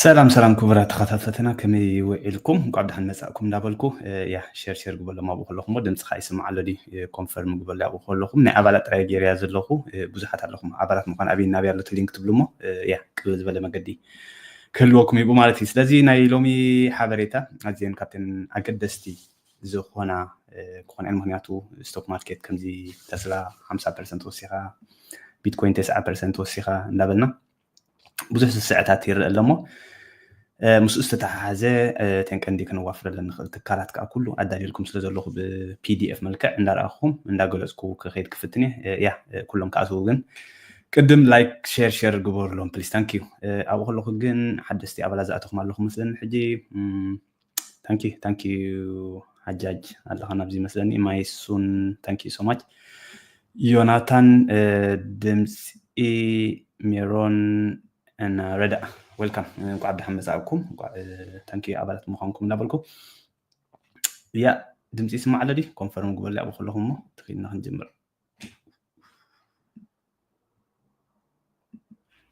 ሰላም ሰላም ክቡራት ተኸታተልትና፣ ከመይ ውዒልኩም? እንኳዕ ደሓን መጻእኩም እንዳበልኩ፣ እ፣ ያ፣ ሼር ሼር ግበሎም ኣብኡ ከለኹም፣ ድምፂ ኸዓ ይስማዕ ኣሎ ድዩ? እ፣ ኮንፈርም ግበሉ ኣብኡ ከለኹም። ናይ ኣባላት ጥራይ ገይረያ ዘለኹ፣ እ፣ ብዙሓት ኣለኹም። ኣባላት ምዃን ኣበይ ናበይ ኣሎ እቲ ሊንክ ትብሉ እሞ፣ እ፣ ያ፣ ቅልል ዝበለ መገዲ ክህልወኩም ይብኡ ማለት እዩ። ስለዚ ናይ ሎሚ ሓበሬታ ኣዝየን ካብተን ኣገደስቲ ዝኾና፣ እ፣ ክኾና እየን። ምኽንያቱ ስቶክ ማርኬት ከምዚ ተስላ ሓምሳ ፐርሰንት ወሲኻ፣ ቢትኮይን ተስዓ ፐርሰንት ወሲኻ እንዳበልና ብዙሕ ስስዐታት ይረአ ኣሎ እሞ፣ እ፣ ምስኡ ዝተተሓሓዘ፣ እ፣ እተን ቀንዲ ከነዋፍረለን ንኽእል ትካላት ከዓ ኩሉ ኣዳልየልኩም ስለ ዘለኹ ብፒዲኤፍ መልክዕ እንዳረኣኹም እንዳገለጽኩ ክኸይድ ክፍትን እየ። እ፣ ያ፣ እ፣ ኩሎም ክኣትዉ ግን ቅድም ላይክ፣ ሼር፣ ሼር ግበሩሎም ፕሊስ። ታንክ ዩ። እ፣ ኣብኡ ከለኹ ግን ሓደስቲ ኣባላት ዝኣተኹም ኣለኹም መስለኒ ሕጂ። እም፣ ታንክ ዩ፣ ታንክ ዩ ሓጃጅ ኣለኻ ናብዚ መስለኒ። ማይሱን፣ ታንክ ዩ ሶ ማች። ዮናታን፣ እ፣ ድምፂ ሜሮን እና ረዳ፣ ዌልካም፣ እንኳዕ ብደሓን መጻእኩም። እንኳዕ፣ እ፣ ታንክ ዩ ኣባላት ምዃንኩም እናበልኩ፣ ያ፣ ድምፂ ይስማዕ ኣሎ ድዩ? ኮንፈርም ግበሉ ኣብኡ ከለኹም እሞ ተኺልና ክንጅምር።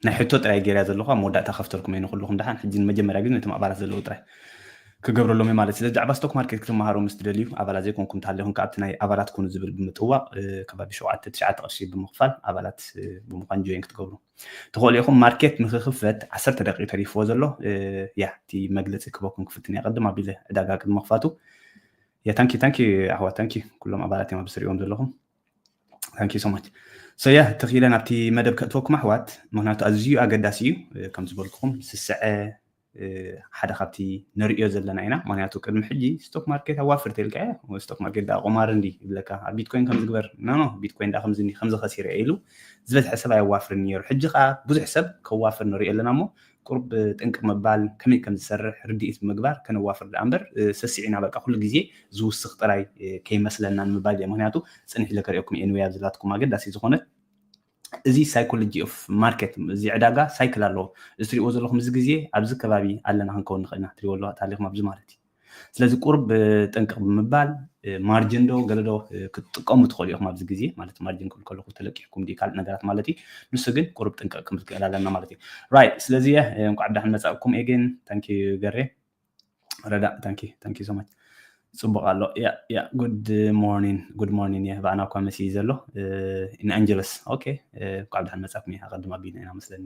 ናይ ሕቶ ጥራይ ገይርያ ዘለኹ፣ ኣብ መወዳእታ ከፍተልኩም እየ ንኹልኹም ደሓን። ሕጂ ንመጀመርያ ግዜ ነቶም ኣባላት ዘለዉ ጥራይ ክገብረሎም እየ ማለት። ስለዚ ብዛዕባ ስቶክ ማርኬት ክትመሃሩ ምስ ትደልዩ፣ ኣባላት ዘይኮንኩም እንተሃሊኹም ከኣ ኣብቲ ናይ ኣባላት ኩኑ ዝብል ብምጥዋቕ፣ እ፣ ከባቢ ሸውዓተ ትሽዓተ ቅርሺ ብምኽፋል ኣባላት፣ እ፣ ብምዃን ጆይን ክትገብሩ ትኽእሉ ኢኹም። ማርኬት ንኽኽፈት ዓሰርተ ደቂቕ ተሪፍዎ ዘሎ፣ እ፣ ያ፣ እቲ መግለጺ ክበኩም ክፍትን እየ። ቅድም ኣቢለ ዕዳጋ ቅድሚ ምኽፋቱ። ያ፣ ታንኪ፣ ታንኪ ኣሕዋት፣ ታንኪ ኩሎም ኣባላት እዮም ኣብዚ ትሪእዎም ዘለኹም። ታንኪ ሶ ማች። ሶ ያ፣ ተኺለ ናብቲ መደብ ከእትወኩም ኣሕዋት፣ ምኽንያቱ ኣዝዩ ኣገዳሲ እዩ። እ፣ ከም ዝበልኩኹም ስስዐ፣ እ፣ ሓደ ካብቲ ንርእዮ ዘለና ኢና። ምኽንያቱ ቅድሚ ሕጂ ስቶክ ማርኬት ኣዋፍር ተልካ፣ ስቶክ ማርኬት ደኣ ቁማር እንዲ ይብለካ፣ ኣብ ቢትኮይን ከም ዝግበር፣ ኖ፣ ኖ፣ ቢትኮይን ደኣ ከምዚ እንዲ፣ ከምዚ ከሲረ ኢሉ ዝበዝሐ ሰብ ኣየዋፍርን ነይሩ። ሕጂ ከኣ ብዙሕ ሰብ ከዋፍር ንርእዮ ኣለና እሞ፣ ቁሩብ ጥንቅቕ ምባል፣ ከመይ ከም ዝሰርሕ ርድኢት ብምግባር ከነዋፍር ደኣ እምበር፣ እ፣ ሰሲዕና በቃ ኩሉ ግዜ ዝውስኽ ጥራይ፣ እ፣ ከይመስለና ንምባል እየ። ምኽንያቱ ጽንሕ ኢለ ከርእየኩም እየ፣ ኤኒዌይ፣ ኣብዚ ላትኩም ኣገዳሲ ዝኾነት እዚ ሳይኮሎጂ ኦፍ ማርኬት፣ እዚ ዕዳጋ ሳይክል ኣለዎ። እዚ ትሪእዎ ዘለኹም እዚ ግዜ ኣብዚ ከባቢ ኣለና ክንከውን ንኽእል ኢና። ትሪእዎ ኣለኹም ኣብዚ ማለት እዩ። ስለዚ ቁሩብ፣ እ፣ ጥንቅቕ ብምባል፣ እ፣ ማርጅን ዶ ገለ ዶ፣ እ፣ ክትጥቀሙ ትኽእሉ ኢኹም ኣብዚ ግዜ፣ ማለት ማርጅን ክብል ከለኹ ተለቂሕኩም ድዩ ካልእ ነገራት ማለት እዩ። ንሱ ግን ቁሩብ ጥንቅቕ ክንብል ክእል ኣለና ማለት እዩ። ራይት፣ ስለዚ እየ፣ እ፣ እንኳዕ ብደሓን መጻእኩም ኤጌን። ታንኪ ገሬ ረዳ፣ ታንኪ፣ ታንኪ ሶ ማች። ጽቡቕ ኣሎ። ያ፣ ያ፣ ጉድ ሞርኒንግ፣ ጉድ ሞርኒንግ። ያ፣ ብኣና እኳ መሲ ዘሎ፣ እ፣ ኢን ኣንጀለስ። ኦኬ፣ እ፣ እንኳዕ ብደሓን መጻእኩም። ያ፣ ኣቐድም ኣቢልና ኢና መስለኒ።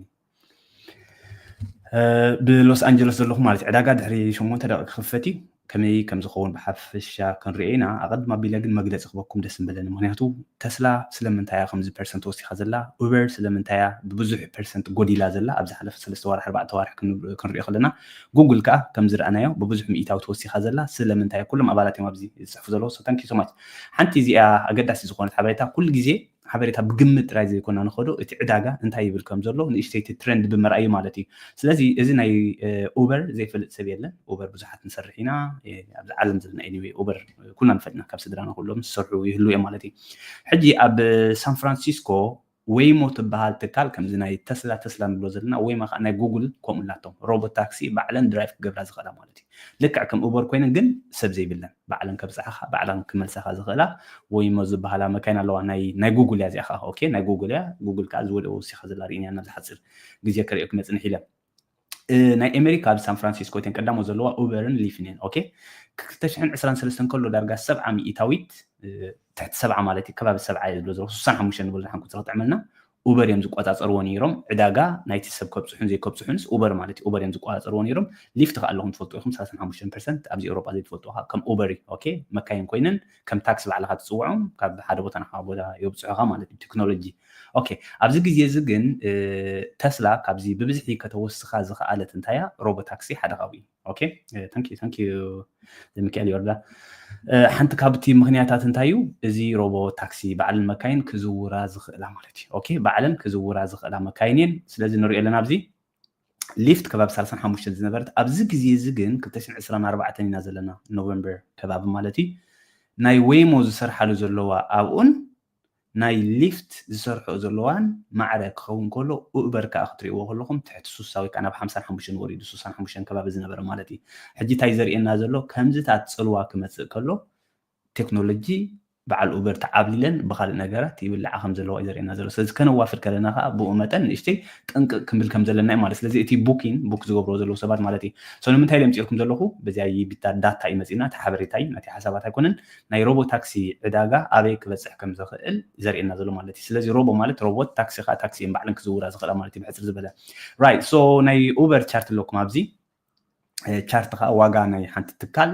እ፣ ብሎስ ኣንጀለስ ዘለኹም ማለት እዩ። ዕዳጋ ድሕሪ ሸሞንተ ደቂቕ ክኽፈት እዩ። ከመይ ከም ዝኸውን ብሓፈሻ ክንሪኦ ኢና። ኣቐድም ኣቢለ ግን መግለጺ ክበኩም ደስ ምበለኒ። ምኽንያቱ ተስላ ስለምንታይ እያ ከምዚ ፐርሰንት ወሲኻ ዘላ? ኡበር ስለምንታይ እያ ብብዙሕ ፐርሰንት ጎዲላ ዘላ? ኣብ ዝሓለፈ ሰለስተ ዋርሒ፣ ኣርባዕተ ዋርሒ ክን-፣ ክንሪኦ ከለና፣ ጉግል ከኣ ከም ዝረኣናዮ ብብዙሕ ሚእታዊ ተወሲኻ ዘላ ስለምንታይ እያ? ኩሎም ኣባላት እዮም ኣብዚ ዝጽሕፉ ዘለዉ። So thank you so much። ሓንቲ እዚኣ ኣገዳሲ ዝኾነት ሓበሬታ፣ ኩሉ ግዜ ሓበሬታ ብግምት ጥራይ ዘይኮና ንኸዶ፣ እቲ ዕዳጋ እንታይ ይብል ከም ዘሎ ንእሽተይቲ ትረንድ ብምርኣዩ ማለት እዩ። ስለዚ እዚ ናይ፣ እ፣ ኡበር ዘይፈልጥ ሰብ የለን። ኡበር ብዙሓት ንሰርሕ ኢና፣ እ፣ ኣብዚ ዓለም ዘለና፣ ኤኒዌይ፣ ኡበር ኩልና ንፈልጥና፣ ካብ ስድራና ኩሎም ዝሰርሑ ይህልዉ እዮም ማለት እዩ። ሕጂ ኣብ ሳን ፍራንሲስኮ ወይሞ ትበሃል ትካል፣ ከምዚ ናይ ተስላ፣ ተስላ ንብሎ ዘለና፣ ወይማ ከዓ ናይ ጉግል ከምኡ ኣላቶም። ሮቦት ታክሲ ባዕለን ድራይቭ ክገብራ ዝኽእላ ማለት እዩ። ልክዕ ከም ኡበር ኮይነን ግን ሰብ ዘይብለን፣ ባዕለን ከብፅሓኻ፣ ባዕለን ክመልሳኻ ዝኽእላ ወይሞ ዝበሃላ መካይን ኣለዋ። ናይ፣ ናይ ጉግል እያ እዚኣ ከዓ። ኦኬ፣ ናይ ጉግል እያ። ጉግል ከዓ ዝወደኦ ወሲኻ ዘላ ርኢና ኢና፣ ኣብዚ ሓፂር ግዜ ከርእየኩም እየ፣ ፅንሕ ኢለ። እ፣ ናይ ኣሜሪካ ኣብ ሳን ፍራንሲስኮ እተን ቀዳሞት ዘለዋ ኡበርን ሊፍትን እየን። ኦኬ፣ ክልተ ሽሕን ዕስራን ሰለስተን ከሎ ዳርጋ ሰብዓ ሚእታዊት፣ እ፣ ትሕቲ ሰብዓ ማለት እዩ፣ ከባቢ ሰብዓ እየ ዝብሎ ዘለኹ፣ ስሳን ሓሙሽተን ንብል፣ ሓንኩ ክትጥዕመልና፣ ኡበር እዮም ዝቆጻጸርዎ ነይሮም። ዕዳጋ ናይቲ ሰብ ከብጽሑን ዘይከብጽሑንስ ኡበር ማለት እዩ፣ ኡበር እዮም ዝቆጻጸርዎ ነይሮም። ሊፍት ከኣ ኣለኹም ትፈልጡ ኢኹም፣ ሰላሳን ሓሙሽተን ፐርሰንት ኣብዚ ኤውሮጳ ዘይትፈልጡ ከኣ ከም ኡበር እዩ። ኦኬ፣ መካይን ኮይነን ከም ታክሲ ባዕልኻ ትጽውዖም፣ ካብ ሓደ ቦታ ናብ ሓደ ቦታ የብጽሑኻ ማለት እዩ። ቴክኖሎጂ። ኦኬ፣ ኣብዚ ግዜ እዚ ግን፣ እ፣ ተስላ ካብዚ ብብዝሒ ከተወስኻ ዝኸኣለት እንታይ እያ? ሮቦ ታክሲ ሓደ ካብኡ እዩ። ኦኬ፣ እ፣ ታንክ ዩ፣ ታንክ ዩ ሚካኤል ዮርዳ። እ፣ ሓንቲ ካብቲ ምኽንያታት እንታይ እዩ? እዚ ሮቦ ታክሲ ባዕለን መካይን ክዝውራ ዝኽእላ ማለት እዩ። ኦኬ፣ ባዕለን ክዝውራ ዝኽእላ መካይን እየን። ስለዚ ንሪኦ ኣለና ኣብዚ ሊፍት ከባቢ ሰላሳን ሓሙሽተን ዝነበረት፣ ኣብዚ ግዜ እዚ ግን ክልተ ሽሕን ዕስራን ኣርባዕተን ኢና ዘለና፣ ኖቨምበር ከባቢ ማለት እዩ። ናይ ዌይሞ ዝሰርሓሉ ዘለዋ ኣብኡን ናይ ሊፍት ዝሰርሕኦ ዘለዋን ማዕረ ክኸውን ከሎ፣ ኡበር ከኣ ክትሪእዎ ከለኹም ትሕቲ ሱሳ ወይ ከኣ ናብ ሓምሳን ሓሙሽተን ወሪዱ፣ ሱሳን ሓሙሽተን ከባቢ ዝነበረ ማለት እዩ። ሕጂ እንታይ ዘርእየና ዘሎ፣ ከምዚታት ጽልዋ ክመጽእ ከሎ፣ ቴክኖሎጂ በዓል ኡበር ተዓብሊለን ብካልእ ነገራት ይብልዓ ከም ዘለዋ እዩ ዘርእየና ዘሎ። ስለዚ ከነዋፍር ከለና ከዓ ብኡ መጠን ንእሽተይ ጥንቅቅ ክንብል ከም ዘለና እዩ ማለት። ስለዚ እቲ ቡኪን ቡክ ዝገብርዎ ዘለዉ ሰባት ማለት እዩ። So ንምንታይ ኢለ ምፅኤልኩም ዘለኹ? በዚኣ ይቢታ ዳታ እዩ መፂና፣ እቲ ሓበሬታ እዩ፣ ናቲ ሓሳባት ኣይኮነን። ናይ ሮቦ ታክሲ ዕዳጋ ኣበይ ክበፅሕ ከም ዝኽእል ዘርእየና ዘሎ ማለት እዩ። ስለዚ ሮቦ ማለት ሮቦት፣ ታክሲ ከዓ ታክሲ እየን ባዕለን ክዝውራ ዝኽእላ ማለት እዩ ብሕፅር ዝበለ። Right, so ናይ ኡበር ቻርት ኣለኩም ኣብዚ። ቻርት ከዓ ዋጋ ናይ ሓንቲ ትካል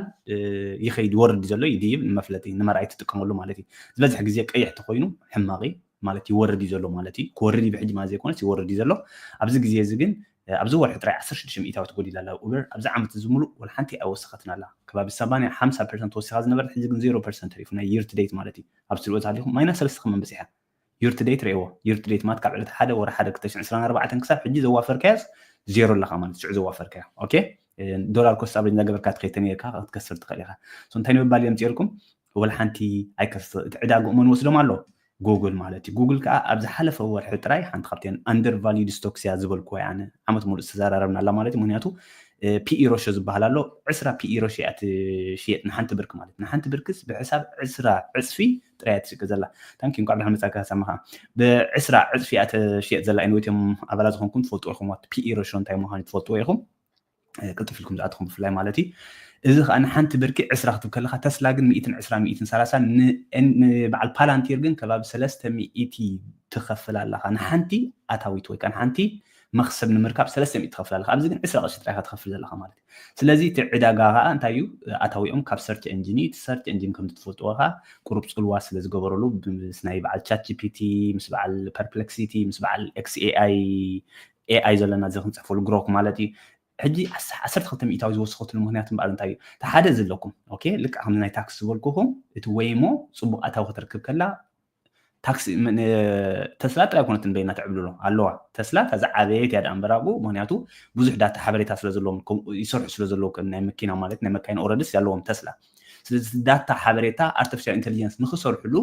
ይኸይድ ይወርድ ዘሎ ይድይብ ንመፍለጢ ንመርኣይ ትጥቀመሉ ማለት እዩ። ዝበዝሕ ግዜ ቀይሕ ተኮይኑ ሕማቂ ማለት ይወርድ እዩ ዘሎ ማለት እዩ። ክወርድ እዩ ብሕጂ ማለት ዘይኮነስ ይወርድ እዩ ዘሎ። ኣብዚ ግዜ እዚ ግን ኣብዚ ወርሒ ጥራይ ዓሰርተ ሽዱሽተ ሚእታዊት ጎዲላ ኣላ ኡበር። ኣብዚ ዓመት እዚ ሙሉእ ወላ ሓንቲ ኣይወሰኸትን ኣላ። ከባቢ ሰማንያ ሓምሳ ፐርሰንት ወሲኻ ዝነበረት ሕጂ ግን ዜሮ ፐርሰንት ተሪፉ ናይ year to date ማለት እዩ። ኣብ ስልኦት ሃሊኹም ማይናስ ሰለስተ ከመን በፂሓ። Year to date ርእይዎ። Year to date ማለት ካብ ዕለት ሓደ ወርሒ ሓደ ክልተ ሽሕን ዕስራን ኣርባዕተን ክሳብ ሕጂ ዘዋፈርካያስ ዜሮ ኣለካ ማለት ሽዑ ዘዋፈርካያ። ኦኬ፣ ዶላር ኮስት ኣቨሬጅ እንዳገበርካ ትኸይድ ተነይርካ ክትከስር ትኽእል ኢኻ። So እንታይ ንምባል እዮም ፅርኩም? ወላ ሓንቲ ኣይከስ እቲ ዕዳግኡ መን ወስዶም ኣሎ? ጉግል ማለት እዩ። ጉግል ከዓ ኣብ ዝሓለፈ ወርሒ ጥራይ ሓንቲ ካብተን under valued stocks እያ ዝበልኩዋ እየ ኣነ። ዓመት ሙሉእ ዝተዘራረብናላ ማለት እዩ። ምክንያቱ ፒኢ ሮሾ ዝበሃል ኣሎ። ዕስራ ፒኢ ሮሾ እያ ትሽየጥ ንሓንቲ ብርኪ ማለት። ንሓንቲ ብርክስ ብሕሳብ ዕስራ ዕፅፊ ጥራይ እያ ትሽቅጥ ዘላ። ታንኪ እንኳዕ ብድሓን መፃካ ሰማኻ። ብዕስራ ዕፅፊ እያ ትሽየጥ ዘላ። Anyway እቶም ኣባላት ዝኾንኩም ትፈልጡ ኢኹም፣ what ፒኢ ሮሾ እንታይ ምዃኑ ትፈልጥዎ ኢኹም። ቅልጥፍ ኢልኩም ዝኣትኹም ብፍላይ ማለት እዩ። እዚ ከዓ ንሓንቲ ብርኪ ዕስራ ክትብ ከለካ፣ ተስላ ግን ሚእትን ዕስራ፣ ሚእትን ሰላሳ ንበዓል ፓላንቲር ግን ከባቢ ሰለስተ ሚእቲ ትኸፍል ኣለካ። ንሓንቲ ኣታዊት ወይ ከዓ ንሓንቲ መክሰብ ንምርካብ ሰለስተ ሚእቲ ትኸፍል ኣለካ። ኣብዚ ግን ዕስራ ቅርሺ ጥራይ ኢካ ትኸፍል ዘለካ ማለት እዩ። ስለዚ እቲ ዕዳጋ ከዓ እንታይ እዩ? ኣታዊኦም ካብ ሰርች ኤንጂን እዩ። እቲ ሰርች ኤንጂን ከም ትፈልጥዎ ከዓ ቁሩብ ፅልዋ ስለ ዝገበረሉ ምስ ናይ በዓል ቻት ጂ ፒ ቲ፣ ምስ በዓል ፐርፕሌክሲቲ፣ ምስ በዓል ኤክስ ኤ ኣይ ኤ ኣይ ዘለና እዚ ክንፅሕፈሉ ግሮክ ማለት እዩ። ሕጂ ዓሰርተ ክልተ ሚእታዊ ዝወሰኸትሉ ምክንያት እምበኣር እንታይ እዩ? እቲ ሓደ እዚ ኣለኩም። ኦኬ፣ ልክዕ ከምዚ ናይ ታክስ ዝበልኩኹም እቲ ወይሞ ፅቡቅ ኣታዊ ክትረክብ ከላ ታክሲ ተስላ ጥራይ ኮነትን በይና ትዕብልሎ ኣለዋ። ተስላ እታ ዝዓበየት እያ ደኣ እምበር ኣብኡ፣ ምክንያቱ ብዙሕ ዳታ ሓበሬታ ስለ ዘለዎም ይሰርሑ ስለ ዘለዉ ናይ መኪና ማለት ናይ መካይን ኦረድስ ኣለዎም ተስላ። ስለዚ ዳታ ሓበሬታ ኣርቲፊሻል ኢንቴሊጀንስ ንክሰርሕሉ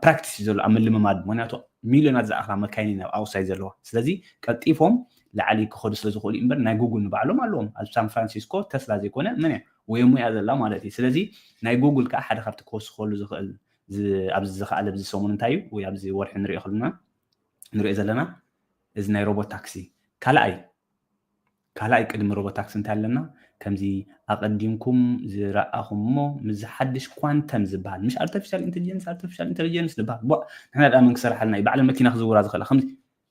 ፕራክቲስ እዩ ዘሎ ኣብ ምልምማድ። ምክንያቱ ሚልዮናት ዝኣኽላ መካይን ናብ ኣውሳይ ዘለዋ። ስለዚ ቀልጢፎም ላዕሊ ክኸዱ ስለ ዝኽእሉ እምበር ናይ ጉግል ንባዕሎም ኣለዎም። ኣብ ሳን ፍራንሲስኮ ተስላ ዘይኮነ መን እያ ወይሞ እያ ዘላ ማለት እዩ። ስለዚ ናይ ጉግል ከዓ ሓደ ካብቲ ክወስኸሉ ዝኽእል ኣብዚ ዝኸኣለ ኣብዚ ሰሙን እንታይ እዩ ወይ ኣብዚ ወርሒ ንሪኦ ከለና ንሪኦ ዘለና እዚ ናይ ሮቦት ታክሲ ካልኣይ ካልኣይ ቅድሚ ሮቦት ታክሲ እንታይ ኣለና? ከምዚ ኣቐዲምኩም ዝረኣኹም እሞ ምስ ዝሓድሽ ኳንተም ዝበሃል ምሽ ኣርቲፊሻል ኢንቴሊጀንስ ኣርቲፊሻል ኢንቴሊጀንስ ዝበሃል ቧ ንሕና ደኣ መን ክሰርሓልና እዩ? ባዕለን መኪና ክዝውራ ዝኽእላ ከምዚ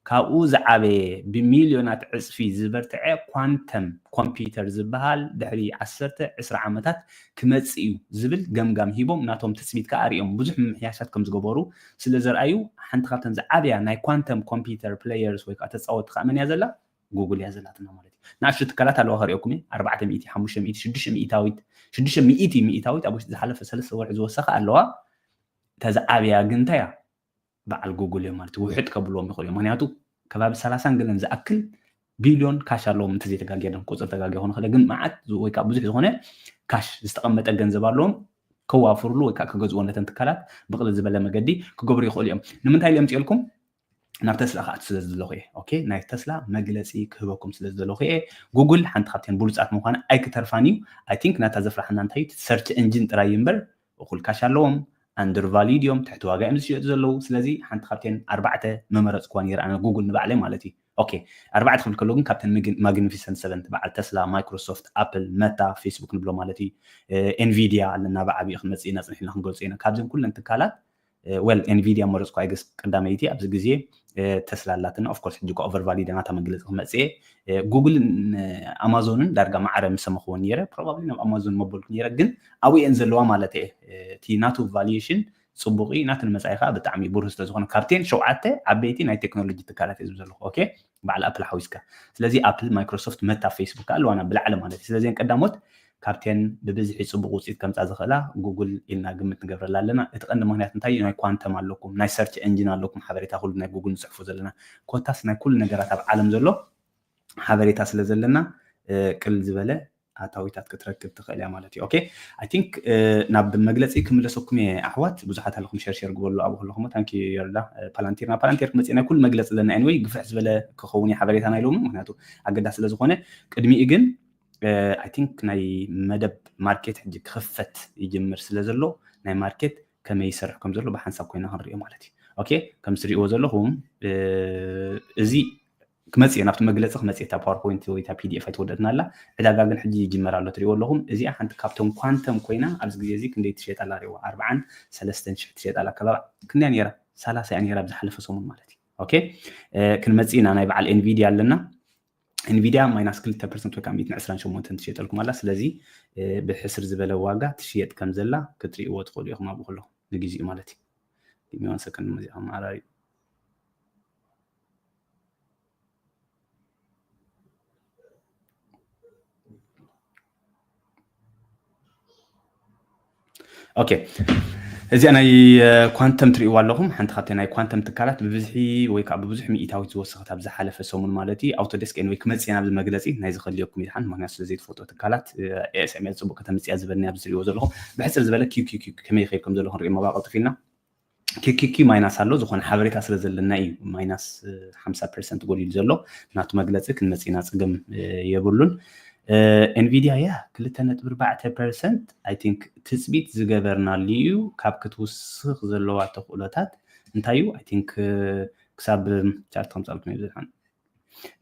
ካብኡ ዝዓበየ ብሚልዮናት ዕፅፊ ዝበርትዐ ኳንተም ኮምፒውተር ዝበሃል ድሕሪ ዓሰርተ ዕስራ ዓመታት ክመፅእ እዩ ዝብል ገምጋም ሂቦም ናቶም ትፅቢት ከዓ ኣርእዮም ብዙሕ ምምሕያሻት ከም ዝገበሩ ስለ ዘርኣዩ ሓንቲ ካብተን ዝዓበያ ናይ ኳንተም ኮምፒውተር ፕሌየርስ ወይ ከዓ ተፃወቲ ከዓ መን እያ ዘላ? ጉግል እያ ዘላትና ማለት እዩ። ንኣሽቱ ትካላት ኣለዋ ከርእየኩም እየ ኣርባዕተ ሚእቲ ሓሙሽተ ሚእቲ ሽዱሽተ ሚእታዊት ሽዱሽተ ሚእቲ ሚእታዊት ኣብ ውሽጢ ዝሓለፈ ሰለስተ ወርሒ ዝወሰኸ ኣለዋ። እታ ዝዓበያ ግን እንታይ እያ? በዓል ጉግል እዮም ማለት ውሕጥ ከብልዎም ይኽእሉ እዮም። ምክንያቱ ከባቢ ሰላሳን ገለን ዝኣክል ቢልዮን ካሽ ኣለዎም እንተዘይተጋግየ ቁፅሪ ተጋግየ ክኾን ይኽእል ግን መዓት ወይ ከዓ ብዙሕ ዝኾነ ካሽ ዝተቐመጠ ገንዘብ ኣለዎም ከዋፍርሉ ወይ ከዓ ክገዝዎ ነተን ትካላት ብቕልል ዝበለ መገዲ ክገብሩ ይኽእሉ እዮም። ንምንታይ ኢለ ምፅኤልኩም ናብ ተስላ ክኣቱ ስለ ዝደለኹ እየ። ኦኬ ናይ ተስላ መግለፂ ክህበኩም ስለ ዝደለኹ እየ። ጉግል ሓንቲ ካብተን ብሉፃት ምዃና ኣይክተርፋን እዩ። I think ናታ ዘፍርሓና እንታይ እዩ ሰርች እንጂን ጥራይ እዩ እምበር እኹል ካሽ ኣለዎም። ኣንደር ቫሊድ እዮም ትሕቲ ዋጋ እዮም ዝሽየጡ ዘለዉ። ስለዚ ሓንቲ ካብተን ኣርባዕተ መመረፅኩዋ ነይረ ኣነ ጉግል ንባዕለይ ማለት እዩ። ኦኬ ኣርባዕተ ክብል ከሎ ግን ካብተን ማግኒፊሰንት ሰቨን በዓል ተስላ፣ ማይክሮሶፍት፣ ኣፕል፣ መታ፣ ፌስቡክ ንብሎ ማለት እዩ። ኤንቪዲያ ኣለና ብዓብዩ ክንመፅእ ኢና ፅንሕ ኢልና ክንገልፆ ኢና። ካብዘን ኩለን ትካላት well ኤንቪዲያ መረፅኩ ኣይገስ ቀዳመይቲ ኣብዚ ግዜ ተስላ ኣላትና ኦፍኮርስ ሕጂ ኦቨር ቫሊድ ናታ መግለፂ ክመፅእ ጉግል ኣማዞንን ዳርጋ ማዕረ ምሰመኽዎ ነይረ ፕሮባብሊ ናብ ኣማዞን መበልኩ ነይረ ግን ኣብኡ እየን ዘለዋ ማለት እየ እቲ ናቱ ቫሉሽን ፅቡቅ እዩ ናቱ ንመፃኢ ከዓ ብጣዕሚ ብሩህ ስለዝኮነ ካብቴን ሸውዓተ ዓበይቲ ናይ ቴክኖሎጂ ትካላት እየ ዝብ ዘለኩ ኦኬ በዓል ኣፕል ሓዊስካ ስለዚ ኣፕል ማይክሮሶፍት መታ ፌስቡክ ኣለዋና ብላዕሊ ማለት እዩ ስለዚ ቀዳሞት ካብተን ብብዝሒ ፅቡቅ ውፅኢት ከምፃ ዝኽእላ ጉግል ኢልና ግምት ንገብረላ ኣለና እቲ ቀንዲ ምክንያት እንታይ ናይ ኳንተም ኣለኩም ናይ ሰርች ኤንጂን ኣለኩም ሓበሬታ ኩሉ ናይ ጉግል ንፅሕፎ ዘለና ኮታስ ናይ ኩሉ ነገራት ኣብ ዓለም ዘሎ ሓበሬታ ስለ ዘለና ቅል ዝበለ ኣታዊታት ክትረክብ ትኽእል እያ ማለት እዩ ኦኬ I think ናብ መግለፂ ክምለሰኩም እየ ኣሕዋት ብዙሓት ኣለኹም ሸር ሸር ግበሉ ኣብኡ ከለኹም ታንኪ ዮርዳ ፓላንቲር ናብ ፓላንቲር ክመፅእ ናይ ኩሉ መግለፂ ኣለና anyway ግፍሕ ዝበለ ክኸውን እዩ ሓበሬታ ናይ ሎሚ ምክንያቱ ኣገዳሲ ስለ ዝኾነ ቅድሚኡ ግን I think ናይ መደብ ማርኬት ሕጂ ክኽፈት ይጅምር ስለ ዘሎ ናይ ማርኬት ከመይ ይሰርሕ ከም ዘሎ ብሓንሳብ ኮይና ክንሪኦ ማለት እዩ። ኦኬ፣ ከም ትሪእዎ ዘለኹም እዚ ክመፅእ ናብቲ መግለፂ ክመፅእ እታ ፓወርፖይንት ወይ እታ ፒዲኤፍ ኣይተወደእትና ኣላ። ዕዳጋ ግን ሕጂ ይጅመር ኣሎ ትሪእዎ ኣለኹም። እዚኣ ሓንቲ ካብቶም ኳንተም ኮይና ኣብዚ ግዜ እዚ ክንደይ ትሸየጥ ኣላ ሪእዋ፣ ኣርባዓን ሰለስተን ሽሕ ትሸየጥ ኣላ። ከባቢ ክንደያ ነይራ? ሰላሳ እያ ነይራ ኣብ ዝሓለፈ ሰሙን ማለት እዩ። ኦኬ፣ ክንመፅእ ኢና። ናይ በዓል ኤንቪዲያ ኣለና። ኤንቪዲያ ማይናስ ክልተ ፐርሰንት ወይ ከዓ ሚእትን ዕስራን ሸሞንተን ትሸየጠልኩም ኣላ። ስለዚ ብሕስር ዝበለ ዋጋ ትሽየጥ ከም ዘላ ክትሪእዎ ትኽእሉ ኢኹም ኣብኡ ከለኹም ንግዜኡ ማለት እዩ። ጊቭ ሚ ዋን ሰከንድ፣ ሙዚቃ መዓራሪ። ኦኬ፣ እዚኣ ናይ ኳንተም ትሪእዋ ኣለኹም። ሓንቲ ካብተን ናይ ኳንተም ትካላት ብብዝሒ ወይ ከዓ ብብዙሕ ሚእታዊት ዝወሰኸት ኣብ ዝሓለፈ ሰሙን ማለት እዩ። ኣውቶዴስክ ኤንወይ ክመፅእ ናብ መግለፂ ናይ ዝኸልየኩም ይድሓን፣ ምክንያቱ ስለ ዘይትፈልጦ ትካላት ኤስኤምኤል ፅቡቅ ከተምፅያ ዝበለኒ ኣብዚ ትሪእዎ ዘለኹም። ብሕፅር ዝበለ ኪዩ ኪዩ ኪዩ ከመይ ይኸይድ ከም ዘሎ ክንሪኦ መባቕልጥፍ ኢልና። ኪኪኪ ማይናስ ኣሎ፣ ዝኾነ ሓበሬታ ስለ ዘለና እዩ ማይናስ ሓምሳ ፐርሰንት ጎዲሉ ዘሎ። ናቱ መግለፂ ክንመፅእ ኢና፣ ፀገም የብሉን። ኤንቪዲያ ያ ክልተ ነጥቢ ኣርባዕተ ፐርሰንት ኣይ ቲንክ ትፅቢት ዝገበርናሉ እዩ። ካብ ክትውስኽ ዘለዋ ተኽእሎታት እንታይ እዩ? ኣይ ቲንክ ክሳብ ቻርት ከምፃልኩም እዩ ዝሓን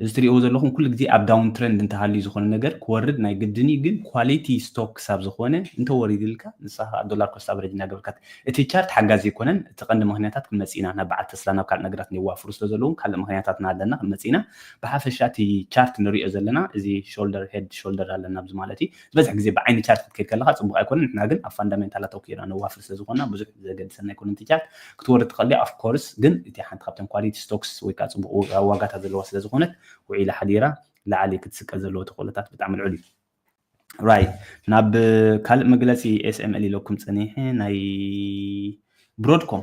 እዚ ትሪእዎ ዘለኹም ኩሉ ግዜ ኣብ ዳውን ትረንድ እንተሃልዩ ዝኾነ ነገር ክወርድ ናይ ግድን እዩ። ግን ኳሊቲ ስቶክ ክሳብ ዝኾነ እንተወሪድልካ ንስኻ ከዓ ዶላር ኮስት ኣቨሬጅ እናገበርካ እቲ ቻርት ሓጋዚ ኣይኮነን። እቲ ቀንዲ ምክንያታት ክንመፅእ ኢና ናብ በዓል ተስላ ናብ ካልእ ነገራት የዋፍሩ ስለ ዘለዉ ካልእ ምክንያታትና ኣለና ክንመፅእ ኢና። ብሓፈሻ እቲ ቻርት ንሪኦ ዘለና እዚ ሾልደር ሄድ ሾልደር ኣለና ኣብዚ ማለት እዩ። ዝበዝሕ ግዜ ብዓይኒ ቻርት ክትከይድ ከለካ ፅቡቅ ኣይኮነን። ንሕና ግን ኣብ ፋንዳሜንታላት ኣተኪርና ነዋፍር ስለ ዝኾንና ብዙሕ ዘገድሰና ኣይኮነን። እቲ ቻርት ክትወርድ ትኽእል እያ ኦፍ ኮርስ፣ ግን እቲ ሓንቲ ካብተን ኳሊቲ ስቶክስ ወይ ከዓ ፅቡቅ ዋጋታት ዘለዋ ስለ ዝኾነት ውዒላ ሓዲራ ላዕሊ ክትስቀል ዘለዎ ተኽእሎታት ብጣዕሚ ልዑል እዩ። ራይት፣ ናብ ካልእ መግለፂ ኤስኤምኤል ኢለኩም ፀኒሐ። ናይ ብሮድኮም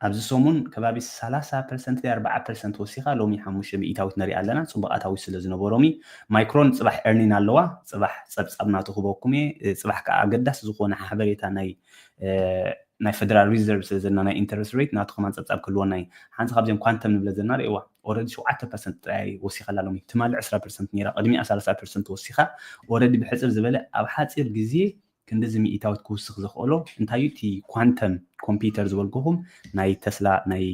ኣብዚ ሰሙን ከባቢ ሰላሳ ፐርሰንት ደ ኣርባዓ ፐርሰንት ወሲኻ ሎሚ ሓሙሽተ ሚእታዊት ንሪኣ ኣለና። ፅቡቅ ኣታዊ ስለ ዝነበሮም እዩ። ማይክሮን ፅባሕ ኤርኒን ኣለዋ። ፅባሕ ፀብፃብ ናቱ ክበኩም እየ። ፅባሕ ከዓ ኣገዳሲ ዝኾነ ሓበሬታ ናይ ናይ ፌደራል ሪዘርቭ ስለ ዘለና ናይ ኢንተረስት ሬት ናቱ ከማን ፀብፃብ ክህልወና እዩ። ሓንቲ ካብዚኦም ኳንተም ንብለ ዘለና ርእዋ ኦረዲ ሸውዓተ ፐርሰንት ጥራይ ወሲኸላ ሎሚ። ትማሊ ዕስራ ፐርሰንት ነይራ፣ ቅድሚኣ ሰላሳ ፐርሰንት ወሲኻ ኦረዲ ብሕፅር ዝበለ ኣብ ሓፂር ግዜ ክንድዚ ሚእታዊት ክውስኽ ዘኽእሎ እንታይ እዩ? እቲ ኳንተም ኮምፒውተር ዝበልኩኹም ናይ ተስላ ናይ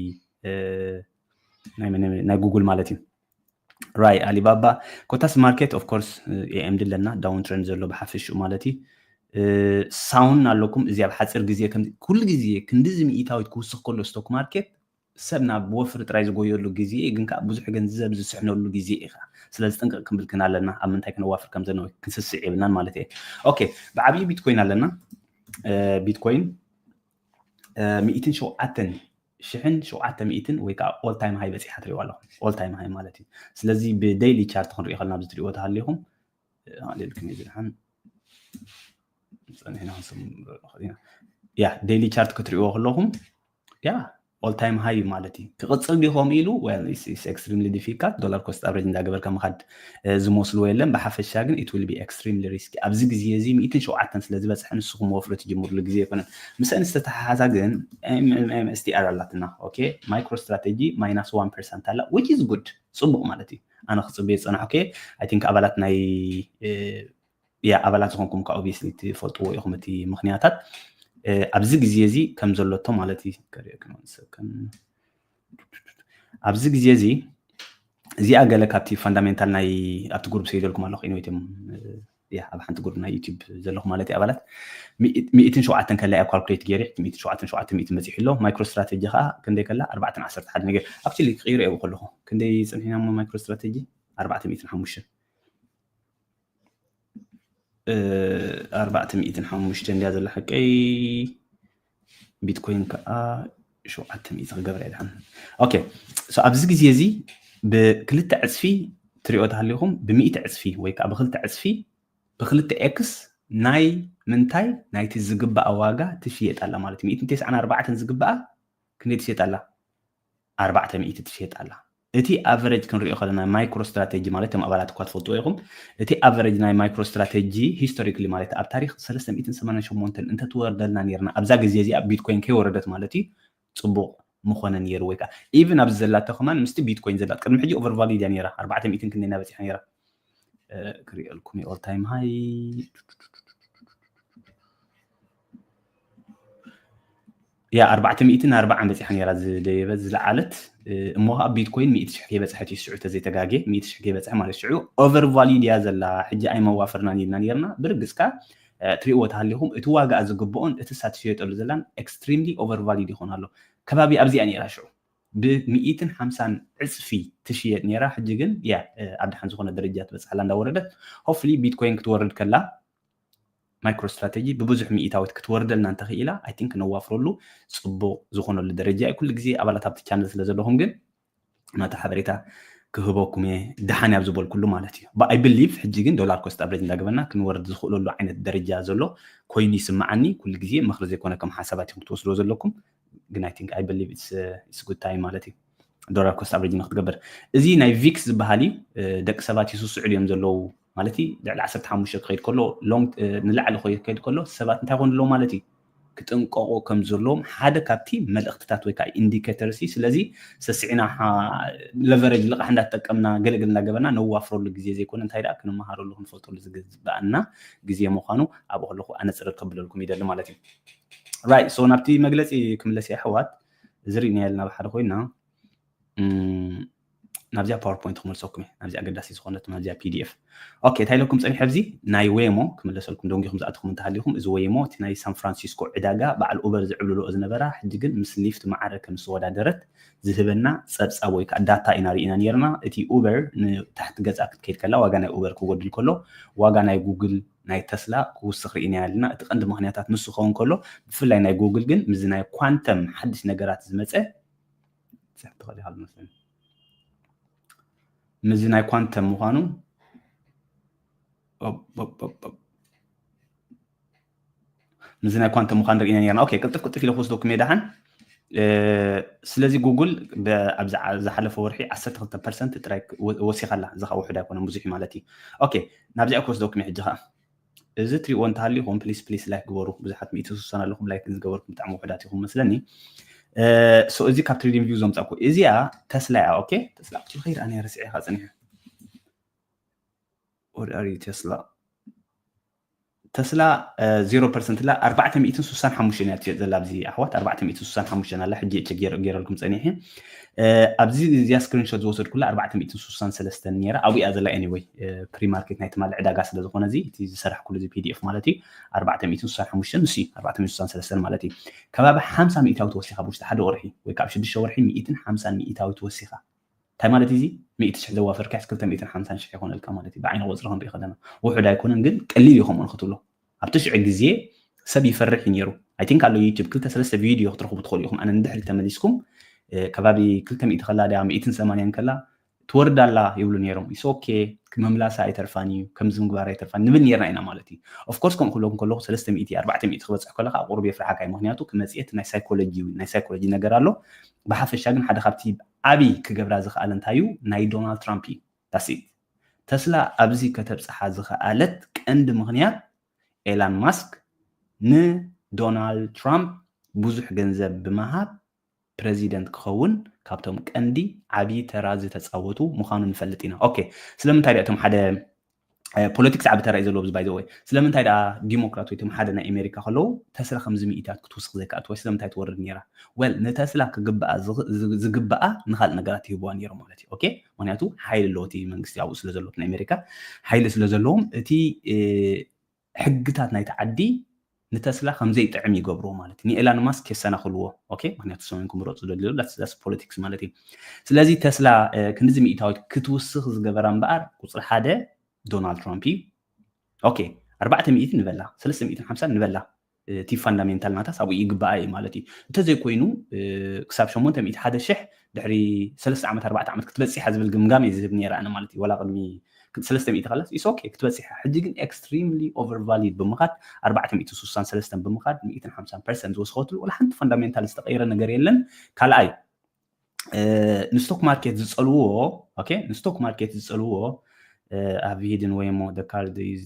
ናይ ጉግል ማለት እዩ። ራይ ኣሊባባ ኮታስ ማርኬት ኦፍ ኮርስ ኤኤምዲ ኣለና ዳውን ትረንድ ዘሎ ብሓፈሽኡ ማለት እዩ። ሳውን ኣለኩም እዚ ኣብ ሓፂር ግዜ ኩሉ ግዜ ክንድዚ ሚእታዊት ክውስኽ ከሎ ስቶክ ማርኬት ሰብ ናብ ወፍሪ ጥራይ ዝጎየሉ ግዜ ግን ከዓ ብዙሕ ገንዘብ ዝስሕነሉ ግዜ ኢኻ። ስለዚ ጥንቅቕ ክንብል ክን ኣለና ኣብ ምንታይ ክነዋፍር ከም ዘለና ክንስስዕ የብልናን ማለት እየ። ኦኬ፣ ብዓብዪ ቢትኮይን ኣለና። ቢትኮይን ሚእትን ሸውዓተን ሽሕን ሸውዓተ ሚእትን ወይ ከዓ ኦል ታይም ሃይ በፂሓ ትሪእዋ ኣለኹም። ኦል ታይም ሃይ ማለት እዩ። ስለዚ ብደይሊ ቻርት ክንሪኦ ከለና ኣብዚ ትሪእዎ ተሃሊኹም ኣልልክን እዩ ዝድሓን ፀኒሕና ክንሰም ያ ደይሊ ቻርት ክትሪእዎ ከለኹም ያ ኦል ታይም ሃይ ማለት እዩ። ክቕፅል ዲ ከምኡ ኢሉ ኤክስትሪምሊ ዲፊካልት ዶላር ኮስት ኣቨሬጅ እንዳገበርካ ምኻድ ዝመስልዎ የለን። ብሓፈሻ ግን ኢት ዊል ቢ ኤክስትሪምሊ ሪስኪ። ኣብዚ ግዜ እዚ ሚእትን ሸውዓተን ስለ ዝበፅሐ ንስኹም ወፍሪ ትጅምርሉ ግዜ ኣይኮነን። ምስአን ዝተተሓሓዛ ግን ኤምኤምኤምኤስቲኣር ኣላትና። ኦኬ ማይክሮ ስትራቴጂ ማይናስ ዋን ፐርሰንት ኣላ ዊች ኢዝ ጉድ፣ ፅቡቅ ማለት እዩ። ኣነ ክፅበዮ ዝፀናሕኩ ኣይ ቲንክ ኣባላት ናይ ያ ኣባላት ዝኾንኩም ከዓ ኦብቪየስሊ ትፈልጥዎ ኢኹም እቲ ምክንያታት ኣብዚ ግዜ እዚ ከም ዘሎቶ ማለት እዩ። ከርእየኩም ሰከን ኣብዚ ግዜ እዚ እዚኣ ገለ ካብቲ ፋንዳሜንታል ናይ ኣብቲ ግሩፕ ሰይደልኩም ኣለኹ ኢንወይትም ያ ኣብ ሓንቲ ግሩፕ ናይ ዩቲዩብ ዘለኹ ማለት እዩ ኣባላት ሚእትን ሸውዓተን ከላ እያ ካልኩሌት ገይረ ሚእትን ሸውዓተን ሸውዓተ ሚእትን መፂሑ ኣሎ። ማይክሮ ስትራቴጂ ከዓ ክንደይ ከላ ኣርባዕተን ዓሰርተ ሓደ ነገር ኣክቹሊ ክቕይሮ እየ ከለኹ ክንደይ ፅንሒና እሞ ማይክሮ ስትራቴጂ ኣርባዕተ ሚእትን ሓሙሽተ ኣርባዕተ ሚእትን ሓሙሽተ እንድያ ዘላ ሓቀይ። ቢትኮይን ከዓ ሸውዓተ ሚእቲ ክገብራ ይድሓን። ኦኬ ኣብዚ ግዜ እዚ ብክልተ ዕፅፊ ትሪኦ ተሃሊኹም ብሚእቲ ዕፅፊ ወይ ከዓ ብክልተ ዕፅፊ ብክልተ ኤክስ ናይ ምንታይ ናይቲ ዝግባኣ ዋጋ ትሽየጥ ኣላ ማለት እዩ። ሚእትን ተስዓን ኣርባዕተን ዝግባኣ ክንደይ ትሽየጥ ኣላ? ኣርባዕተ ሚእቲ ትሽየጥ ኣላ። እቲ ኣቨረጅ ክንሪኦ ከለና ማይክሮ ስትራቴጂ ማለት እቶም ኣባላት እኳ ትፈልጥዎ ኢኹም። እቲ ኣቨረጅ ናይ ማይክሮ ስትራቴጂ ሂስቶሪክሊ ማለት ኣብ ታሪክ ሰለስተ ሚእትን ሰማንያን ሸሞንተን እንተትወርደልና ነርና ኣብዛ ግዜ እዚኣ ቢትኮይን ከይወረደት ማለት እዩ ፅቡቅ ምኾነ ነይሩ ወይ ከዓ ኢቭን ኣብዚ ዘላቶ ከማን ምስቲ ቢትኮይን ዘላ ቅድሚ ሕጂ ኦቨር ቫሊድ እያ ነይራ ኣርባዕተ ሚእትን ክንደይ እናበፂሓ ነይራ ክሪኦልኩም ኦል ታይም ሃይ። ያ ኣርባዕተ ሚእትን ኣርባዓን በፂሓ ነይራ ዝደየበ ዝለዓለት። እሞ ከዓ ቢትኮይን ሚእቲ ሽሕ ከይበፅሐት እዩ ሽዑ ተዘይተጋጌ፣ ሚእቲ ሽሕ ከይበፅሐ ማለት ሽዑ ኦቨር ቫሊድ እያ ዘላ። ሕጂ ኣይመዋፈርናን ኢልና ነርና። ብርግፅካ ትሪእዎ ተሃሊኹም እቲ ዋጋ ዝግብኦን እቲ ሳት ትሽየጠሉ ዘላን ኤክስትሪምሊ ኦቨር ቫሊድ ይኾን ኣሎ። ከባቢ ኣብዚኣ ነይራ ሽዑ ብሚእትን ሓምሳን ዕፅፊ ትሽየጥ ነይራ። ሕጂ ግን ያ ኣብ ደሓን ዝኾነ ደረጃ ትበፅሓላ እንዳወረደት፣ ሆፍሊ ቢትኮይን ክትወርድ ከላ ማይክሮ ስትራቴጂ ብብዙሕ ሚእታዊት ክትወርደልና እንተኽኢላ ኣይ ቲንክ ነዋፍረሉ ፅቡቅ ዝኾነሉ ደረጃ እዩ። ኩሉ ግዜ ኣባላት ኣብቲ ቻነል ስለ ዘለኹም ግን ናታ ሓበሬታ ክህበኩም እየ። ደሓን ኣብ ዝበልኩሉ ማለት እዩ። ኣይ ብሊቭ ሕጂ ግን ዶላር ኮስት ኣቨሬጅ እንዳገበና ክንወርድ ዝኽእለሉ ዓይነት ደረጃ ዘሎ ኮይኑ ይስምዓኒ። ኩሉ ግዜ ምኽሪ ዘይኮነ ከም ሓሳባት ኢኹም ክትወስድዎ ዘለኩም፣ ግን ኣይ ቲንክ ኣይ ብሊቭ ኢትስ ጉድ ታይም ማለት እዩ። ዶላር ኮስት ኣቨሬጅ ንክትገብር እዚ ናይ ቪክስ ዝበሃል እዩ። ደቂ ሰባት ይስስዑ እዮም ዘለዉ ማለት እዩ። ልዕሊ ዓሰርተ ሓሙሽተ ክኸይድ ከሎ ንላዕሊ ክኸይድ ከሎ ሰባት እንታይ ኮን ኣለዉ ማለት እዩ፣ ክጥንቀቑ ከም ዘለዎም ሓደ ካብቲ መልእኽትታት ወይ ከዓ ኢንዲኬተርስ እዩ። ስለዚ ሰስዒና ለቨረጅ ልቓሕ እንዳተጠቀምና ገለገል እንዳገበና ነዋፍረሉ ግዜ ዘይኮነ እንታይ ደኣ ክንመሃረሉ ክንፈልጠሉ ዝግባኣና ግዜ ምዃኑ ኣብኡ ከለኹ ኣነፅረር ከብለልኩም ይደሊ ማለት እዩ። ራይት ሶ ናብቲ መግለፂ ክምለስ እየ ኣሕዋት። እዚ ርኢና ያልና ብሓደ ኮይና ናብዚኣ ፓወርፖይንት ክመልሰኩም እየ። ናብዚኣ ኣገዳሲ ዝኾነት ናብዚኣ ፒዲኤፍ ኦኬ እንታይ ኢለኩም ፀኒሐ ኣብዚ ናይ ወይሞ ክምለሰልኩም ደንጊኹም ዝኣትኹም እንተሃሊኹም እዚ ወይሞ እቲ ናይ ሳን ፍራንሲስኮ ዕዳጋ በዓል ኡበር ዝዕብልልኦ ዝነበራ ሕጂ ግን ምስ ሊፍት ማዕረ ከም ዝተወዳደረት ዝህበና ፀብፃብ ወይ ከዓ ዳታ ኢና ርኢና ነርና። እቲ ኡበር ንታሕቲ ገፃ ክትከይድ ከላ ዋጋ ናይ ኡበር ክጎድል ከሎ ዋጋ ናይ ጉግል ናይ ተስላ ክውስኽ ርኢና ያለና። እቲ ቀንዲ ምክንያታት ንሱ ክኸውን ከሎ ብፍላይ ናይ ጉግል ግን ምስዚ ናይ ኳንተም ሓድሽ ነገራት ዝመፀ ምስዚ ናይ ኳንተም ምዃኑ ምስዚ ናይ ኳንተም ምዃኑ ርኢና ነርና። ኦኬ ቅልጥፍ ቅልጥፍ ኢለ ክወስደኩም እየ ደሓን። ስለዚ ጉግል ዝሓለፈ ወርሒ ዓሰርተ ክልተ ፐርሰንት ጥራይ ወሲኻ ኣላ። እዚ ከዓ ውሑድ ኣይኮነን ብዙሕ ማለት እዩ። ኦኬ ናብዚኣ ክወስደኩም እየ ሕጂ ከዓ እዚ ትሪእዎ እንተሃሊኹም ፕሊስ ፕሊስ ላይክ ግበሩ። ብዙሓት ሚእቲ ስሳን ኣለኹም ላይክ ዝገበርኩም ብጣዕሚ ውሑዳት ኢኹም መስለኒ። ሶ እዚ ካብ ትሬዲንግ ቪው ዘምፃእኩ እዚኣ ተስላ እያ። ኦኬ ተስላ ክትብል ከይድ ኣነ ረስዒ ኢኻ ፀኒሐ ወድኣሪ ተስላ ተስላ ዜሮ ፐርሰንት ላ ኣርባዕተ ሚእትን ስሳን ሓሙሽተን እያ ትሸጥ ዘላ ኣብዚ ኣሕዋት ኣርባዕተ ሚእትን ስሳን ሓሙሽተን ኣላ። ሕጂ እቸ ገይረልኩም ፀኒሐ ኣብዚ እዚኣ ስክሪንሾት ዝወሰድኩላ ኣርባዕተ ሚእትን ስሳን ሰለስተን ነይራ ኣብኡ እያ ዘላ። ኤኒወይ ፕሪማርኬት ናይ ትማሊ ዕዳጋ ስለ ዝኾነ እዚ እቲ ዝሰራሕኩሉ እዚ ፒዲኤፍ ማለት እዩ ኣርባዕተ ሚእትን ስሳን ሓሙሽተን ንሱ ኣርባዕተ ሚእትን ስሳን ሰለስተን ማለት እዩ። ከባቢ ሓምሳ ሚእታዊ ተወሲኻ ብውሽጢ ሓደ ወርሒ ወይ ካብ ሽዱሽተ ወርሒ ሚእትን ሓምሳን ሚእታዊ ተወሲኻ እንታይ ማለት እዚ ሚእቲ ሽሕ ዘዋፈርካስ ክልተ ሚእትን ሓምሳን ሽሕ ይኾነልካ ማለት እዩ። ብዓይኒ ቁፅሪ ክንርኢ ከለና ውሑድ ኣይኮነን፣ ግን ቀሊል እዩ ከምኡ ንክትብሎ ኣብቲ ሽዑ ግዜ ሰብ ይፈርሕ እዩ ነይሩ። ኣይ ቲንክ ኣሎ ዩቱብ ክልተ ሰለስተ ቪድዮ ክትረኽቡ ትኽእሉ ኢኹም። ኣነ ንድሕሪ ተመሊስኩም ከባቢ ክልተ ሚእቲ ከላ ድያ ሚእትን ሰማንያን ከላ ትወርድ ኣላ ይብሉ ነይሮም። ኢስ ኦኬ ምምላሳ ኣይተርፋን እዩ ከምዚ ምግባር ኣይተርፋን ንብል ነርና ኢና ማለት እዩ። ኦፍኮርስ ከምኡ ክብለኩም ከለኹ ሰለስተ ሚእቲ ኣርባዕተ ሚእቲ ክበፅሕ ከለካ ቁሩብ የፍርሓካ እዩ። ምክንያቱ ክመፅኤት ናይ ሳይኮሎጂ ናይ ሳይኮሎጂ ነገር ኣሎ። ብሓፈሻ ግን ሓደ ካብቲ ዓብይ ክገብራ ዝኽኣለ እንታይ እዩ ናይ ዶናልድ ትራምፕ እዩ። ዳሲት ተስላ ኣብዚ ከተብፅሓ ዝኽኣለት ቀንዲ ምኽንያት ኤላን ማስክ ንዶናልድ ትራምፕ ብዙሕ ገንዘብ ብምሃብ ፕረዚደንት ክኸውን ካብቶም ቀንዲ ዓብዪ ተራ ዝተፃወቱ ምዃኑ ንፈልጥ ኢና። ኦኬ ስለምንታይ ዲኣ እቶም ሓደ ፖለቲክስ ዓቢ ተራ እዩ ዘለዎ ባይ ዘ ወይ ስለምንታይ ደኣ ዲሞክራት ወይ እቶም ሓደ ናይ ኣሜሪካ ከለዉ ተስላ ከምዚ ሚእታት ክትውስኽ ዘይከኣት ወይ ስለምንታይ ትወርድ ነይራ? ወል ንተስላ ክግብኣ ዝግብኣ ንካልእ ነገራት ይህብዋ ነይሮም ማለት እዩ። ኦኬ ምክንያቱ ሓይሊ ኣለዎ እቲ መንግስቲ ኣብኡ ስለ ዘለዎ ናይ ኣሜሪካ ሓይሊ ስለ ዘለዎም እቲ ሕግታት ናይቲ ዓዲ ንተስላ ከምዘይጥዕም ይገብርዎ ማለት እዩ። ንኤላን ማስክ የሰናኽልዎ። ኦኬ ምክንያቱ ሰሜን ክምረፁ ደልዩ ፖለቲክስ ማለት እዩ። ስለዚ ተስላ ክንድዚ ሚእታዊት ክትውስኽ ዝገበራ እምበኣር ቁፅሪ ሓደ ዶናልድ ትራምፕ እዩ። ኦኬ ኣርባዕተ ሚእቲ ንበላ ሰለስተ ሚእትን ሓምሳን ንበላ እቲ ፋንዳሜንታል ናታስ ኣብኡ ይግባኣ እዩ ማለት እዩ። እንተዘይኮይኑ ክሳብ ሸሞንተ ሚእቲ ሓደ ሽሕ ድሕሪ ሰለስተ ዓመት ኣርባዕተ ዓመት ክትበፂሕ እያ ዝብል ግምጋም እየ ዝህብ ነይረ ኣነ ማለት እዩ። ዋላ ቅድሚ ሰለስተ ሚእቲ ከላስ ኢስ ኦኬ ክትበፂሕ እያ። ሕጂ ግን ኤክስትሪምሊ ኦቨር ቫሊድ ብምኻድ ኣርባዕተ ሚእቲ ስሳን ሰለስተን ብምኻድ ሚእትን ሓምሳን ፐርሰንት ዝወሰኸትሉ ዋላ ሓንቲ ፋንዳሜንታል ዝተቐየረ ነገር የለን። ካልኣይ ንስቶክ ማርኬት ዝፀልውዎ ኦኬ ንስቶክ ማርኬት ዝፀልውዎ have hidden way more the card is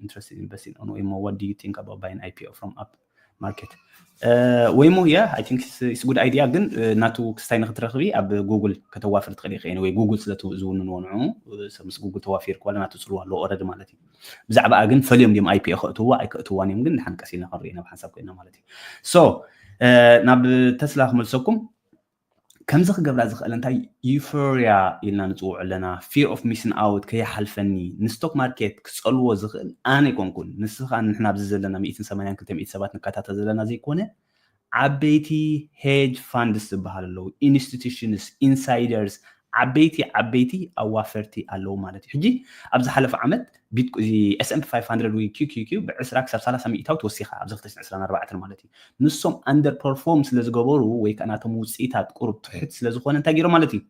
interested in investing on way more what do you think about buying IPO from up ማርኬት ወይሞ ያ I think it's good idea። ግን ናቱ ክስታይ ንክትረክቢ ኣብ ጉግል ከተዋፍር ትኽእል ኢኸ ወይ ጉግል ስለ ዝውንንዎ ንዑ ምስ ጉግል ተዋፊር ከዋለ ናቱ ፅልዋ ኣለዎ ኦረድ ማለት እዩ። ብዛዕባኣ ግን ፈልዮም ድም IP ከእትዋ ኣይከእትዋን እዮም። ግን ንሓንቀስ ኢልና ክንርኢ ናብ ሓንሳብ ኮይና ማለት እዩ። So ናብ ተስላ ክመልሰኩም ከምዚ ክገብራ ዝኽእል እንታይ euphoria ኢልና ንፅውዖ ኣለና። Fear of missing out ከይሓልፈኒ ንስቶክ ማርኬት ክፀልዎ ዝኽእል ኣነ ኣይኮንኩን። ንስኻ ንሕና ኣብዚ ዘለና ሚእትን ሰማንያን ክልተ ሚእቲ ሰባት ንከታተል ዘለና ዘይኮነ ዓበይቲ hedge funds ዝበሃል ኣለዉ፣ institutions፣ insiders፣ ዓበይቲ ዓበይቲ ኣዋፈርቲ ኣለዉ ማለት እዩ። ሕጂ ኣብ ዝሓለፈ ዓመት S&P five hundred ወይ QQQ ብ20 ክሳብ 30 ሚእታዊ ተወሲኻ ኣብዚ 2024 ማለት እዩ። ንሶም under perform ስለ ዝገበሩ ወይ ከዓ ናቶም ውፅኢታት ቁሩብ ትሕት ስለ ዝኾነ እንታይ ገይሮም ማለት እዩ።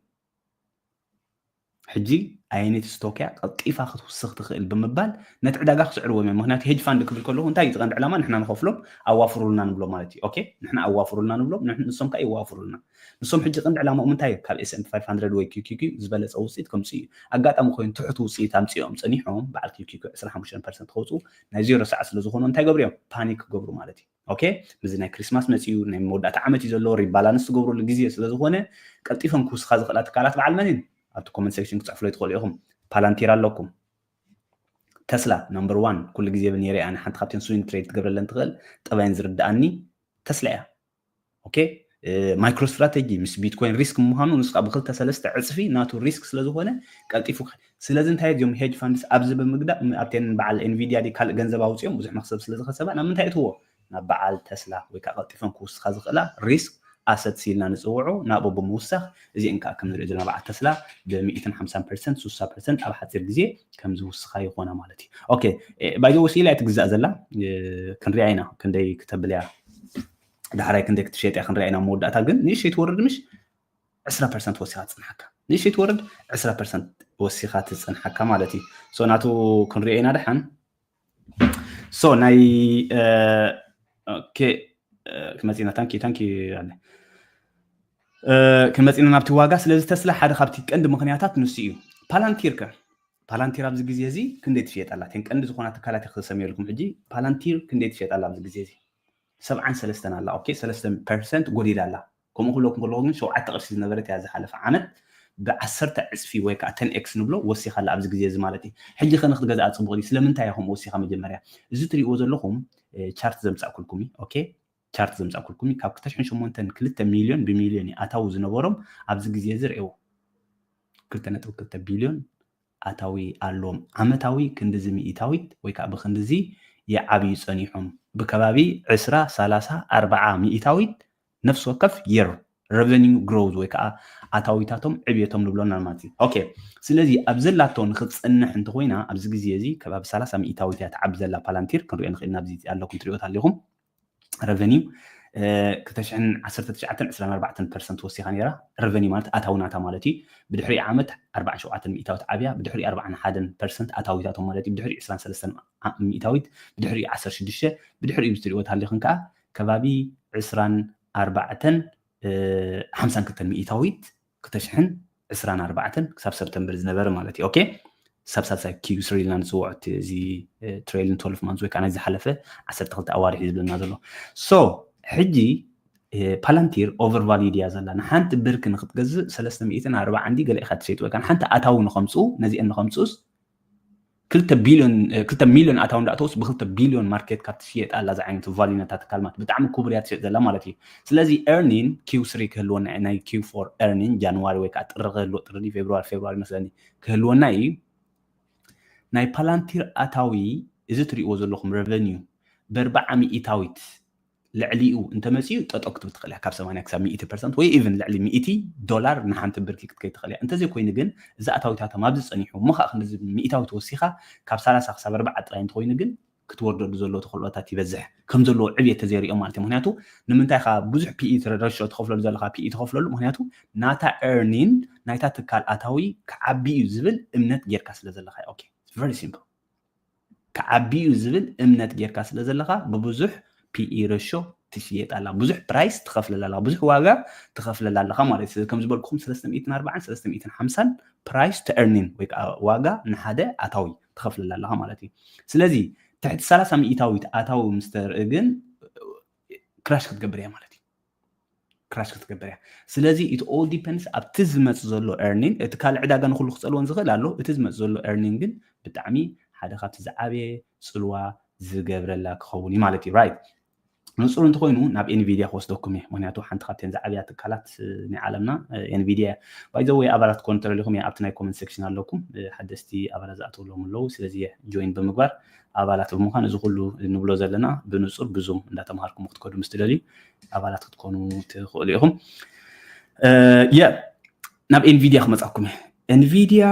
ሕጂ ኣየነይቲ ስቶክ እያ ቀልጢፋ ክትውስኽ ትኽእል ብምባል ነቲ ዕዳጋ ክስዕርዎም እዮም። ምክንያቱ hedge fund ክብል ከለኹ እንታይ እዩ ቀንዲ ዕላማ? ንሕና ንኸፍሎም ኣዋፍሩልና ንብሎ ማለት እዩ። ኦኬ ንሕና ኣዋፍሩልና ንብሎም ንሶም ከዓ ይዋፍሩልና። ንሶም ሕጂ ቀንዲ ዕላማኦም እንታይ እዩ? ካብ S&P five hundred ወይ QQQ ዝበለፀ ውፅኢት ከምፅኡ እዩ። ኣጋጣሚ ኮይኑ ትሕቲ ውፅኢት ኣምፅኦም ፀኒሖም በዓል QQQ 25 ፐርሰንት ከውፅኡ ናይ ዜሮ ሰዓት ስለ ዝኾኑ እንታይ ገብሩ እዮም? ፓኒክ ክገብሩ ማለት እዩ። ኦኬ ምስዚ ናይ ክሪስማስ መፅኡ ናይ መወዳእታ ዓመት እዩ ዘሎ። ሪባላንስ ትገብሩሉ ግዜ ስለ ዝኾነ ቀልጢፈን ክውስኻ ዝኽእላ ትካላት በዓል መንን ኣብቲ comment section ክፅሕፍሎ ትኽእሉ ኢኹም። ፓላንቲር ኣለኩም። ተስላ number one ኩሉ ግዜ ብነይረ ኣነ ሓንቲ ካብተን swing trade ትገብረለን ትኽእል ጠባይን ዝርድኣኒ ተስላ እያ። ኦኬ ማይክሮ ስትራተጂ ምስ ቢትኮይን ሪስክ ምዃኑ ንስኻ ብክልተ ሰለስተ ዕፅፊ ናቱ ሪስክ ስለ ዝኾነ ቀልጢፉ ስለዚ እንታይ እዮም hedge funds ኣብዚ ብምግዳእ ኣብተን በዓል Nvidia ካልእ ገንዘብ ኣውፅኦም ብዙሕ መክሰብ ስለ ዝኸሰባ ናብ ምንታይ እትዎ ናብ በዓል ተስላ ወይ ከዓ ቀልጢፈን ክውስኻ ዝኽእላ ሪስክ ኣሰት ሲልና ንፅውዑ ናብኡ ብምውሳኽ እዚአን ከዓ ከም ንሪኦ ዘለና በዓል ተስላ ብ150 ፐርሰንት 60 ፐርሰንት ኣብ ሓፂር ግዜ ከም ዝውስኻ ይኾና ማለት እዩ። ኦኬ ባይዘ ወሲላ እያ ትግዛእ ዘላ ክንሪኣ ኢና ክንደይ ክተብል እያ ዳሕራይ ክንደይ ክትሸጥ እያ ክንሪኣ ኢና መወዳእታ ግን ንእሽተይ ትወርድ ምሽ 20 ፐርሰንት ወሲኻ ትፅንሓካ ንእሽተይ ትወርድ 20 ፐርሰንት ወሲኻ ትፅንሓካ ማለት እዩ። So ናቱ ክንሪኦ ኢና ደሓን። So ናይ ክመፂና ታንኪ ታንኪ ክመፂና ናብቲ ዋጋ ስለዚ ተስላ ሓደ ካብቲ ቀንዲ ምክንያታት ንሱ እዩ። ፓላንቲር ከ ፓላንቲር ኣብዚ ግዜ እዚ ክንደይ ትሽየጥ ኣላ? እተን ቀንዲ ዝኾና ትካላት ክሰምየልኩም ሕጂ ፓላንቲር ክንደይ ትሽየጥ ኣላ ኣብዚ ግዜ እዚ? ሰብዓን ሰለስተን ኣላ። ኦኬ ሰለስተ ፐርሰንት ጎዲላ ኣላ። ከምኡ ክብለኩም ከለኹ ግን ሸውዓተ ቅርሺ ዝነበረት እያ ዝሓለፈ ዓመት ብዓሰርተ ዕፅፊ ወይ ከዓ ተን ኤክስ ንብሎ ወሲኻ ኣላ ኣብዚ ግዜ እዚ ማለት እዩ። ሕጂ ከ ንክትገዝኣ ፅቡቕ ድዩ? ስለምንታይ እያ ከምኡ ወሲኻ? መጀመርያ እዚ ትሪእዎ ዘለኹም ቻርት ዘምፃእኩልኩም እዩ። ኦኬ ቻርት ዘምፃእኩልኩም እዩ። ካብ ክልተ ሽሕን ሸሞንተን ክልተ ሚልዮን ብሚልዮን እዩ ኣታዊ ዝነበሮም ኣብዚ ግዜ እዚ ርእዎ ክልተ ነጥቢ ክልተ ቢልዮን ኣታዊ ኣለዎም። ዓመታዊ ክንድዚ ሚእታዊት ወይ ከዓ ብክንድዚ ይዓብዩ ፀኒሖም ብከባቢ ዕስራ፣ ሰላሳ፣ ኣርብዓ ሚእታዊት ነፍሲ ወከፍ የር revenue growth ወይ ከዓ ኣታዊታቶም ዕብየቶም ንብሎና ማለት እዩ። ኦኬ ስለዚ ኣብ ዘላቶ ንክትፀንሕ እንተኮይና ኣብዚ ግዜ እዚ ከባቢ ሰላሳ ሚእታዊት እያ ትዓቢ ዘላ ፓላንቲር ክንሪኦ ንክእል ናብዚ ኣለኩም ትሪኦ ኣለኹም revenue ክልተ ሽሕን ዓሰርተ ትሽዓተን ዕስራን ኣርባዕተን ፐርሰንት ወሲኻ ነይራ። revenue ማለት ኣታዊ ናታ ማለት እዩ። ብድሕሪ ዓመት ኣርባዓን ሸውዓተን ሚእታዊት ዓብያ ብድሕሪ ኣርባዓን ሓደን ፐርሰንት ኣታዊታቶም ማለት እዩ። ብድሕሪ ዕስራን ሰለስተን ሚእታዊት ብድሕሪ ዓሰርተ ሽዱሽተ ብድሕሪ ትሪእዎ ታሊኽን ከዓ ከባቢ ዕስራን ኣርባዕተን ሓምሳን ክልተን ሚእታዊት ክልተ ሽሕን ዕስራን ኣርባዕተን ክሳብ ሰፕተምበር ዝነበረ ማለት እዩ። ኦኬ ክሳብ ሳልሳይ ኪዩ ስሪ ኢልና ንፅውዖ እዚ ትሬሊን ትወልፍ ማንዝ ወይ ከዓ ናይ ዝሓለፈ ዓሰርተ ክልተ ኣዋርሕ እዩ ዝብለና ዘሎ። So ሕጂ ፓላንቲር ኦቨር ቫልዩ ድያ ዘላ? ንሓንቲ ብርክ ንክትገዝእ ሰለስተ ሚእትን ኣርባዓን ድዩ ገለ ኢኻ ትሸይጥ ወይ ከዓ ንሓንቲ ኣታዊ ንከምፅኡ ነዚአን ንከምፅኡስ ክልተ ቢልዮን ክልተ ሚልዮን ኣታዊ እንዳእተውስ ብክልተ ቢልዮን ማርኬት ካብ ትሽየጥ ኣላ ዝዓይነቱ ቫልዩ ነታ ትካል ማለት ብጣዕሚ ክቡር እያ ትሸጥ ዘላ ማለት እዩ። ስለዚ ኤርኒን ኪው ስሪ ክህልወና እዩ ናይ ኪው ፎር ኤርኒን ጃንዋሪ ወይ ከዓ ጥሪ ክህልዎ ጥሪ ፌብሩዋሪ ፌብሩዋሪ መስለኒ ክህልወና እዩ። ናይ ፓላንቲር ኣታዊ እዚ ትሪእዎ ዘለኹም revenue በርባዓ ሚእታዊት ልዕሊኡ እንተመፅኡ ጠጠው ክትብል ትኽእል እያ ካብ ሰማንያ ክሳብ ሚእቲ ፐርሰንት ወይ ኢቨን ልዕሊ ሚእቲ ዶላር ንሓንቲ ብርኪ ክትከይ ትኽእል እያ። እንተዘይኮይኑ ግን እዚ ኣታዊታቶም ኣብዚ ፀኒሑ እሞ ከዓ ክንዚ ሚእታዊት ወሲኻ ካብ ሰላሳ ክሳብ ኣርባዓ ጥራይ እንተኮይኑ ግን ክትወርደሉ ዘሎ ተኽእሎታት ይበዝሕ ከም ዘለዎ ዕብየት ተዘይሪኦ ማለት እዩ። ምክንያቱ ንምንታይ ካ ብዙሕ ፒኢ ረሾ ትኸፍለሉ ዘለካ ፒኢ ትኸፍለሉ ምክንያቱ ናታ ኤርኒን ናይታ ትካል ኣታዊ ክዓቢ እዩ ዝብል እምነት ጌርካ ስለ ዘለካ ኦኬ very simple ክዓቢ እዩ ዝብል እምነት ጌርካ ስለ ዘለካ ብብዙሕ ፒኢ ረሾ ትሽየጥ ኣላ ብዙሕ ፕራይስ ትኸፍለላ ኣለካ ብዙሕ ዋጋ ትኸፍለላ ኣለካ ማለት እዩ። ከም ዝበልኩኹም ሰለስተ ሚእትን ኣርባዓን ሰለስተ ሚእትን ሓምሳን ፕራይስ ቱ ኤርኒን ወይ ከዓ ዋጋ ንሓደ ኣታዊ ትኸፍለላ ኣለካ ማለት እዩ። ስለዚ ትሕቲ ሰላሳ ሚእታዊት ኣታዊ ምስ ተርኢ ግን crash ክትገብር እያ ማለት እዩ። crash ክትገብር እያ። ስለዚ it all depends ኣብቲ ዝመፅ ዘሎ earning። እቲ ካልእ ዕዳጋ ንኩሉ ክፀልወን ዝኽእል ኣሎ። እቲ ዝመፅ ዘሎ earning ግን ብጣዕሚ ሓደ ካብቲ ዝዓበየ ፅልዋ ዝገብረላ ክኸውን እዩ ማለት እዩ። Right? ንፁር እንተኮይኑ ናብ ኤንቪድያ ክወስደኩም እየ። ምክንያቱ ሓንቲ ካብተን ዝዓብያ ትካላት ናይ ዓለምና ኤንቪድያ። By the way ኣባላት ኮን ተደሊኹም ኣብቲ ናይ comment section ኣለኩም። ሓደስቲ ኣባላት ዝኣተውሎም ኣለዉ። ስለዚ join ብምግባር ኣባላት ብምዃን እዚ ኩሉ ንብሎ ዘለና ብንፁር ብዙም እንዳተምሃርኩም ክትከዱ ምስ ትደልዩ ኣባላት ክትኮኑ ትኽእሉ ኢኹም። የ ናብ ኤንቪድያ ክመፃኩም እየ። ኤንቪድያ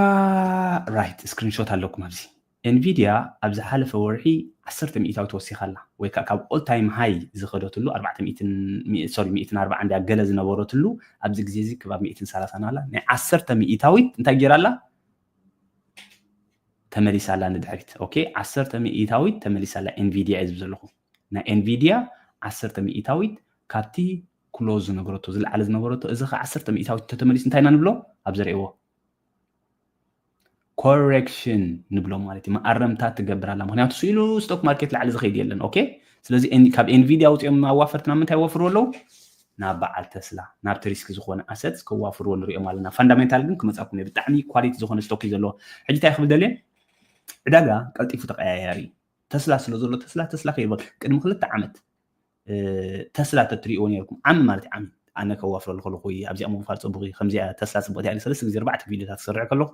right screenshot ኣለኩም ኣብዚ። ኤንቪድያ ኣብ ዝሓለፈ ወርሒ ዓሰርተ ሚእታዊት ወሲኻ ኣላ፣ ወይ ከዓ ካብ all time high ዝኸደትሉ ኣርባዕተ ሚእትን፣ ሚ- sorry፣ ሚእትን ኣርባዓን ድያ ገለ ዝነበረትሉ ኣብዚ ግዜ እዚ ክባብ ሚእትን ሰላሳን ኣላ። ናይ ዓሰርተ ሚእታዊት እንታይ ገይራ ኣላ? ተመሊሳ ኣላ ንድሕሪት። ኦኬ፣ ዓሰርተ ሚእታዊት ተመሊሳ ኣላ ኤንቪድያ እዩ ዝብል ዘለኹ። ናይ ኤንቪድያ ዓሰርተ ሚእታዊት ካብቲ ክሎዝ ዝነበረቶ ዝለዓለ ዝነበረቶ እዚ ከ ዓሰርተ ሚእታዊት እንተተመሊሱ እንታይ ኢና ንብሎ? ኣብ ዘርእዎ correction ንብሎ ማለት እዩ። መኣረምታ ትገብር ኣላ። ምክንያቱ ስኢሉ ስቶክ ማርኬት ላዕሊ ዝኸይድ የለን። ኦኬ፣ ስለዚ ኤን- ካብ ኤንቪድያ ኣውፅኦም ኣዋፈርትና ምንታይ ወፍርዎ ኣለዉ? ናብ በዓል ተስላ ናብቲ ሪስክ ዝኾነ ኣሰት ከዋፍርዎ ንሪኦም ኣለና። ፋንዳሜንታል ግን ክመፃኩም እየ። ብጣዕሚ ኳሊቲ ዝኾነ ስቶክ እዩ ዘለዎ። ሕጂ እንታይ ክብል ደልየ? ዕዳጋ ቀልጢፉ ተቀያያሪ እዩ። ተስላ ስለ ዘሎ ተስላ ተስላ ከይበል ቅድሚ ክልተ ዓመት እ፣ ተስላ ተትሪእዎ ነርኩም ዓሚ ማለት እዩ። ዓሚ ኣነ ከዋፍረሉ ከለኹ እዩ ኣብዚኣ ምውፋር ፅቡቅ እዩ። ከምዚኣ ተስላ ፅቡቅ እያ ኢለ ሰለስተ ግዜ ኣርባዕተ ቪድዮታት ክሰርሕ ከለኹ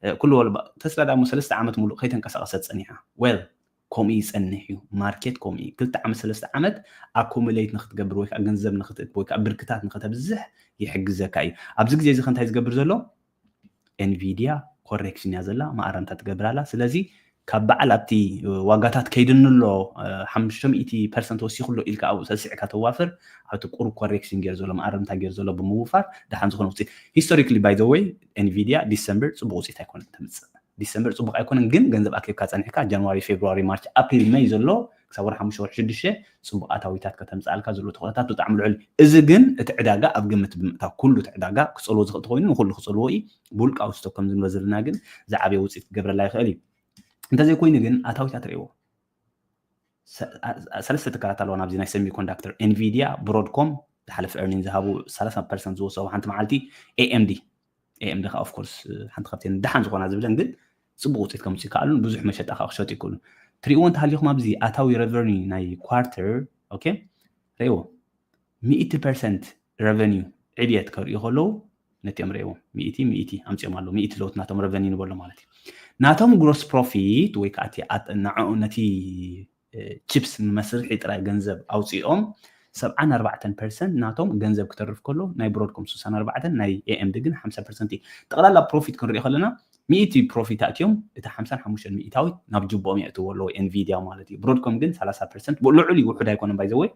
እ፣ ኩሉ ወለ ባ- ተስላ ዳሞ ሰለስተ ዓመት ሙሉእ ከይተንቀሳቀሰት ፀኒሓ። Well ከምኡ ይፀንሕ እዩ ማርኬት ከምኡ እዩ። ክልተ ዓመት ሰለስተ ዓመት ኣኮሙሌት ንክትገብር ወይ ከዓ ገንዘብ ንክትእክብ ወይ ከዓ ብርክታት ንክተብዝሕ ይሕግዘካ እዩ። ኣብዚ ግዜ እዚ ከ እንታይ ዝገብር ዘሎ? ኤንቪድያ ኮሬክሽን እያ ዘላ፣ ማእረምታ ትገብር ኣላ። ስለዚ ካብ በዓል ኣብቲ ዋጋታት ከይድኒ ኣሎ ሓሙሽተ ሚእቲ ፐርሰንት ወሲኹ ኣሎ ኢልካ ኣብኡ ሰሲዕካ ተዋፍር ኣብቲ ቁሩብ ኮሬክሽን ገይር ዘሎ ማእረምታ ገይር ዘሎ ብምውፋር ደሓን ዝኾነ ውፅኢት historically by the way ኤንቪድያ ዲሰምበር ፅቡቅ ውፅኢት ኣይኮነን ተምፅእ። ዲሰምበር ፅቡቅ ኣይኮነን ግን ገንዘብ ኣኪብካ ፀኒሕካ ጃንዋሪ ፌብሩዋሪ ማርች ኣፕሪል መይ ዘሎ ክሳብ ወርሒ ሓሙሽተ ወርሒ ሽዱሽተ ፅቡቅ ኣታዊታት ከተምፅኣልካ ዘሎ ተኽእሎታት ብጣዕሚ ልዑል። እዚ ግን እቲ ዕዳጋ ኣብ ግምት ብምእታው ኩሉ እቲ ዕዳጋ ክፀልዎ ዝኽእል ተኮይኑ ንኩሉ ክፀልዎ እዩ። ብውልቃዊ ስቶክ ከም ዝንበ ዘለና ግን ዝዓበየ ውፅኢት ክገብረላ ይኽእል እዩ። እንተዘይኮይኑ ግን ኣታዊታት ርእይዎ። ሰለስተ ትካላት ኣለዋ ናብዚ ናይ ሰሚኮንዳክተር ኤንቪድያ ብሮድኮም ዝሓለፈ ኤርኒን ዝሃቡ ሰላሳ ፐርሰንት ዝወሰቡ ሓንቲ መዓልቲ ኤኤምዲ ኤኤምዲ ከዓ ኦፍኮርስ ሓንቲ ካብተን ደሓን ዝኾና ዝብለን ግን ፅቡቅ ውፅኢት ከምፅእ ይከኣሉን ብዙሕ መሸጣ ከዓ ክሸጡ ይክእሉ። ትሪእዎ እንተሃሊኹም ኣብዚ ኣታዊ ረቨኒ ናይ ኳርተር ኦኬ ርእይዎ ሚእቲ ፐርሰንት ረቨኒዩ ዕብየት ከርእዩ ከለዉ ነቲኦም ርእይዎም ሚእቲ ሚእቲ ኣምፅኦም ኣለዉ ሚእቲ ለውት ናቶም ረቨኒ ንበሎ ማለት እዩ። ናቶም ግሮስ ፕሮፊት ወይ ከዓ እቲ ኣጥ- ንዕኡ ነቲ ቺፕስ ንመስርሒ ጥራይ ገንዘብ ኣውፂኦም ሰብዓን ኣርባዕተን ፐርሰንት ናቶም ገንዘብ ክተርፍ ከሎ ናይ ብሮድኮም ስሳን ኣርባዕተን ናይ ኤኤምዲ ግን ሓምሳ ፐርሰንት እዩ። ጠቕላላ ፕሮፊት ክንሪኦ ከለና ሚእቲ ፕሮፊት ኣእትዮም እቲ ሓምሳን ሓሙሽተን ሚእታዊት ናብ ጅቦኦም የእትዎ ኣለዎ ኤንቪድያ ማለት እዩ። ብሮድኮም ግን ሰላሳ ፐርሰንት ብኡ ልዑል እዩ ውሑድ ኣይኮነን ባይዘወይ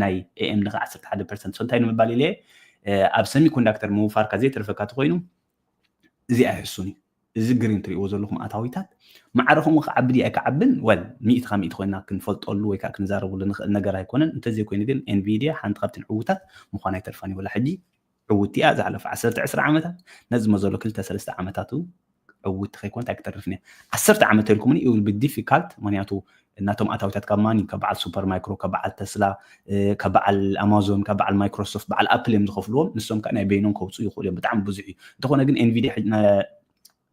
ናይ ኤኤምዲ ከ ዓሰርተ ሓደ ፐርሰንት so እንታይ ንምባል ኢለ ኣብ ሰሚኮንዳክተር ምውፋርካ ዘይተርፈካ ተኮይኑ እዚ ኣይሕሱን እዩ። እዚ ግሪን ትሪእዎ ዘለኹም ኣታዊታት ማዕረ ከምኡ ክዓቢ ድዩ ኣይክዓብን ወል ሚእቲ ካብ ሚእቲ ኮይና ክንፈልጠሉ ወይ ከዓ ክንዛረብሉ ንኽእል ነገር ኣይኮነን። እንተዘይኮይኑ ግን ኤንቪድያ ሓንቲ ካብተን ዕዉታት ምዃና ኣይተርፋን እዩ። ወላ ሕጂ ዕውቲ እያ። ዝሓለፈ ዓሰርተ ዕስራ ዓመታት ነዚ መዘሎ ክልተ ሰለስተ ዓመታት እውን ዕውቲ ከይኮነት ኣይክተርፍን እያ። ዓሰርተ ዓመት ተልኩምኒ it will be difficult ምክንያቱ እናቶም ኣታዊታት ካብ ማን ካብ በዓል ሱፐር ማይክሮ ካብ በዓል ተስላ ካብ በዓል ኣማዞን ካብ በዓል ማይክሮሶፍት በዓል ኣፕል እዮም ዝኸፍልዎም። ንሶም ከዓ ናይ በይኖም ከውፅኡ ይኽእሉ እዮም። ብጣዕሚ ብዙሕ እዩ። እንተኾነ ግን ኤንቪድያ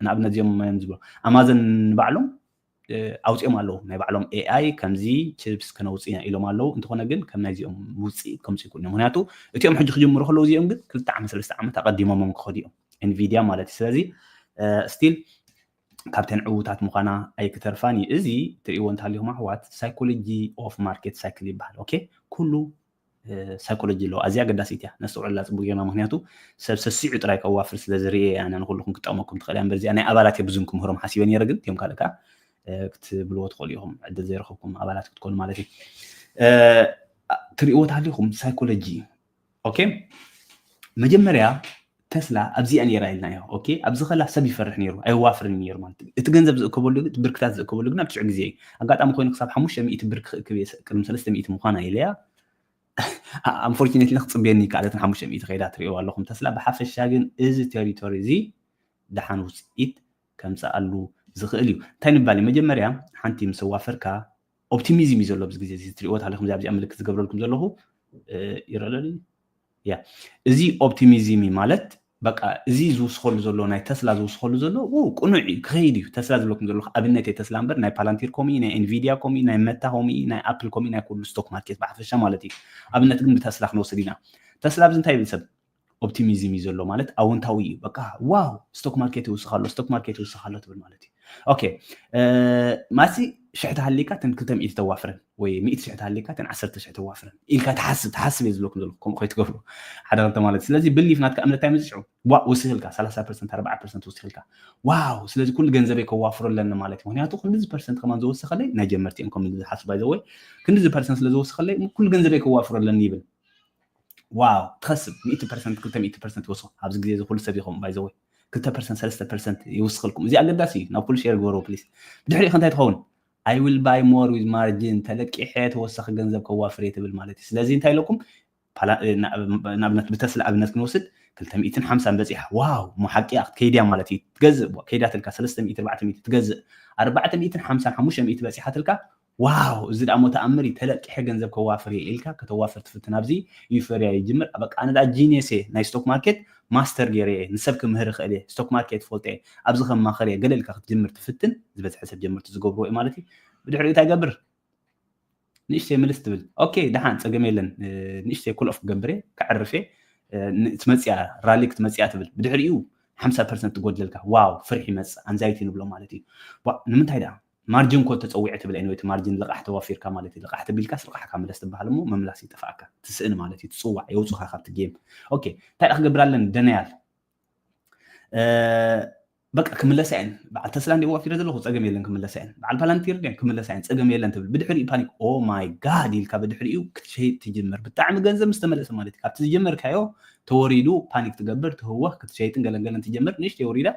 ንኣብነት እዚኦም እዮም ዝብሎ ኣማዞን ንባዕሎም ኣውፅኦም ኣለዉ ናይ ባዕሎም ኤኣይ ከምዚ ችፕስ ከነውፅእ ኢና ኢሎም ኣለዉ። እንተኾነ ግን ከም ናይዚኦም ውፅኢት ከምፅኡ ይክእሉ እዮም። ምክንያቱ እቲኦም ሕጂ ክጅምሩ ከለዉ እዚኦም ግን ክልተ ዓመት ሰለስተ ዓመት ኣቐዲሞሞም ክኸዱ እዮም ኤንቪድያ ማለት እዩ። ስለዚ ስቲል ካብተን ዕዉታት ምዃና ኣይክተርፋን እዩ። እዚ ትሪእዎ እንተሃሊኹም ኣሕዋት ሳይኮሎጂ ኦፍ ማርኬት ሳይክል ይበሃል። ኦኬ ኩሉ ሳይኮሎጂ ኣለዎ። ኣዝያ ኣገዳሲት እያ ነስተውዕለላ ፅቡቅ ጌርና ምክንያቱ ሰብ ሰሲዑ ጥራይ ከዋፍር ስለ ዝርእ እያ ንኩልኩም ክጠቅመኩም ትኽእል እያ እምበር እዚኣ ናይ ኣባላት እየ ብዙም ክምህሮም ሓሲበ ነይረ ግን እቲኦም ካልእ ከዓ ክትብልዎ ትኽእሉ ኢኹም ዕድል ዘይረኸብኩም ኣባላት ክትኮኑ ማለት እዩ። ትሪእዎ ተሃሊኹም ሳይኮሎጂ ኦኬ መጀመርያ ተስላ ኣብዚኣ ነይራ ኢልናዮ ኦኬ ኣብዚ ከላ ሰብ ይፈርሕ ነይሩ ኣይዋፍርን ነይሩ ማለት እዩ። እቲ ገንዘብ ዝእከበሉ ግን እቲ ብርክታት ዝእከበሉ ግን ኣብ ትሽዑ ግዜ እዩ። ኣጋጣሚ ኮይኑ ክሳብ ሓሙሽተ ሚእቲ ብር ክእክብ እየ ቅድሚ ሰለስተ ሚእቲ ምዃና ኢለያ ኣንፎርቹኔትሊ ክፅብየኒ ይከኣለትን ሓሙሽተ ሚእቲ ከይዳ ትሪእዋ ኣለኹም ተስላ ብሓፈሻ ግን እዚ ቴሪቶሪ እዚ ደሓን ውፅኢት ከምፅኣሉ ዝኽእል እዩ። እንታይ ንባል መጀመርያ ሓንቲ ምስ ኣዋፈርካ ኦፕቲሚዝም እዩ ዘሎ ኣብዚ ግዜ እዚ ትሪእዎ ታሪክ እዚ ኣብዚኣ ምልክት ዝገብረልኩም ዘለኹ ይረለል ያ እዚ ኦፕቲሚዝም ማለት በቃ እዚ ዝውስኸሉ ዘሎ ናይ ተስላ ዝውስኸሉ ዘሎ ቅኑዕ እዩ ክኸይድ እዩ። ተስላ ዝብለኩም ዘለኹ ኣብነት እየ ተስላ እምበር ናይ ፓላንቲር ከምኡ ናይ ኤንቪዲያ ከምኡ ናይ መታ ከምኡ ናይ ኣፕል ከምኡ ናይ ኩሉ ስቶክ ማርኬት ብሓፈሻ ማለት እዩ። ኣብነት ግን ብተስላ ክንወስድ ኢና። ተስላ ኣብዚ እንታይ ይብል ሰብ ኦፕቲሚዝም እዩ ዘሎ ማለት ኣወንታዊ እዩ። በቃ ዋው ስቶክ ማርኬት ይውስኽ ኣሎ ስቶክ ማርኬት ይውስኽ ኣሎ ትብል ማለት እዩ። ኦኬ ማሲ ሽሕ ተሃሊካ ተን ክልተ ሚእቲ ተዋፍረን ወይ ሚእቲ ሽሕ ተሃሊካ ተን ዓሰርተ ሽሕ ተዋፍረን ኢልካ ትሓስብ ትሓስብ እየ ዝብለኩም ዘለኩ ከምኡ ከይትገብሩ ሓደ ክልተ ማለት ስለዚ ብሊፍ ናትካ እምነት እንታይ መፅእ ሽዑ ዋ ውስኽልካ ሰላሳ ፐርሰንት ኣርባዓ ፐርሰንት ውስኽልካ ዋው ስለዚ ኩሉ ገንዘበይ ከዋፍሮ ኣለኒ ማለት እዩ። ምክንያቱ ክንዲ ፐርሰንት ከማን ዝወስኸለይ ናይ ጀመርቲ እዮም ከም ዝሓስቡ ባይዘወይ ክንዲ ፐርሰንት ስለ ዝወስኸለይ ኩሉ ገንዘበይ ከዋፍሮ ኣለኒ ይብል ዋው ትኸስብ ሚእቲ ፐርሰንት ክልተ ሚእቲ ፐርሰንት ይወስኹ ኣብዚ ግዜ እዚ ኩሉ ሰብ ይኸውን ባይዘወይ ክልተ ፐርሰንት ሰለስተ ፐርሰንት ይውስኽልኩም እዚ ኣገዳሲ እዩ። ናብ ኩሉ ሼር ግበርዎ ፕሊስ። ብድሕሪኡ እንታይ ትኸውን I will buy more with margin ተለቂሐ ተወሳኺ ገንዘብ ከዋፍር እየ ትብል ማለት እዩ። ስለዚ እንታይ ኢለኩም ንኣብነት ብተስላ ኣብነት ክንወስድ ክልተ ሚእትን ሓምሳን በፂሓ ዋው እሞ ሓቂ ክትከይድያ ማለት እዩ። ትገዝእ ከይዳትልካ ሰለስተ ሚእቲ ኣርባዕተ ሚእቲ ትገዝእ ኣርባዕተ ሚእትን ሓምሳን ሓሙሽተ ሚእቲ በፂሓትልካ ዋው እዚ ደኣ ሞ ተኣምር እዩ ተለቂሐ ገንዘብ ከዋፍር እየ ኢልካ ከተዋፍር ትፍትን ኣብዚ ዩፎርያ ይጅምር። በቃ ኣነ ደኣ ጂኒየስ እየ ናይ ስቶክ ማርኬት ማስተር ገይረ እየ ንሰብ ክምህር እኽእል እየ ስቶክ ማርኬት ፈልጠ እየ ኣብዚ ከማኽር እየ ገለ ኢልካ ክትጅምር ትፍትን ዝበዝሐ ሰብ ጀመርቲ ዝገብርዎ እዩ ማለት እዩ። ብድሕሪኡ እንታይ ይገብር ንእሽተይ ምልስ ትብል ኦኬ ደሓን ፀገም የለን ንእሽተይ ኩል ኦፍ ክገብር እየ ከዕርፍ እየ ትመፅያ ራሊ ክትመፅያ ትብል ብድሕሪኡ ሓምሳ ፐርሰንት ትጎድለልካ ዋው ፍርሒ ይመፅእ ኣንዛይቲ ንብሎ ማለት እዩ። ንምንታይ ደኣ ማርጅን ኮድ ተፀዊዐ ትብል ወይ ማርጅን ልቃሕ ተዋፊርካ ማለት እዩ። ልቃሕ ተቢልካስ ልቃሕካ ምለስ ትበሃል እሞ ምምላስ ይጠፍኣካ ትስእን ማለት እዩ። ትፅዋዕ የውፁኻ ካብቲ ጌም። ኦኬ እንታይ ደኣ ክገብር ኣለን ደናያል በቃ ክምለሳ እየን በዓል ተስላ እንዲ ዋፊረ ዘለኹ ፀገም የለን ክምለሳ እየን በዓል ፓላንቲር ድየን ክምለሳ እየን ፀገም የለን ትብል ብድሕሪኡ ፓኒክ ኦ ማይ ጋድ ኢልካ ብድሕሪኡ ክትሸይጥ ትጅምር ብጣዕሚ ገንዘብ ምስ ተመለሰ ማለት እዩ። ካብቲ ዝጀመርካዮ ተወሪዱ ፓኒክ ትገብር ትህወኽ ክትሸይጥን ገለንገለን ትጀምር ንእሽተይ ወሪዳ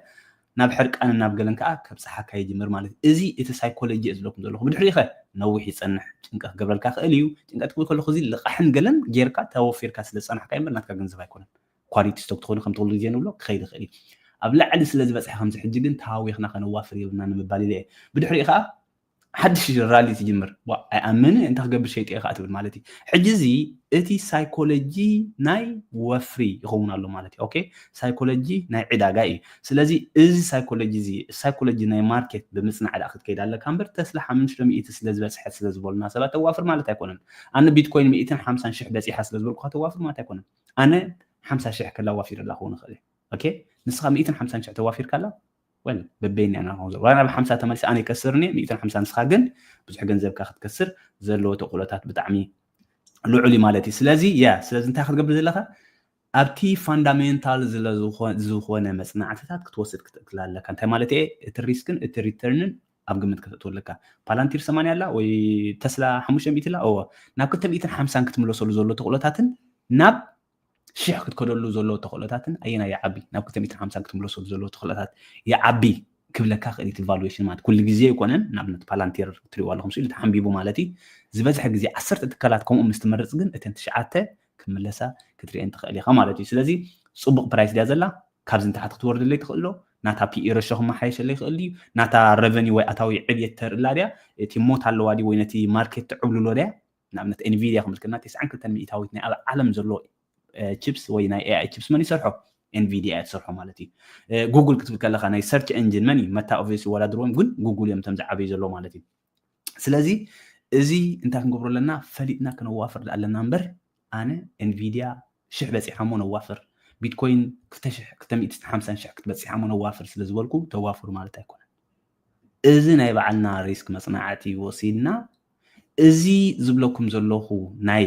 ናብ ሕርቃን ናብ ገለን ከዓ ከብፅሓካ ይጅምር ማለት እዩ። እዚ እቲ ሳይኮሎጂ እየ ዝብለኩም ዘለኹ። ብድሕሪኡ ኸ ነዊሕ ይፀንሕ፣ ጭንቀት ክገብረልካ ክእል እዩ። ጭንቀት ክብል ከለኹ እዚ ልቓሕን ገለን ጌርካ ተወፊርካ ስለ ዝፀናሕካ እምበር ናትካ ገንዘብ ኣይኮነን። ኳሊቲ ስቶክ ትኾኑ ከም ትኽእሉ ግዜ ንብሎ ክኸይድ ይኽእል እዩ። ኣብ ላዕሊ ስለ ዝበፅሐ ከምዚ ሕጂ ግን ተሃዊኽና ከነዋፍር የብልና ንምባል ኢለ እየ። ብድሕሪኡ ከዓ ሓድሽ ራሊ ትጅምር ኣይኣምን እንታይ ክገብር ሸይጠ ኢኻ ትብል ማለት እዩ። ሕጂ እዚ እቲ ሳይኮሎጂ ናይ ወፍሪ ይኸውን ኣሎ ማለት እዩ። ኦኬ ሳይኮሎጂ ናይ ዕዳጋ እዩ። ስለዚ እዚ ሳይኮሎጂ እዚ ሳይኮሎጂ ናይ ማርኬት ብምፅናዕ ዳ ክትከይድ ኣለካ እምበር ተስላ ሓሙሽተ ሚእቲ ስለ ዝበፅሐት ስለ ዝበሉና ሰባት ተዋፍር ማለት ኣይኮነን። ኣነ ቢትኮይን ሚእትን ሓምሳን ሽሕ በፂሓ ስለ ዝበልኩካ ተዋፍር ማለት ኣይኮነን። ኣነ ሓምሳ ሽሕ ከላዋፊረላ ክኸውን ይኽእል እየ። ኦኬ ንስኻ ሚእትን ሓምሳን ሽሕ ተዋፊርካላ ወል በበይን ኢና ንኸውን ዘለና ናብ ሓምሳ ተመሊሰ ኣነ ይከስርን እየ ሚእትን ሓምሳ ንስኻ ግን ብዙሕ ገንዘብካ ክትከስር ዘለዎ ተኽእሎታት ብጣዕሚ ልዑል እዩ ማለት እዩ። ስለዚ ያ ስለዚ እንታይ ክትገብር ዘለካ ኣብቲ ፋንዳሜንታል ዝለ ዝኾነ መፅናዕትታት ክትወስድ ክትእክል ኣለካ። እንታይ ማለት እየ እቲ ሪስክን እቲ ሪተርንን ኣብ ግምት ከተእትወ ኣለካ። ፓላንቲር ሰማንያ ኣላ ወይ ተስላ ሓሙሽተ ሚእቲ ኣላ እወ ናብ ክልተ ሚእትን ሓምሳን ክትምለሰሉ ዘሎ ተኽእሎታትን ናብ ሽሕ ክትከደሉ ዘሎ ተኽእሎታትን ኣየናይ ይዓቢ ናብ ክልተ ሚእትን ሓምሳን ክትምለሰሉ ዘሎ ተኽእሎታት ይዓቢ ክብለካ ክእል እቲ ቫሉዌሽን ማለት ኩሉ ግዜ ኣይኮነን። ንኣብነት ፓላንቲር ትሪእዋ ኣለኹም ስኢሉ ተሓንቢቡ ማለት እዩ። ዝበዝሐ ግዜ ዓሰርተ ትካላት ከምኡ ምስ ትመርፅ ግን እተን ትሽዓተ ክምለሳ ክትሪአን ትኽእል ኢኻ ማለት እዩ። ስለዚ ፅቡቕ ፕራይስ ድያ ዘላ ካብዚ ንታሕቲ ክትወርደለይ ትኽእሎ ናታ ፒኢ ረሾ ክመሓየሸለይ ይኽእል ድዩ ናታ ረቨኒ ወይ ኣታዊ ዕብየት ተርእላ ድያ እቲ ሞት ኣለዋ ድዩ ወይ ነቲ ማርኬት ትዕብልሎ ድያ ንኣብነት ኤንቪድያ ክምልክልና ተስዓን ክልተን ሚእታዊት ናይ ኣብ ዓለም ዘሎ ቺፕስ ወይ ናይ ኤኣይ ቺፕስ መን ይሰርሖ ኤንቪድያ እያ ትሰርሖ ማለት እዩ። ጉግል ክትብል ከለካ ናይ ሰርች ኤንጂን መን እዩ መታ ኦብቪየስሊ ይወዳድርዎም ግን ጉግል እዮም እቶም ዝዓበዩ ዘሎ ማለት እዩ። ስለዚ እዚ እንታይ ክንገብሮ ኣለና ፈሊጥና ክነዋፍር ኣለና እምበር ኣነ ኤንቪድያ ሽሕ በፂሓ እሞ ነዋፍር ቢትኮይን ክልተ ሚእትን ሓምሳን ሽሕ ክትበፂሓ እሞ ነዋፍር ስለ ዝበልኩ ተዋፍሩ ማለት ኣይኮነን። እዚ ናይ ባዕልና ሪስክ መፅናዕቲ ወሲድና እዚ ዝብለኩም ዘለኹ ናይ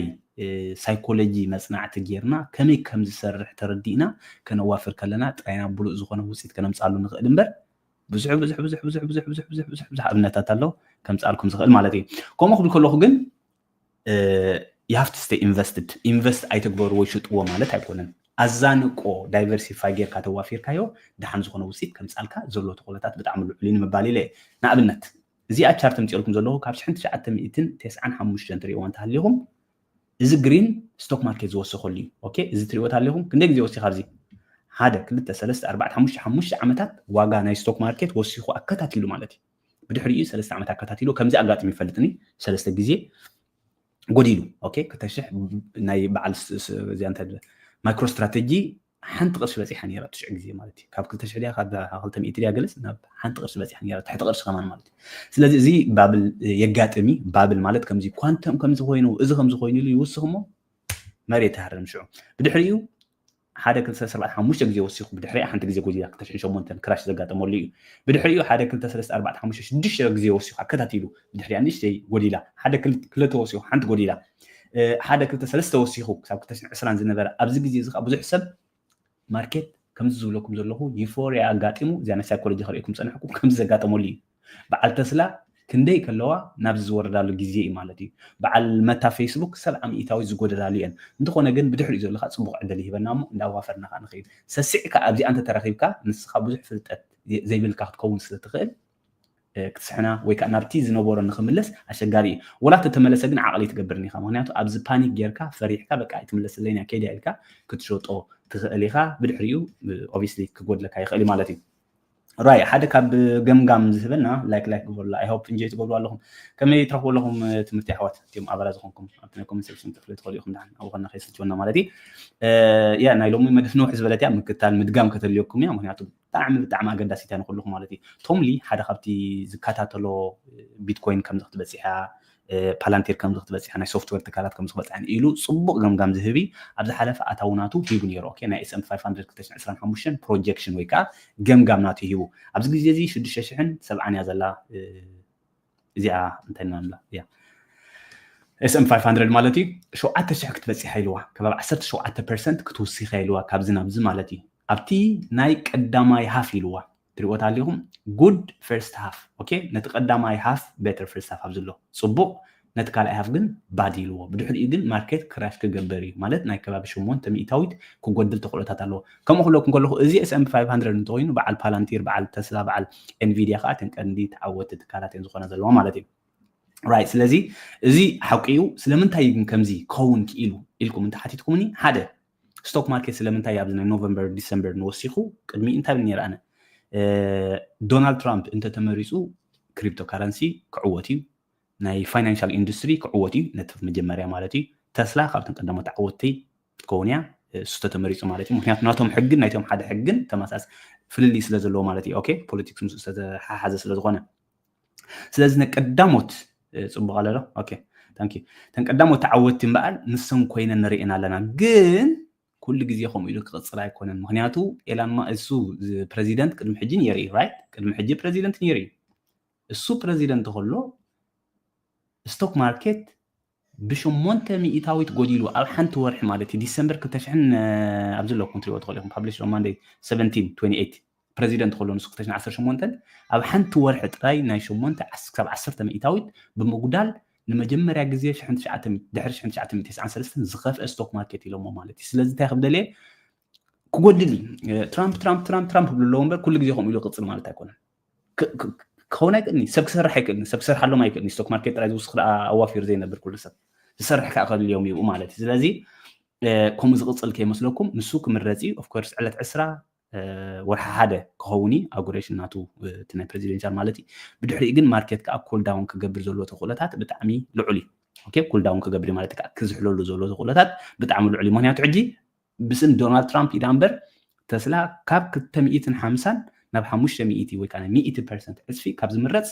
ሳይኮሎጂ መፅናዕቲ ጌርና ከመይ ከም ዝሰርሕ ተረዲእና ከነዋፍር ከለና ጥራይና ብሉፅ ዝኾነ ውፅኢት ከነምፅኣሉ ንኽእል እምበር ብዙሕ ብዙሕ ብዙሕ ብዙሕ ብዙሕ ብዙሕ ብዙሕ ብዙሕ ብዙሕ ኣብነታት ኣሎ ከምፅኣልኩም ዝኽእል ማለት እዩ። ከምኡ ክብል ከለኹ ግን you have to stay invested invest ኣይትግበሩ ወይ ሽጥዎ ማለት ኣይኮነን። ኣዛንቆ ዳይቨርሲፋይ ጌርካ ተዋፊርካዮ ደሓን ዝኾነ ውፅኢት ከምፃልካ ዘሎ ተኽእሎታት ብጣዕሚ ልዑል እዩ ንምባል ኢለ ንኣብነት እዚኣ ቻርት ምፅልኩም ዘለኹ ካብ ሽሕን ትሽዓተ ሚእትን ተስዓን ሓሙሽተን ትሪእዋ እንተሃሊኹም እዚ ግሪን ስቶክ ማርኬት ዝወሰኸሉ እዩ። ኦኬ እዚ ትሪእዎ ኣለኹም ክንደይ ግዜ ወሲኻ ኣብዚ ሓደ ክልተ ሰለስተ ኣርባዕተ ሓሙሽተ ሓሙሽተ ዓመታት ዋጋ ናይ ስቶክ ማርኬት ወሲኹ ኣከታቲሉ ማለት እዩ። ብድሕሪኡ ሰለስተ ዓመት ኣከታቲሉ ከምዚ ኣጋጢሙ ይፈልጥኒ ሰለስተ ግዜ ጎዲሉ። ኦኬ፣ ክልተ ሽሕ ናይ በዓል እዚኣ እንተ ማይክሮ ስትራቴጂ ሓንቲ ቅርሺ በፂሓ ነይራ ትሽዑ ግዜ ማለት እዩ። ካብ ክልተ ሽሕ ድያ ካብ ክልተ ሚእቲ ድያ ገለስ ናብ ሓንቲ ቅርሺ በፂሓ ነይራ፣ ትሕቲ ቅርሺ ከማን ማለት እዩ። ስለዚ እዚ ባብል የጋጥም እዩ። ባብል ማለት ከምዚ ኳንተም ከምዚ ኮይኑ እዚ ከምዚ ኮይኑ ኢሉ ይውስኽ እሞ መሬት ይሃርም ሽዑ። ብድሕሪኡ ሓደ ክልተ ኣርባዕተ ሓሙሽተ ግዜ ወሲኹ ብድሕሪኣ ሓንቲ ግዜ ጎዲላ ክልተ ሽሕን ሸሞንተን ክራሽ ዘጋጠመሉ እዩ። ብድሕሪኡ ሓደ ክልተ ሰለስተ ኣርባዕተ ሓሙሽተ ሽዱሽተ ግዜ ወሲኹ ኣከታቲሉ ብድሕሪኣ ንእሽተይ ጎዲላ ሓደ ክልተ ወሲኹ ሓንቲ ጎዲላ ሓደ ክልተ ሰለስተ ወሲኹ ክሳብ ክልተ ሽሕን ዕስራን ዝነበረ ኣብዚ ግዜ እዚ ብዙሕ ሰብ ማርኬት ከምዚ ዝብለኩም ዘለኹ ዩፎርያ ኣጋጢሙ እዚኣ ናይ ሳይኮሎጂ ከርእየኩም ፀናሕኩም ከምዚ ዘጋጠመሉ እዩ። በዓል ተስላ ክንደይ ከለዋ ናብዚ ዝወረዳሉ ግዜ እዩ ማለት እዩ። በዓል መታ ፌስቡክ ሰብዓ ሚእታዊት ዝጎደላሉ እየን። እንተኾነ ግን ብድሕሪኡ ዘለካ ፅቡቕ ዕድል ይህበና እሞ እንዳዋፈርና ከዓ ንኽእል። ሰሲዕካ ኣብዚኣ እንተተረኺብካ ንስኻ ብዙሕ ፍልጠት ዘይብልካ ክትከውን ስለ ትኽእል ክትስሕና ወይ ከዓ ናብቲ ዝነበሮ ንክምለስ ኣሸጋሪ እዩ። ወላ ተተመለሰ ግን ዓቕሊ ትገብርን ኢኻ። ምክንያቱ ኣብዚ ፓኒክ ጌርካ ፈሪሕካ በቃ ኣይትምለስለይን እያ ከይዳ ኢልካ ክትሸጦ ትኽእል ኢኻ። ብድሕሪኡ ኦብስሊ ክጎድለካ ይኽእል ማለት እዩ። ራይ ሓደ ካብ ገምጋም ዝህበና ላይክ ላይክ ግበሩላ። I hope enjoy ትገብሩ ኣለኹም። ከመይ ትረኽቡ ኣለኹም ትምህርቲ ኣሕዋት እቲኦም ኣባላት ዝኾንኩም ኣብቲ ናይ ኮመንት ሴክሽን ትፍለ ትኽእሉ ኢኹም። ዳን ኣብኸና ከይሰልችወና ማለት እዩ። ያ ናይ ሎሚ መደብ ንውሕ ዝበለት እያ። ምክታል ምድጋም ከተልየኩም እያ። ምክንያቱ ብጣዕሚ ብጣዕሚ ኣገዳሲት እያ ንኩልኹም ማለት እዩ። ቶምሊ ሓደ ካብቲ ዝከታተሎ ቢትኮይን ከምዚ ክትበፅሕ እያ ፓላንቲር ከምዚ ክትበፅሕ ናይ ሶፍትዌር ትካላት ከምዚ ክበፅሐን ኢሉ ፅቡቅ ገምጋም ዝህብ ኣብዚ ሓለፈ ኣታውናቱ ሂቡ ነይሩ። ኦኬ ናይ S&P five hundred ክልተ ሽሕን ዕስራን ሓሙሽተን ፕሮጀክሽን ወይ ከዓ ገምጋም ናቱ ሂቡ ኣብዚ ግዜ እዚ ሽዱሽተ ሽሕን ሰብዓን እያ ዘላ። እዚኣ እንታይ ንብላ እያ S&P five hundred ማለት እዩ። ሸውዓተ ሽሕ ክትበፅሕ ኢልዋ ከባቢ ዓሰርተ ሸውዓተ ፐርሰንት ክትውስኽ ኢልዋ ካብዚ ናብዚ ማለት እዩ። ኣብቲ ናይ ቀዳማይ ሃፍ ኢልዋ ትሪእዎ ኣለኹም good first half okay ነቲ ቀዳማይ ሃፍ better first half ኣብዚ ኣሎ ፅቡቕ ነቲ ካልኣይ ሃፍ ግን bad ኢልዎ። ብድሕሪኡ ግን ማርኬት ክራሽ ክገብር እዩ ማለት ናይ ከባቢ ሸሞንተ ሚእታዊት ክጎድል ተኽእሎታት ኣለዎ። ከምኡ ክብለኩም ከለኹ እዚ S&P five hundred እንተኮይኑ በዓል ፓላንቲር በዓል ተስላ በዓል ኤንቪድያ ከዓ እተን ቀንዲ ተዓወቲ ትካላት እየን ዝኾና ዘለዋ ማለት እዩ። ራይት ስለዚ እዚ ሓቂ እዩ። ስለምንታይ ግን ከምዚ ክኸውን ክኢሉ ኢልኩም እንተሓቲትኩምኒ ሓደ ስቶክ ማርኬት ስለምንታይ ኣብዚ ናይ ኖቨምበር ዲሰምበር ንወሲኹ ቅድሚ እንታይ ብል ነይረ ኣነ ዶናልድ ትራምፕ እንተተመሪፁ ክሪፕቶ ካረንሲ ክዕወት እዩ ናይ ፋይናንሻል ኢንዱስትሪ ክዕወት እዩ ነቲ መጀመርያ ማለት እዩ። ተስላ ካብተን ቀዳሞት ተዓወትቲ ክትከውን እያ እሱ ተተመሪፁ ማለት እዩ። ምክንያቱ ናቶም ሕግን ናይቶም ሓደ ሕግን ተመሳስ ፍልልይ ስለ ዘለዎ ማለት እዩ። ኦኬ ፖለቲክስ ምስ ዝተተሓሓዘ ስለ ዝኾነ ስለዚ ነቀዳሞት ፅቡቅ ኣለዶ ኦኬ ታንኪ ተን ቀዳሞት ተዓወትቲ እምበኣር ንሰን ኮይነን ንርእየን ኣለና ግን ኩሉ ግዜ ከምኡ ኢሉ ክቅፅል ኣይኮነን። ምክንያቱ ኤላን ማ እሱ ፕሬዚደንት ቅድሚ ሕጂ ነይሩ እዩ ራይት ቅድሚ ሕጂ ፕሬዚደንት ነይሩ እዩ። እሱ ፕሬዚደንት ከሎ ስቶክ ማርኬት ብሸሞንተ ሚእታዊት ጎዲሉ ኣብ ሓንቲ ወርሒ ማለት እዩ ዲሰምበር ክልተ ሽሕን ኣብዚ ኣለኩም ትሪእዎ ትኽእሉ ኢኹም publish on Monday seventeen twenty eight ፕሬዚደንት ከሎ ንሱ ክልተ ሽሕን ዓሰርተ ሸሞንተን ኣብ ሓንቲ ወርሒ ጥራይ ናይ ሸሞንተ ክሳብ ዓሰርተ ሚእታዊት ብምጉዳል ንመጀመርያ ግዜ ድሕሪ ሽሕን ትሽዓተ ሚእትን ተስዓን ሰለስተን ዝኸፍአ ስቶክ ማርኬት ኢሎሞ ማለት እዩ። ስለዚ እንታይ ክብደልየ ክጎድል እዩ። ትራምፕ ትራምፕ ትራምፕ ትራምፕ ብሉ ኣለዎ እምበር ኩሉ ግዜ ከምኡ ኢሉ ቅፅል ማለት ኣይኮነን። ክኸውን ኣይክእልኒ ሰብ ክሰርሕ ኣይክእልኒ ሰብ ክሰርሓሎም ኣይክእልኒ ስቶክ ማርኬት ጥራይ ዝውስኽ ደኣ ኣዋፊሩ ዘይነብር ኩሉ ሰብ ዝሰርሕ ከዓ ከድልዮም ይብኡ ማለት እዩ። ስለዚ ከምኡ ዝቅፅል ከይመስለኩም ንሱ ክምረፅ እዩ። ኦፍኮርስ ዕለት ዕስራ ወርሒ ሓደ ክኸውን እዩ ኣጉሬሽን ናቱ እቲ ናይ ፕሬዚደንሻል ማለት እዩ። ብድሕሪኡ ግን ማርኬት ከዓ ኩልዳውን ክገብር ዘለዎ ተኽእሎታት ብጣዕሚ ልዑል እዩ። ኩልዳውን ክገብር ማለት ከዓ ክዝሕለሉ ዘሎ ተኽእሎታት ብጣዕሚ ልዑል እዩ። ምክንያቱ ሕጂ ብስም ዶናልድ ትራምፕ ኢዳ እምበር ተስላ ካብ ክልተ ሚእትን ሓምሳን ናብ ሓሙሽተ ሚእቲ ወይ ከዓ ሚእቲ ፐርሰንት ዕፅፊ ካብ ዝምረፅ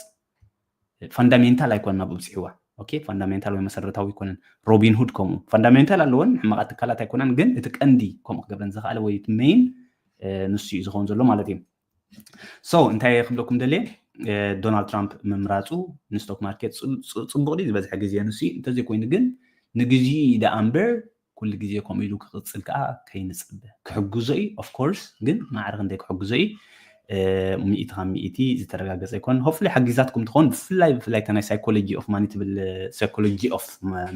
ፋንዳሜንታል ኣይኮነን ኣብኡ ብፅሕዋ። ፋንዳሜንታል ወይ መሰረታዊ ኣይኮነን። ሮቢን ሁድ ከምኡ ፋንዳሜንታል ኣለወን ሕማቃት ትካላት ኣይኮናን ግን እቲ ቀንዲ ከምኡ ክገብረን ዝኽኣለ ወይ እቲ ሜይን ንሱ እዩ ዝኸውን ዘሎ ማለት እዩ። ሶ እንታይ ክብለኩም ደልየ ዶናልድ ትራምፕ ምምራፁ ንስቶክ ማርኬት ፅቡቅ ድዩ ዝበዝሐ ግዜ ንሱ እዩ። እንተዘይኮይኑ ግን ንግዜኡ እዩ ደኣ እምበር ኩሉ ግዜ ከምኡ ኢሉ ክቅፅል ከዓ ከይንፅበ ክሕግዞ እዩ። ኦፍኮርስ ግን ማዕረ ክንደይ ክሕግዞ እዩ ሚእቲ ካብ ሚእቲ ዝተረጋገፀ ኣይኮነን። ሆፍሊ ሓጊዛትኩም ትኸውን ብፍላይ ብፍላይ እታ ናይ ሳይኮሎጂ ኦፍ ማኒ ትብል ሳይኮሎጂ ኦፍ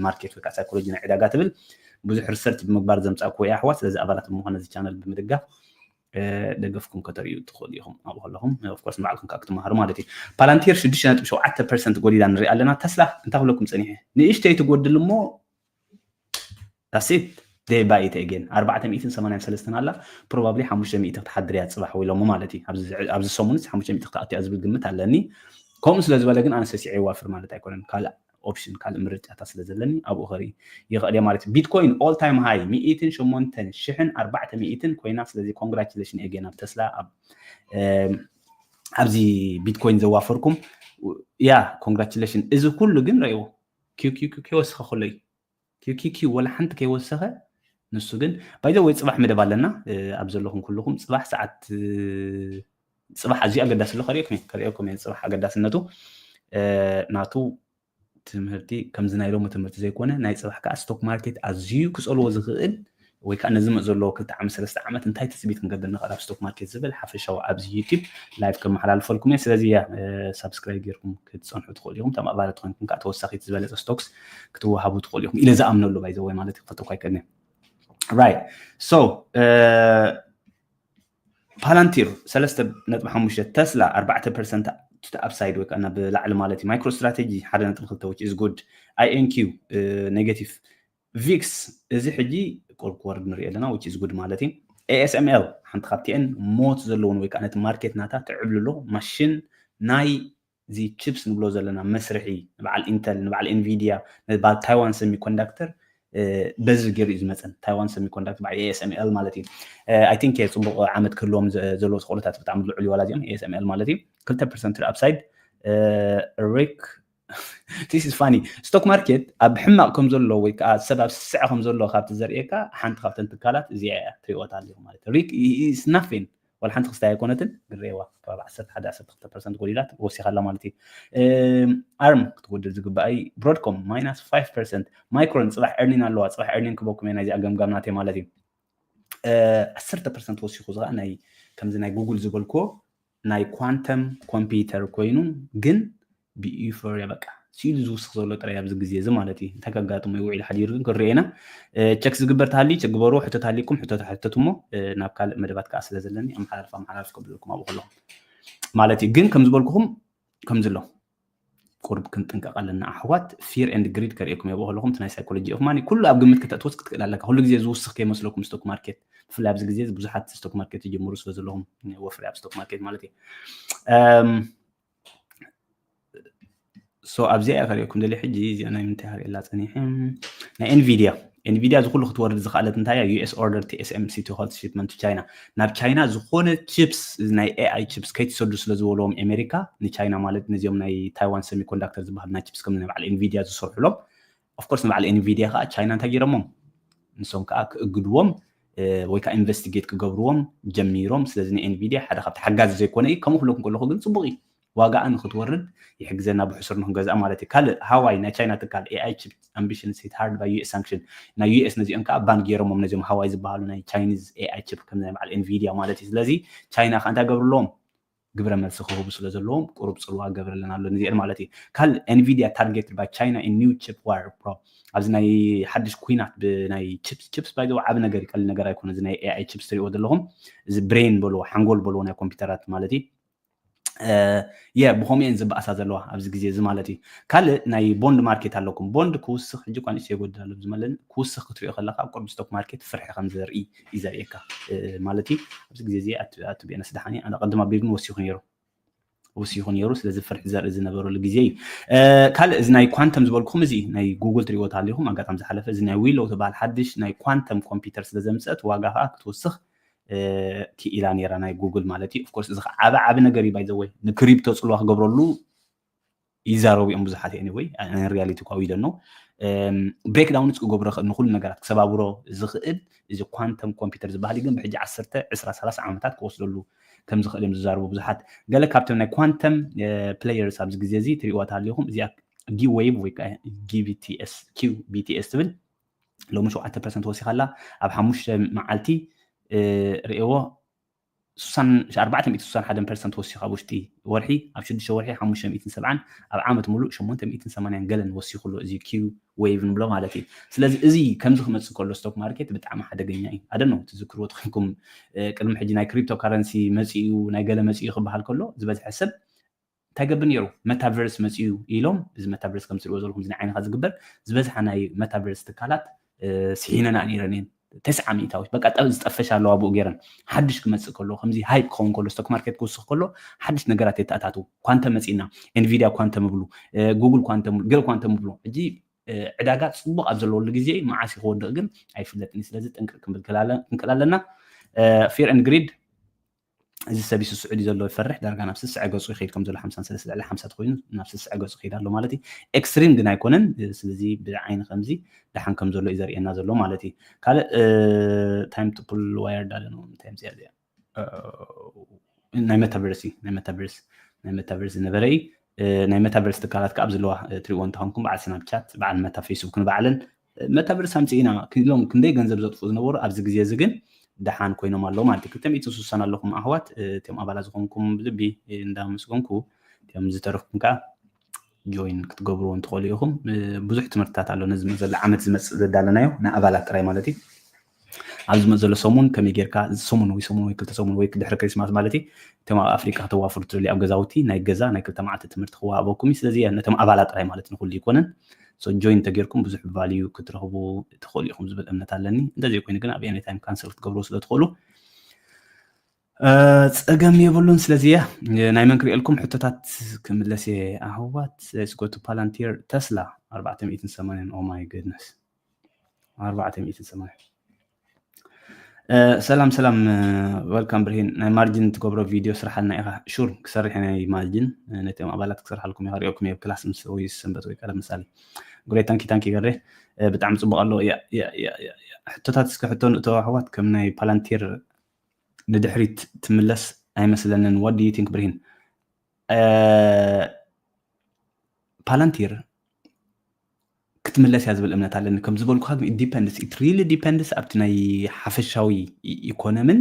ማርኬት ወይ ከዓ ሳይኮሎጂ ናይ ዕዳጋ ትብል ብዙሕ ሪሰርች ብምግባር ዘምፃእኩዎ እያ ኣሕዋት። ስለዚ ኣባላት ብምዃን እዚ ቻነል ብምድጋፍ ደገፍኩም ከተርእዩ ትኽእሉ ኢኹም። ኣብኡ ከለኹም ኦፍኮርስ ንባዕልኩም ከዓ ክትመሃሩ ማለት እዩ። ፓላንቲር ሽዱሽተ ነጥቢ ሸውዓተ ፐርሰንት ጎዲላ ንርኢ ኣለና። ተስላ እንታይ ክብለኩም ፀኒሐ ንእሽተይ ትጎድል እሞ ዳሴት ደባይተ ኤጌን ኣርባዕተ ሚእትን ሰማንያን ሰለስተን ኣላ። ፕሮባብሊ ሓሙሽተ ሚእቲ ክትሓድር እያ ፅባሕ ወይ ሎሚ ማለት እዩ። ኣብዚ ሰሙንስ ሓሙሽተ ሚእቲ ክትኣቱ እያ ዝብል ግምት ኣለኒ። ከምኡ ስለ ዝበለ ግን ኣነ ሰሲዐ ይዋፍር ማለት ኣይኮነን። ካልእ option ካልእ ምርጫታት ስለ ዘለኒ ኣብኡ ከርኢ ይኽእል እየ ማለት እዩ። Bitcoin all time high ሚእትን ሸሞንተን ሽሕን ኣርባዕተ ሚእትን ኮይና። ስለዚ congratulation again ኣብ ተስላ ኣብ ኣብዚ Bitcoin ዘዋፈርኩም። Yeah, congratulation። እዚ ኩሉ ግን ረእይዎ QQQ ከይወሰኸ ከሎ እዩ። QQQ ወላ ሓንቲ ከይወሰኸ ንሱ ግን ባይዘ ወይ ጽባሕ መደብ ኣለና ኣብ ዘለኹም ኩልኹም ጽባሕ ሰዓት ጽባሕ ኣዝዩ ኣገዳሲ ኣሎ። ከርእየኩም እየ ከርእየኩም እየ ጽባሕ ኣገዳስነቱ ናቱ ትምህርቲ ከምዚ ናይ ሎሚ ትምህርቲ ዘይኮነ ናይ ጽባሕ ከዓ stock market ኣዝዩ ክጸልዎ ዝኽእል ወይ ከዓ ነዚ መጽእ ዘለዎ ክልተ ዓመት ሰለስተ ዓመት እንታይ ትጽቢት ክንገብር ንኽእል ኣብ stock market ዝብል ሓፈሻዊ ኣብዚ YouTube live ከመሓላልፈልኩም እየ። ስለዚ እያ subscribe ጌርኩም ክትጸንሑ ትኽእሉ ኢኹም። ተማእባለት ኮይንኩም ከዓ ተወሳኺት ዝበለጸ stocks ክትወሃቡ ትኽእሉ ኢኹም ኢለ ዝኣምነሉ ባይዘወይ ማለት ክፈተኩ ኣይክእልን እየ። Right so Palantir ሰለስተ ነጥቢ ሓሙሽተ፣ Tesla ኣርባዕተ percent to upside ወይ ከዓ ናብ ላዕሊ ማለት እዩ። MicroStrategy ሓደ ነጥቢ ክልተ which is good። IonQ negative። VIX እዚ ሕጂ ቁርብ ክወርድ ንሪኦ ኣለና which is good ማለት እዩ። ASML ሓንቲ ካብቲአን ሞት ዘለውን ወይ ከዓ ነቲ market ናታ ትዕብልሎ ማሽን ናይ እዚ chips ንብሎ ዘለና መስርሒ ንበዓል Intel ንበዓል Nvidia ንበዓል Taiwan Semiconductor በዚ ገይሩ እዩ ዝመፀን። Taiwan Semiconductor በዓል ASML ማለት እዩ። I think ፅቡቕ ዓመት ክህልዎም ዘለዎስ ክእለታት ብጣዕሚ ልዑል እዩ ዋላ እዚኦም ASML ማለት እዩ። ክልተ percent upside። Rick this is funny። Stock market ኣብ ሕማቕ ከም ዘሎ ወይ ከዓ ሰብ ኣብ ስስዐ ከም ዘሎ ካብቲ ዘርእየካ ሓንቲ ካብተን ትካላት እዚኣ እያ ትሪእዋ ኣለኹ ማለት እዩ። Rick is nothing ዋላ ሓንቲ ክስታይ ኣይኮነትን። ግሬዋ ካብ ዓሰርተ ሓደ ዓሰርተ ክልተ percent ጎዲላ ወሲኻ ኣላ ማለት እዩ። ARM ክትጎድል ዝግባእ እዩ። Broadcom minus five percent። Micron ፅባሕ earning ኣለዋ። ፅባሕ earning ክበኩም እየ ናይዚኣ ገምጋም ናተይ ማለት እዩ። ዓሰርተ percent ወሲኹ ዝኸዓ ናይ ከምዚ ናይ Google ዝበልክዎ ናይ quantum computer ኮይኑ ግን ብ euphoria በቃ ሲሉ ዝውስኽ ዘሎ ጥራይ ኣብዚ ግዜ እዚ ማለት እዩ። እንታይ ከጋጥሞ እዩ ውዒሉ ሓዲሩ ግን ክንሪኦ ኢና። Check ዝግበር ተሃልዩ check ግበርዎ። ሕቶ ተሃልዩኩም ሕቶ ተሓተቱ እሞ ናብ ካልእ መደባት ከዓ ስለ ዘለኒ ኣመሓላልፍ ኣመሓላልፍ ከብለኩም ኣብኡ ከለኹም ማለት እዩ። ግን ከም ዝበልኩኹም ከምዚ ኣሎ ቁርብ ክንጥንቀቕ ኣለና ኣሕዋት። Fear and greed ከርእየኩም እየ ኣብኡ ከለኹም እቲ ናይ psychology of money ኩሉ ኣብ ግምት ከተእትዎስ ክትክእል ኣለካ። ኩሉ ግዜ ዝውስኽ ከይመስለኩም stock market ብፍላይ ኣብዚ ግዜ ብዙሓት stock market ይጅምሩ ስለ ዘለኹም ወፍሪ ኣብ stock market ማለት እዩ። So ኣብዚኣ እየ ከርእየኩም ደልየ ሕጂ እዚኣ ናይ ምንታይ ከርእየላ ፀኒሐ ናይ Nvidia Nvidia እዚ ኩሉ ክትወርድ ዝኽኣለት እንታይ እያ? US order TSMC to halt shipment to China። ናብ ቻይና ዝኾነ chips ናይ AI chips ከይትሰዱ ስለ ዝበልዎም ኣሜሪካ ንቻይና ማለት ነዚኦም ናይ Taiwan Semiconductor ዝበሃል ናይ chips ከም ናይ በዓል Nvidia ዝሰርሑሎም of course ንበዓል Nvidia ከዓ ቻይና እንታይ ገይሮሞም ንሶም ከዓ ክእግድዎም ወይ ከዓ investigate ክገብርዎም ጀሚሮም። ስለዚ ን Nvidia ሓደ ካብቲ ሓጋዚ ዘይኮነ እዩ። ከምኡ ክብለኩም ከለኹ ግን ፅቡቕ እዩ። ዋጋኣ ንክትወርድ ይሕግዘና ብሕሱር ንክንገዝኣ ማለት እዩ። ካልእ ሃዋይ ናይ ቻይና ትካል AI chip ambition hit hard by US sanction ናይ US ነዚኦም ከዓ ban ገይሮሞም ነዚኦም ሃዋይ ዝበሃሉ ናይ Chinese AI chip ከም ናይ በዓል Nvidia ማለት እዩ። ስለዚ ቻይና ከዓ እንታይ ገብርለዎም ግብረ መልሲ ክህቡ ስለ ዘለዎም ቁሩብ ፅልዋ ገብረለን ኣሎ ንዚአን ማለት እዩ። ካልእ Nvidia targeted by China in new chip war bro ኣብዚ ናይ ሓድሽ ኩናት ብናይ chips chips ባይዘው ዓብ ነገር ይቀል ነገር ኣይኮነ እዚ ናይ AI chips ትሪእዎ ዘለኹም እዚ brain በልዎ ሓንጎል በልዎ ናይ ኮምፒውተራት ማለት እዩ። የ ብኸምኡ እየን ዝበኣሳ ዘለዋ ኣብዚ ግዜ እዚ ማለት እዩ። ካልእ ናይ bond market ኣለኩም። Bond ክውስኽ ሕጂ እኳ ንእሽተይ ይጎድል ኣሎ ዝመለኒ ክውስኽ ክትሪኦ ከለካ ኣብ ቅድሚ stock market ፍርሒ ከም ዘርኢ እዩ ዘርእየካ ማለት እዩ። ኣብዚ ግዜ እዚ ኣትቢአነስ ደሓን ኣነ ቅድም ኣቢሉ ግን ወሲኹ ነይሩ ወሲኹ ነይሩ። ስለዚ ፍርሒ ዘርኢ ዝነበረሉ ግዜ እዩ። ካልእ እዚ ናይ quantum ዝበልኩኹም እዚ ናይ Google ትሪእዎ ተሃሊኹም ኣጋጣሚ ዝሓለፈ እዚ ናይ Willow ዝበሃል ሓድሽ ናይ quantum computer ስለ ዘምፀት ዋጋ ከዓ ክትወስኽ ክኢላ ነይራ ናይ Google ማለት እዩ። Of course እዚ ከዓ ዓቢ ዓቢ ነገር እዩ by the way ንክሪፕቶ ፅልዋ ክገብረሉ ይዛረቡ እዮም ብዙሓት። Anyway reality እኳ we don't know። Breakdown ክገብሮ ይኽእል ንኩሉ ነገራት ክሰባብሮ ዝኽእል እዚ quantum computer ዝበሃል ግን ብሕጂ ዓሰርተ ዕስራ ሰላሳ ዓመታት ክወስደሉ ከም ዝኽእል እዮም ዝዛረቡ ብዙሓት። ገለ ካብቶም ናይ quantum players ኣብዚ ግዜ እዚ ትሪእዋ ተሃሊኹም እዚኣ D-Wave ወይ ከዓ ጊ ቢ ቲ ኤስ ኪው ቢ ቲ ኤስ ትብል ሎሚ ሸውዓተ percent ወሲኻ ኣላ። ኣብ ሓሙሽተ መዓልቲ ርእይዎ ኣርባዕተ ሚእቲ ስሳን ሓደን percent ወሲኹ ኣብ ውሽጢ ወርሒ ኣብ ሽዱሽተ ወርሒ ሓሙሽተ ሚእትን ሰብዓን ኣብ ዓመት ሙሉእ ሸሞንተ ሚእትን ሰማንያን ገለን ወሲኹ ኣሎ እዚ Q-Wave ንብሎ ማለት እዩ። ስለዚ እዚ ከምዚ ክመፅእ ከሎ stock market ብጣዕሚ ሓደገኛ እዩ። ኣደነው ትዝክርዎ ተኮንኩም ቅድሚ ሕጂ ናይ cryptocurrency መፂኡ ናይ ገለ መፂኡ ክበሃል ከሎ ዝበዝሐ ሰብ እንታይ ገብር ነይሩ metaverse መፂኡ ኢሎም እዚ metaverse ከም ትሪእዎ ዘለኹም እዚ ንዓይንኻ ዝግበር ዝበዝሓ ናይ metaverse ትካላት ስሒነና ነይረን እየን። ተስዓ ሚእታዊት በቃ ዝጠፈሻ ኣለዋ ብኡ ገይረን። ሓድሽ ክመፅእ ከሎ ከምዚ ሃይፕ ክኸውን ከሎ ስቶክ ማርኬት ክውስኽ ከሎ ሓድሽ ነገራት የተኣታትው። ኳንተም መፂና፣ ኤንቪዲያ ኳንተም ብሉ፣ ጉግል ኳንተም ብሉ፣ ገለ ኳንተም ብሉ። ሕጂ ዕዳጋ ፅቡቕ ኣብ ዘለወሉ ግዜ መዓስ ክወድቕ ግን ኣይፍለጥን። ስለዚ ጥንቅቅ ክንብል ክንክእል ኣለና። ፊር ኤንድ ግሪድ እዚ ሰብ ይስስዑ ድዩ ዘሎ ይፈርሕ። ዳርጋ ናብ ስስዐ ገፁ ይኸይድ ከም ዘሎ ሓምሳን ሰለስተ ልዕሊ ሓምሳ ተኮይኑ ናብ ስስዐ ገፁ ይኸይድ ኣሎ ማለት እዩ። ኤክስትሪም ግን ኣይኮነን። ስለዚ ብዓይኒ ከምዚ ደሓን ከም ዘሎ እዩ ዘርእየና ዘሎ ማለት እዩ። ካልእ ታይም ቱ ፑል ዋየር ዳለ ነው እንታይ ምፅያ እዚኣ ናይ መታቨርስ እዩ። ናይ መታቨርስ ናይ መታቨርስ ዝነበረ እዩ። ናይ መታቨርስ ትካላት ከዓ ኣብ ዘለዋ ትሪእዎ እንተኾንኩም በዓል ስናፕቻት በዓል መታ ፌስቡክ ንባዕለን መታቨርስ ኣምፅእ ኢና ክሎም ክንደይ ገንዘብ ዘጥፉ ዝነበሩ ኣብዚ ግዜ እዚ ግን ደሓን ኮይኖም ኣለዉ ማለት እዩ። ክልተ ሚእትን ስሳን ኣለኹም ኣሕዋት እቶም ኣባላት ዝኾንኩም ብልቢ እንዳመስገንኩ እቶም ዝተረፍኩም ከዓ ጆይን ክትገብርዎ እንትኽእሉ ኢኹም። ብዙሕ ትምህርትታት ኣሎ ነዚ ዘሎ ዓመት ዝመፅእ ዘዳለናዮ ንኣባላት ጥራይ ማለት እዩ። ኣብ ዝመፅ ዘሎ ሰሙን ከመይ ጌርካ ሰሙን ወይ ሰሙን ወይ ክልተ ሰሙን ወይ ድሕሪ ክሪስማስ ማለት እዩ እቶም ኣብ ኣፍሪቃ ከተዋፍሩ ትደልዩ ኣብ ገዛውቲ ናይ ገዛ ናይ ክልተ መዓልቲ ትምህርቲ ክወሃበኩም እዩ። ስለዚ ነቶም ኣባላት ጥራይ ማለት ንኩሉ ይኮነን። ጆይን ተጌርኩም ብዙሕ ቫልዩ ክትረኽቡ ትኽእሉ ኢኹም ዝብል እምነት ኣለኒ። እንተዘይኮይኑ ግን ኣብ ኤኒ ታይም ካንሰል ክትገብርዎ ስለ ትኽእሉ ፀገም የብሉን። ስለዚ እያ ናይ መን ክርእየልኩም ሕቶታት ክምለስ እየ። ኣህዋት ስጎቱ ፓላንቲር ተስላ ኣርባዕተ ሚእትን ሰማንያን ኦማይ ግድነስ ኣርባዕተ ሚእትን ሰማንያን ሰላም ሰላም ወልካም ብርሂን ናይ ማርጅን ትገብሮ ቪድዮ ስርሓልና ኢኻ። ሹር ክሰርሕ ናይ ማርጅን ነቶም ኣባላት ክሰርሓልኩም ኢኻ ሪኦኩም እየ ክላስ ምስ ወይ ሰንበት ወይ ቀደም ምሳሌ ጉሬ ታንኪ ታንኪ ገሬ ብጣዕሚ ፅቡቅ ኣሎ። ሕቶታት እስከ ሕቶ ንእቶ ኣሕዋት ከም ናይ ፓላንቲር ንድሕሪት ትምለስ ኣይመስለንን። What do you think ብርሂን? ፓላንቲር ክትምለስ እያ ዝብል እምነት ኣለኒ። ከም ዝበልኩካ ግን ዲፐንድስ ኢት ሪሊ ዲፐንድስ ኣብቲ ናይ ሓፈሻዊ ኢኮኖምን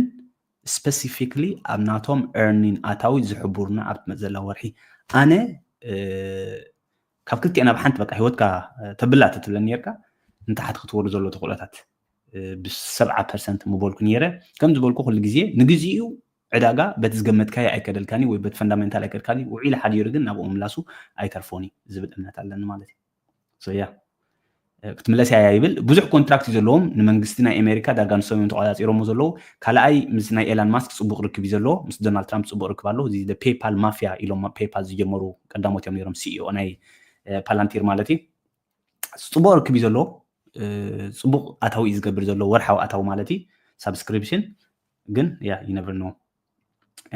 ስፐሲፊክሊ ኣብ ናቶም ኤርኒን ኣታዊ ዝሕቡርና ኣብ ትመፅእ ዘላ ወርሒ ኣነ ካብ ክልቲኤን ኣብ ሓንቲ በቃ ህይወትካ ተብላ ተትብለኒ ነርካ ንታሓት ክትወርድ ዘሎ ተኽእሎታት ብሰብዓ ፐርሰንት ምበልኩ ነይረ። ከም ዝበልኩ ኩሉ ግዜ ንግዚኡ ዕዳጋ በቲ ዝገመትካዮ ኣይከደልካኒ ወይ በቲ ፈንዳሜንታል ኣይከድካኒ ውዒል ሓዲሩ ግን ናብኡ ምላሱ ኣይተርፎኒ ዝብል እምነት ኣለኒ ማለት እዩ። ያ ክትምለስ እያ ይብል። ብዙሕ ኮንትራክት ዘለዎም ንመንግስቲ ናይ ኣሜሪካ ዳርጋ ንሶም እዮም ተቆፃፂሮሞ ዘለዉ። ካልኣይ ምስ ናይ ኤላን ማስክ ፅቡቅ ርክብ እዩ ዘለዎ። ምስ ዶናልድ ትራምፕ ፅቡቅ ርክብ ኣለዎ። እዚ ፔይፓል ማፍያ ኢሎም ፔይፓል ዝጀመሩ ቀዳሞት እዮም ነይሮም ሲኢኦ ናይ ፓላንቲር ማለት እዩ። ፅቡቅ ርክብ እዩ ዘለዎ። ፅቡቅ ኣታዊ እዩ ዝገብር ዘሎ ወርሓዊ ኣታዊ ማለት እዩ። ሳብስክሪፕሽን ግን ያ you never know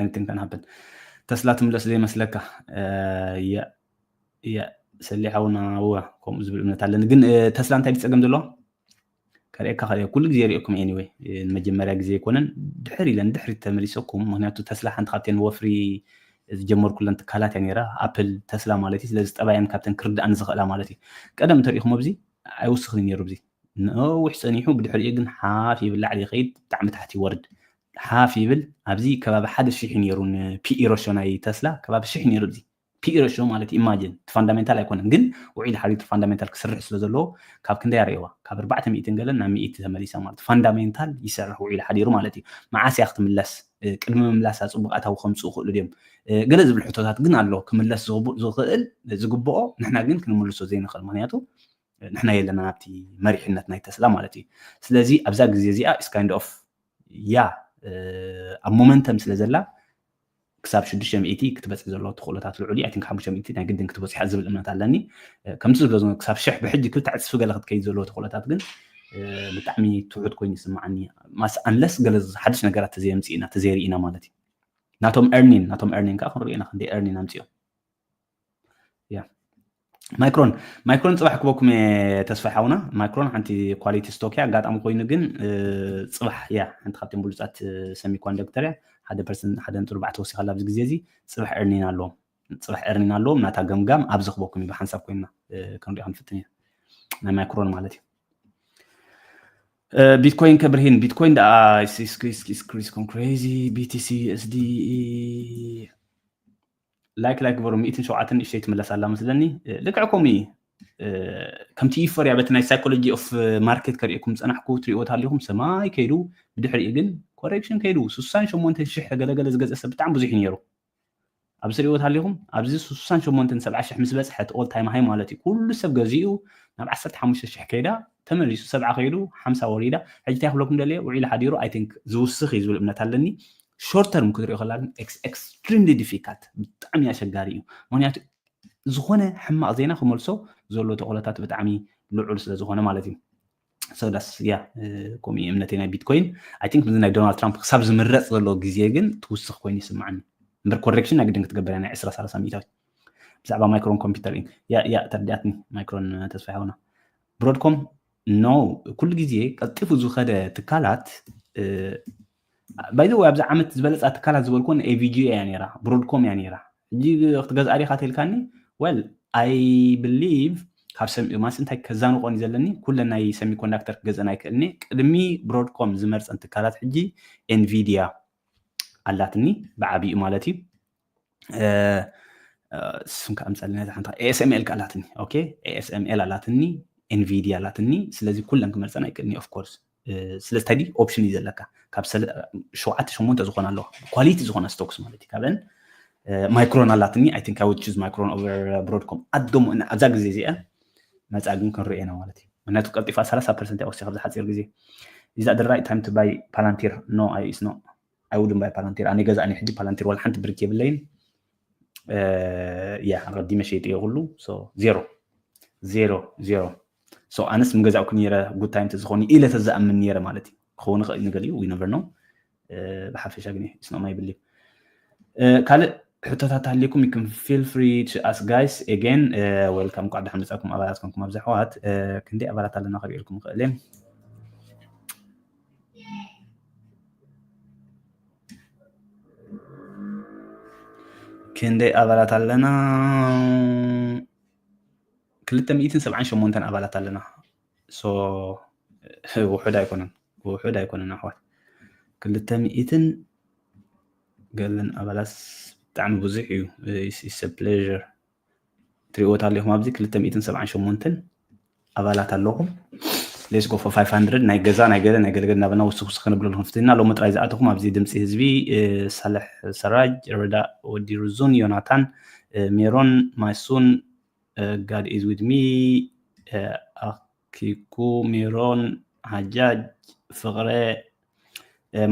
anything can happen። ተስላ ትምለስ ዘይመስለካ? ያ ሰሊሕ ሓውና እወ ከምኡ ዝብል እምነት ኣለኒ። ግን ተስላ እንታይ ድዩ ፀገም ዘለዎ? ከርእየካ ክእል እየ። ኩሉ ግዜ ርእየኩም እየ። Anyway ንመጀመርያ ግዜ ኣይኮነን። ድሕር ኢለን ድሕሪት ተመሊሰኩም። ምክንያቱ ተስላ ሓንቲ ካብተን ወፍሪ ዝጀመርኩለን ትካላት እያ ነይራ። ኣፕል ተስላ ማለት እዩ። ስለዚ ጠባየን ካብተን ክርድኣኒ ዝኽእላ ማለት እዩ። ቀደም እንተሪኢኹም ኣብዚ ኣይውስኽን እዩ ነይሩ። ኣብዚ ነዊሕ ፀኒሑ ብድሕሪኡ ግን ሓፍ ይብል ላዕሊ ይኸይድ ብጣዕሚ ታሕቲ ይወርድ። ሓፍ ይብል ኣብዚ ከባቢ ሓደ ሽሕ እዩ ነይሩ ን ፒኢ ሬሾ ናይ ተስላ ከባቢ ሽሕ ነይሩ። እዚ ፒኢ ሬሾ ማለት ኢማጂን እቲ ፋንዳሜንታል ኣይኮነን ግን ውዒል ሓዲሩ ፋንዳሜንታል ክስርሕ ስለ ዘለዎ ካብ ክንደይ ኣርእዋ ካብ ኣርባዕተ ሚእትን ገለን ናብ ሚእቲ ተመሊሳ ማለት ፋንዳሜንታል ይሰርሕ ውዒል ሓዲሩ ማለት እዩ። መዓስ እያ ክትምለስ? ቅድሚ ምምላሳ ፅቡቅ ኣታዊ ከምፅኡ ክእሉ ድዮም? ገለ ዝብል ሕቶታት ግን ኣሎ ክምለስ ዝኽእል ዝግብኦ ንሕና ግን ክንምልሶ ዘይንኽእል ምክንያቱ ንሕና የለና ኣብቲ መሪሕነት ናይ ተስላ ማለት እዩ። ስለዚ ኣብዛ ግዜ እዚኣ is kind of ያ ኣብ ሞመንተም ስለ ዘላ ክሳብ ሽዱሽተ ሚእቲ ክትበፅሕ ዘለዎ ተኽእሎታት ልዑል እዩ። I think ሓሙሽተ ሚእቲ ናይ ግድን ክትበፅሕ ዝብል እምነት ኣለኒ። ከምቲ ዝብሎ ክሳብ ሽሕ ብሕጂ ክልተ ዕፅፊ ገለ ክትከይድ ዘለዎ ተኽእሎታት ግን ብጣዕሚ ትሑት ኮይኑ ይስምዓኒ። ማስ ኣንለስ ገለ ሓድሽ ነገራት ተዘየምፅእና ተዘይርኢና ማለት እዩ። ናቶም ኤርኒን ናቶም ኤርኒን ከዓ ክንርኢ ኢና ክንደይ ኤርኒን ኣምፅኦም። ያ ማይክሮን ማይክሮን ፅባሕ ክበኩም እየ ተስፋ ሓውና። ማይክሮን ሓንቲ ኳሊቲ ስቶክ እያ። ኣጋጣሚ ኮይኑ ግን ፅባሕ እያ ሓንቲ ካብቶም ብሉፃት ሰሚኮንደክተር እያ። ሓደ ፐርሰንት ሓደ ነጥቢ ኣርባዕተ ወሲኻ ኣብዚ ግዜ እዚ ፅባሕ ኤርኒን ኣለዎም። ፅባሕ ኤርኒን ኣለዎም። ናታ ገምጋም ኣብዚ ክበኩም እዩ ብሓንሳብ ኮይንና ክንሪኦ ክንፍትን ኢና። ናይ ማይክሮን ማለት እዩ። ቢትኮይን ከብርሂን ቢትኮይን ደኣ ክሪስ ኮን ክሬዚ ቢቲሲ ዩኤስዲ ላይክ ላይክ ግበሩ። ሚእትን ሸውዓተን ንእሽተይ ትምለስ ኣላ መስለኒ። ልክዕ ከምኡ እዩ። ከምቲ ኢፎርያ በቲ ናይ ሳይኮሎጂ ኦፍ ማርኬት ከርእየኩም ዝፀናሕኩ ትሪእዎ ታሊኹም ሰማይ ከይዱ ብድሕሪኡ ግን ኮሬክሽን ከይዱ ስሳን ሸሞንተ ሽሕ ገለገለ ዝገዝአ ሰብ ብጣዕሚ ብዙሕ እዩ ነይሩ። ኣብዚ ሪእዎ ታሊኹም ኣብዚ ስሳን ሸሞንተን ሰብዓ ሽሕ ምስ በፅሐት ኦል ታይም ሃይ ማለት እዩ ኩሉ ሰብ ገዚኡ ናብ ዓሰርተ ሓሙሽተ ሽሕ ከይዳ ተመሊሱ ሰብዓ ከይዱ ሓምሳ ወሪዳ። ሕጂ እንታይ ክብለኩም ደልየ፣ ውዒሉ ሓዲሩ I think ዝውስኽ እዩ ዝብል እምነት ኣለኒ። Short term ክትሪኦ ከላ ግን extremely difficult፣ ብጣዕሚ ኣሸጋሪ እዩ። ምክንያቱ ዝኾነ ሕማቕ ዜና ክመልሶ ዘሎ ተኽእሎታት ብጣዕሚ ልዑል ስለ ዝኾነ ማለት እዩ። So that's yeah፣ ከምኡ እምነተይ ናይ ቢትኮይን። I think ምስ ናይ ዶናልድ ትራምፕ ክሳብ ዝምረፅ ዘሎ ግዜ ግን ትውስኽ ኮይኑ ይስምዓኒ። እምበር ኮሬክሽን ናይ ግድን ክትገብር ናይ ዕስራ ሰላሳ ሚእታዊት። ብዛዕባ ማይክሮን ኮምፒውተር ያ ያ ተርዲኣትኒ ማይክሮን ተስፋ ይሆና ብሮድኮም no፣ ኩሉ ግዜ ቀልጢፉ ዝኸደ ትካላት። ባይዘ ኣብዚ ዓመት ዝበለፃ ትካላት ዝበልኩን ኤቪጂ እያ ነራ፣ ብሮድኮም እያ ነራ። ሕጂ ክትገዝኣ ዲኻ ተልካኒ? Well, I believe ካብ ሰሚ ማስ እንታይ ከዛንቆን እዩ ዘለኒ፣ ኩለን ናይ ሰሚኮንዳክተር ክገዝአን ኣይክእልኒ። ቅድሚ ብሮድኮም ዝመርፀን ትካላት ሕጂ ኤንቪዲያ ኣላትኒ ብዓቢኡ ማለት እዩ። ስም ከዓ ምፀልና ሓንቲ ኤስኤምኤል ኣላትኒ። ኦኬ፣ ኤስኤምኤል ኣላትኒ፣ ኤንቪዲያ ኣላትኒ። ስለዚ ኩለን ክመርፀን ኣይክእልኒ ኦፍኮርስ። ስለዚ እንታይ ኦፕሽን እዩ ዘለካ? ካብ ሸውዓተ ሸሞንተ ዝኾነ ኣለዋ፣ ኳሊቲ ዝኾነ ስቶክስ ማለት እዩ። ካብን ማይክሮን ኣላትኒ። I think I would choose ማይክሮን over ብሮድኮም ኣዶሞ ኣብዛ ግዜ እዚኣ መፃ ግን ክንሪኦ ኢና ማለት እዩ። ምክንያቱ ቀልጢፋ ሰላሳ ፐርሰንት እያ ወሲኻ ኣብዚ ሓፂር ግዜ። Is that the right time to buy Palantir? No, I it's not. I wouldn't buy Palantir. ኣነ ገዛእኒ ሕጂ ፓላንቲር ዋላ ሓንቲ ብሪክ የብለይን። ያ ኣቐዲመ ሸይጥ እየ ኩሉ። ዜሮ ዜሮ ዜሮ። ኣነስ ምገዛእኩ ነረ ጉድ ታይም ተዝኾኒ ኢለ ተዝኣምን ነረ ማለት እዩ። ክኸውን ይኽእል ንገሊኡ፣ we never know። ብሓፈሻ ግን it's not my belief። ካልእ ሕቶታት ሃልየኩም you can feel free to ask guys again. Welcome፣ እንኳዕ ደሓን መጻእኩም ኣባላት ኮንኩም ኣብዚ ኣሕዋት። ክንደይ ኣባላት ኣለና ክርእየልኩም ይኽእል እየ። ክንደይ ኣባላት ኣለና? ክልተ ሚእትን ሰብዓን ሸሞንተን ኣባላት ኣለና። So ውሑድ ኣይኮነን፣ ውሑድ ኣይኮነን ኣሕዋት። ክልተ ሚእትን ገለን ኣባላት ብጣዕሚ ብዙሕ እዩ። It's a pleasure። ትሪእዎ ኣለኹም ኣብዚ ክልተ ሚእትን ሰብዓን ሸሞንተን ኣባላት ኣለኹም። Let's go for five hundred። ናይ ገዛ ናይ ገለ ናይ ገለገለ እናበልና ውስኽ ውስኽ ከነብለሉ ክንፍትና። ሎሚ ጥራይ ዝኣተኹም ኣብዚ ድምፂ ህዝቢ ሳልሕ ሰራጅ፣ ረዳእ ወዲ ርዙን፣ ዮናታን፣ ሜሮን፣ ማሱን፣ God is with me፣ ኣኪኩ፣ ሜሮን፣ ሓጃጅ፣ ፍቕረ፣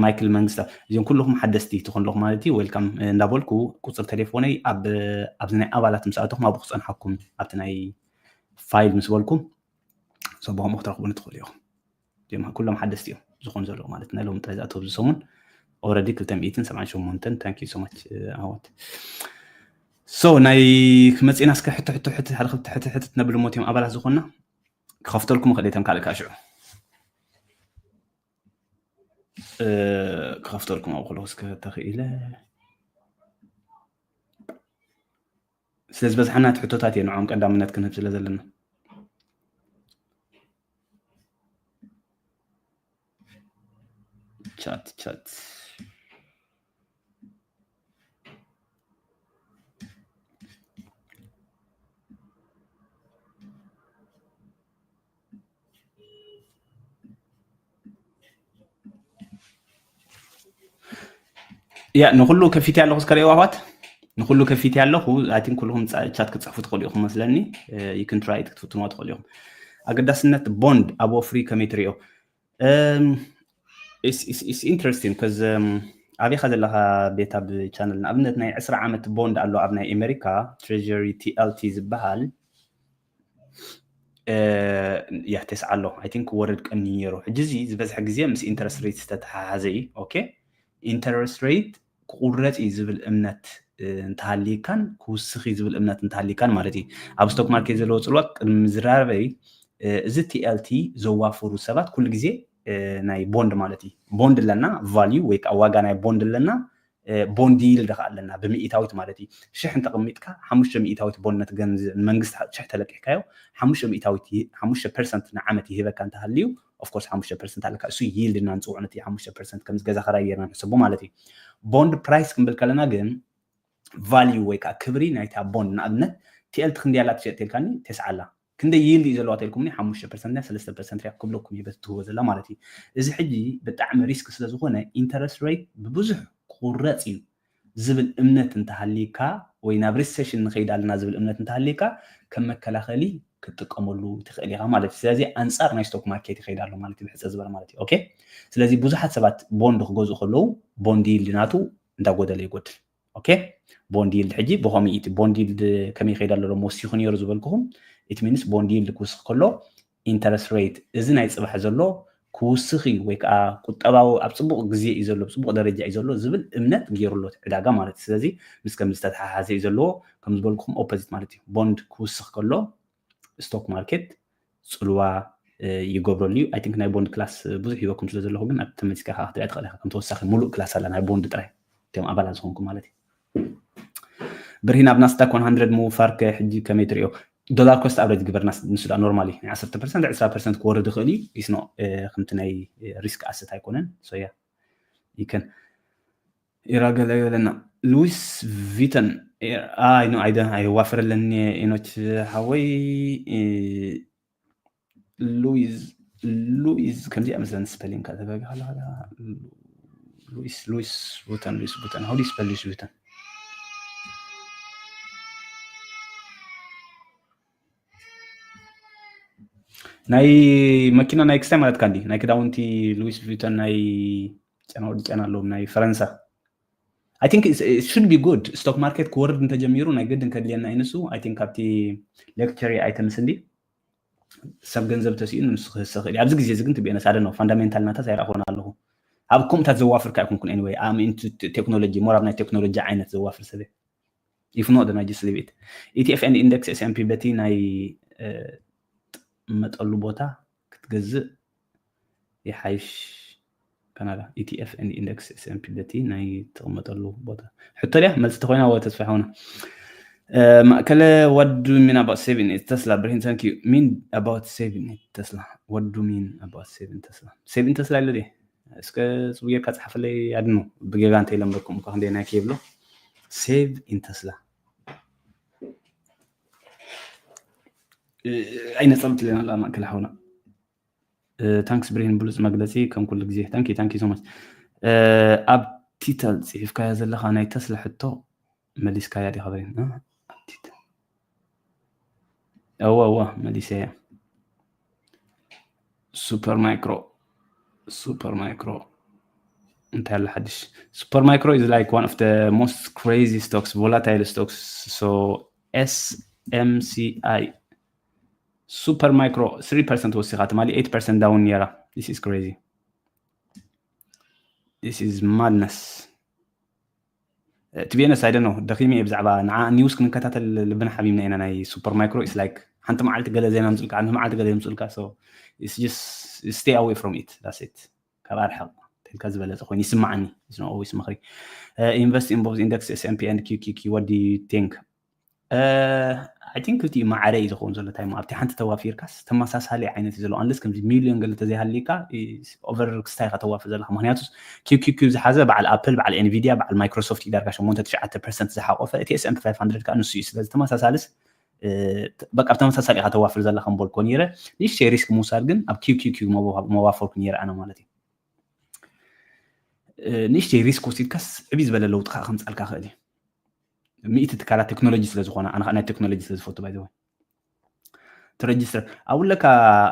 ማይክል መንግስታ። እዚኦም ኩልኹም ሓደስቲ ትኾን ኣለኹም ማለት እዩ። ዌልካም እንዳበልኩ ቁፅሪ ቴሌፎነይ ኣብ ኣብዚ ናይ ኣባላት ምስ ኣተኹም ኣብኡ ክፀንሓኩም ኣብቲ ናይ ፋይል ምስ በልኩም ሰቦም ክትረኽቡኒ ትኽእሉ ኢኹም። እዚኦም ኩሎም ሓደስቲ እዮም ዝኾኑ ዘለዉ ማለት ናይ ሎሚ ጥራይ ዝኣተዉ ኣብዚ ሰሙን። Already ክልተ ሚእትን ሰብዓን ሸሞንተን። Thank you so much ኣሕዋት። So ናይ ክመፅና እስከ ሕቶ ሕቶ ሕቶ ሓደ ክልተ ሕቶ ሕቶ ነብል ሞት እዮም ኣባላት ዝኾንና ክኸፍተልኩም ይኽእል እየ ተም ካልእ ከዓ ሽዑ ክኸፍተልኩም ኣብኡ ከለኹ እስከ ተኽኢለ። ስለ ዝበዝሓና እቲ ሕቶታት እየ ንዕኦም ቀዳምነት ክንህብ ስለ ዘለና። ቻት ቻት ያ ንኩሉ ከፊት ኣለኹ እስከ ሪኦ ኣሕዋት ንኩሉ ከፊት ኣለኹ። I think ኩልኹም ቻት ክትፅሕፉ ትኽእሉ ኢኹም መስለኒ። You can try ክትፍትንዋ ትኽእሉ ኢኹም። ኣገዳስነት ቦንድ ኣብ ወፍሪ ከመይ ትሪኦ? It's interesting because ኣበይካ ዘለካ ቤታ ብቻነል ንኣብነት ናይ ዕስራ ዓመት ቦንድ ኣሎ ኣብ ናይ ኣሜሪካ ትሬጀሪ ቲኤልቲ ዝበሃል። ያ ተስዓ ኣሎ። I think ክወርድ ቀኒ ነይሩ። ሕጂ እዚ ዝበዝሐ ግዜ ምስ ኢንተረስት ሬት ዝተተሓሓዘ እዩ። ኦኬ ኢንተረስት ሬት ክቁረፅ እዩ ዝብል እምነት እንተሃልይካን ክውስኽ እዩ ዝብል እምነት እንተሃልይካን ማለት እዩ። ኣብ ስቶክ ማርኬት ዘለዎ ፅልዋ ቅድሚ ምዝራበይ እዚ ቲኤልቲ ዘዋፍሩ ሰባት ኩሉ ግዜ ናይ ቦንድ ማለት እዩ። ቦንድ ኣለና ቫልዩ ወይ ከዓ ዋጋ ናይ ቦንድ ኣለና ቦንድ ይልድ ከዓ ኣለና ብምኢታዊት ማለት እዩ። ሽሕ እንተቐሚጥካ ሓሙሽተ ሚኢታዊት ቦንድ ነቲ ገንዘብ ንመንግስቲ ሽሕ ተለቂሕካዮ ሓሙሽተ ሚኢታዊት ሓሙሽተ ፐርሰንት ንዓመት ይህበካ እንተሃልዩ ኦፍኮርስ ሓሙሽተ ፐርሰንት ኣለካ። እሱ ይልድ እና ንፅውዑ ነቲ ሓሙሽተ ፐርሰንት ከምዚ ገዛ ክራይ ጌርና ንሕሰቦ ማለት እዩ። ቦንድ ፕራይስ ክንብል ከለና ግን ቫልዩ ወይ ከዓ ክብሪ ናይታ ቦንድ ንኣብነት ቲኤልቲ ክንደይ ኣላ ትሸጥ ተልካኒ ተስዓ ኣላ ክንደይ ይልድ እዩ ዘለዋ ተልኩምኒ ሓሙሽተ ፐርሰንት ና ሰለስተ ፐርሰንት ሪያ ክብለኩም እየ በቲ ትህቦ ዘላ ማለት እዩ። እዚ ሕጂ ብጣዕሚ ሪስክ ስለዝኾነ ኢንተረስት ሬት ብብዙሕ ክቁረፅ እዩ ዝብል እምነት እንተሃልይካ ወይ ናብ ሪሴሽን ንኸይድ ኣለና ዝብል እምነት እንተሃልይካ ከም መከላኸሊ ክትጥቀመሉ ትኽእል ኢኻ ማለት እዩ። ስለዚ ኣንጻር ናይ ስቶክ ማርኬት ይኸይድ ኣሎ ማለት እዩ፣ ብሕፀ ዝበለ ማለት እዩ። ኦኬ፣ ስለዚ ብዙሓት ሰባት ቦንድ ክገዝኡ ከለዉ ቦንድ ይልድ ናቱ እንዳጎደለ ይጎድል። ኦኬ፣ ቦንድ ይልድ ሕጂ ብኸምኡ እቲ ቦንድ ይልድ ከመይ ይኸይድ ኣሎ ሎም ወሲኹ ነይሩ ዝበልኩኹም፣ ኢት ሚንስ ቦንድ ይልድ ክውስኽ ከሎ ኢንተረስት ሬት እዚ ናይ ፅባሕ ዘሎ ክውስኽ እዩ ወይ ከዓ ቁጠባዊ ኣብ ፅቡቕ ግዜ እዩ ዘሎ፣ ኣብ ፅቡቕ ደረጃ እዩ ዘሎ ዝብል እምነት ገይሩ ኣሎ እቲ ዕዳጋ ማለት እዩ። ስለዚ ምስ ከምዚ ዝተተሓሓዘ እዩ ዘለዎ። ከም ዝበልኩኹም ኦፖዚት ማለት እዩ። ቦንድ ክውስኽ ከሎ ስቶክ ማርኬት ፅልዋ ይገብረሉ እዩ። ኣይ ቲንክ ናይ ቦንድ ክላስ ብዙሕ ሂበኩም ስለ ዘለኹ ግን ኣብ ተመልስካ ከዓ ክትሪኣ ትኽእል ኢኻ። ከም ተወሳኺ ሙሉእ ክላስ ኣላ ናይ ቦንድ ጥራይ እቶም ኣባላት ዝኾንኩም ማለት እዩ። ብርሂን ኣብ ናስዳክ one hundred ምውፋር ከ ሕጂ ከመይ ትሪኦ? ዶላር ኮስት ኣቨሬጅ ግበር ናስ- ንሱ ዳ ኖርማሊ ናይ ዓሰርተ ፐርሰንት ዕስራ ፐርሰንት ክወርድ ይኽእል እዩ። ኢስኖ ከምቲ ናይ ሪስክ ኣሰት ኣይኮነን። ሶያ ይከን ኢራ ገለ ገለና ሉዊስ ቪተን ኣይ ኖ ኣይደ ኣይዋፍረለኒ ኢኖች ሓወይ ሉዊዝ ሉዊዝ ከምዚኣ መስለኒ ስፐሊንግ ተጋጊኻ ኣለኻ። ሉዊስ ሉዊስ ቡተን ሉዊስ ቡተን how do you spell ሉዊስ ቡተን? ናይ መኪና ናይ ክስታይ ማለትካ እንዲ ናይ ክዳውንቲ ሉዊስ ቪተን ናይ ጨና ወዲ ጨና ኣለዎም ናይ ፈረንሳ። I think it should be good። ስቶክ ማርኬት ክወርድ እንተጀሚሩ ናይ ግድን ከድልየና እዩ ንሱ። I think ካብቲ ሌክቸሪ ኣይተምስ እንዲ ሰብ ገንዘብ ተሲኡ ንሱ ክህሰ ክእል ኣብዚ ግዜ እዚ ግን ትቢኤነስ ኣደ ነው ፋንዳሜንታል ናታስ ኣይረእኾን ኣለኹ። ኣብ ኮምታት ዘዋፍርካ ኣይኮንኩን። Anyway I'm into technology more ኣብ ናይ ቴክኖሎጂ ዓይነት ዘዋፍር ሰብ if not then I just leave it። ኢቲኤፍ and index S and P በቲ ናይ መጠሉ ቦታ ክትገዝእ ይሓይሽ። ካናዳ ኢቲኤፍ and index S and P በቲ ናይ ትቕመጠሉ ቦታ ሕቶ ድያ መልሲ ተኮይና ወ ተስፋ ሓውና። ማእከለ what do you mean about saving Tesla? ብርሂን thank you mean about saving Tesla? What do you mean about saving Tesla? Saving Tesla ኢለ ድየ እስከ ጽቡ ጌርካ ጸሓፈለይ ኣድኖ ብጌጋ እንተ ኢለምበኩም እኳ ክንደይ ናይ ከይብሎ save in Tesla ኣይነጸብት ለና ላ ማእከለ ሓውና። ታንክስ ብርሂን ብሉፅ መግለፂ ከም ኩሉ ግዜ። Thank you thank you so much። ኣብ ቲተል ፅሒፍካዮ ዘለኻ ናይ ተስላ ሕቶ መሊስካያ ዲኻ ብርሂን? እወ እወ መሊሰያ። ሱፐር ማይክሮ ሱፐር ማይክሮ እንታይ ኣለ ሓድሽ? Super Micro is like one of the most crazy stocks, volatile stocks. So S M C I Super Micro three percent ወሲኻ ትማሊ eight percent down ነይራ። This is crazy. This is madness. To be honest I don't know ደኺመ እየ ብዛዕባ ንዓ ኒውስ ክንከታተል ልብና ሓሚምና ኢና። ናይ ሱፐር ማይክሮ is like ሓንቲ መዓልቲ ገለ ዜና ምፅልካ ሓንቲ መዓልቲ ገለ ምፅልካ። So it's just stay away from it, that's it። ካብ ኣርሕቕ ተልካ ዝበለፀ ኮይኑ ይስማዓኒ። It's not always ምኽሪ። Invest in both index S and P and Q Q Q, what do you think? I think እቲ ማዕረ እዩ ዝኸውን ዘሎ ታይም ኣብቲ ሓንቲ ተዋፊርካስ ተመሳሳሊ ዓይነት እዩ ዘሎ። Unless ከምዚ ሚሊዮን ገለ ተዘይሃልይካ over risk ኢኻ ተዋፍር ዘለካ። ምክንያቱ Q Q Q ዝሓዘ በዓል ኣፕል በዓል ኤንቪድያ በዓል ማይክሮሶፍት እዩ ዳርጋ ሸሞንተ ትሽዓተ ፐርሰንት ዝሓቆፈ። እቲ S and P five hundred ከዓ ንሱ እዩ። ስለዚ ተመሳሳልስ በቃ ብተመሳሳሊ ኢኻ ተዋፍር ዘለካ ምበልኮ ነይረ። ንእሽተይ ሪስክ ምውሳድ ግን ኣብ Q Q Q መዋፈርኩ ነይረ ኣነ ማለት እዩ። ንእሽተይ ሪስክ ወሲድካስ ዕብይ ዝበለ ለውጢ ከዓ ከምፃልካ ክእል እዩ። ሚእቲ ትካላት ቴክኖሎጂ ስለ ዝኾነ ኣነ ከዓ ናይ ቴክኖሎጂ ስለ ዝፈቱ ባይ ዘወይ ትረጅስተር ኣብለካ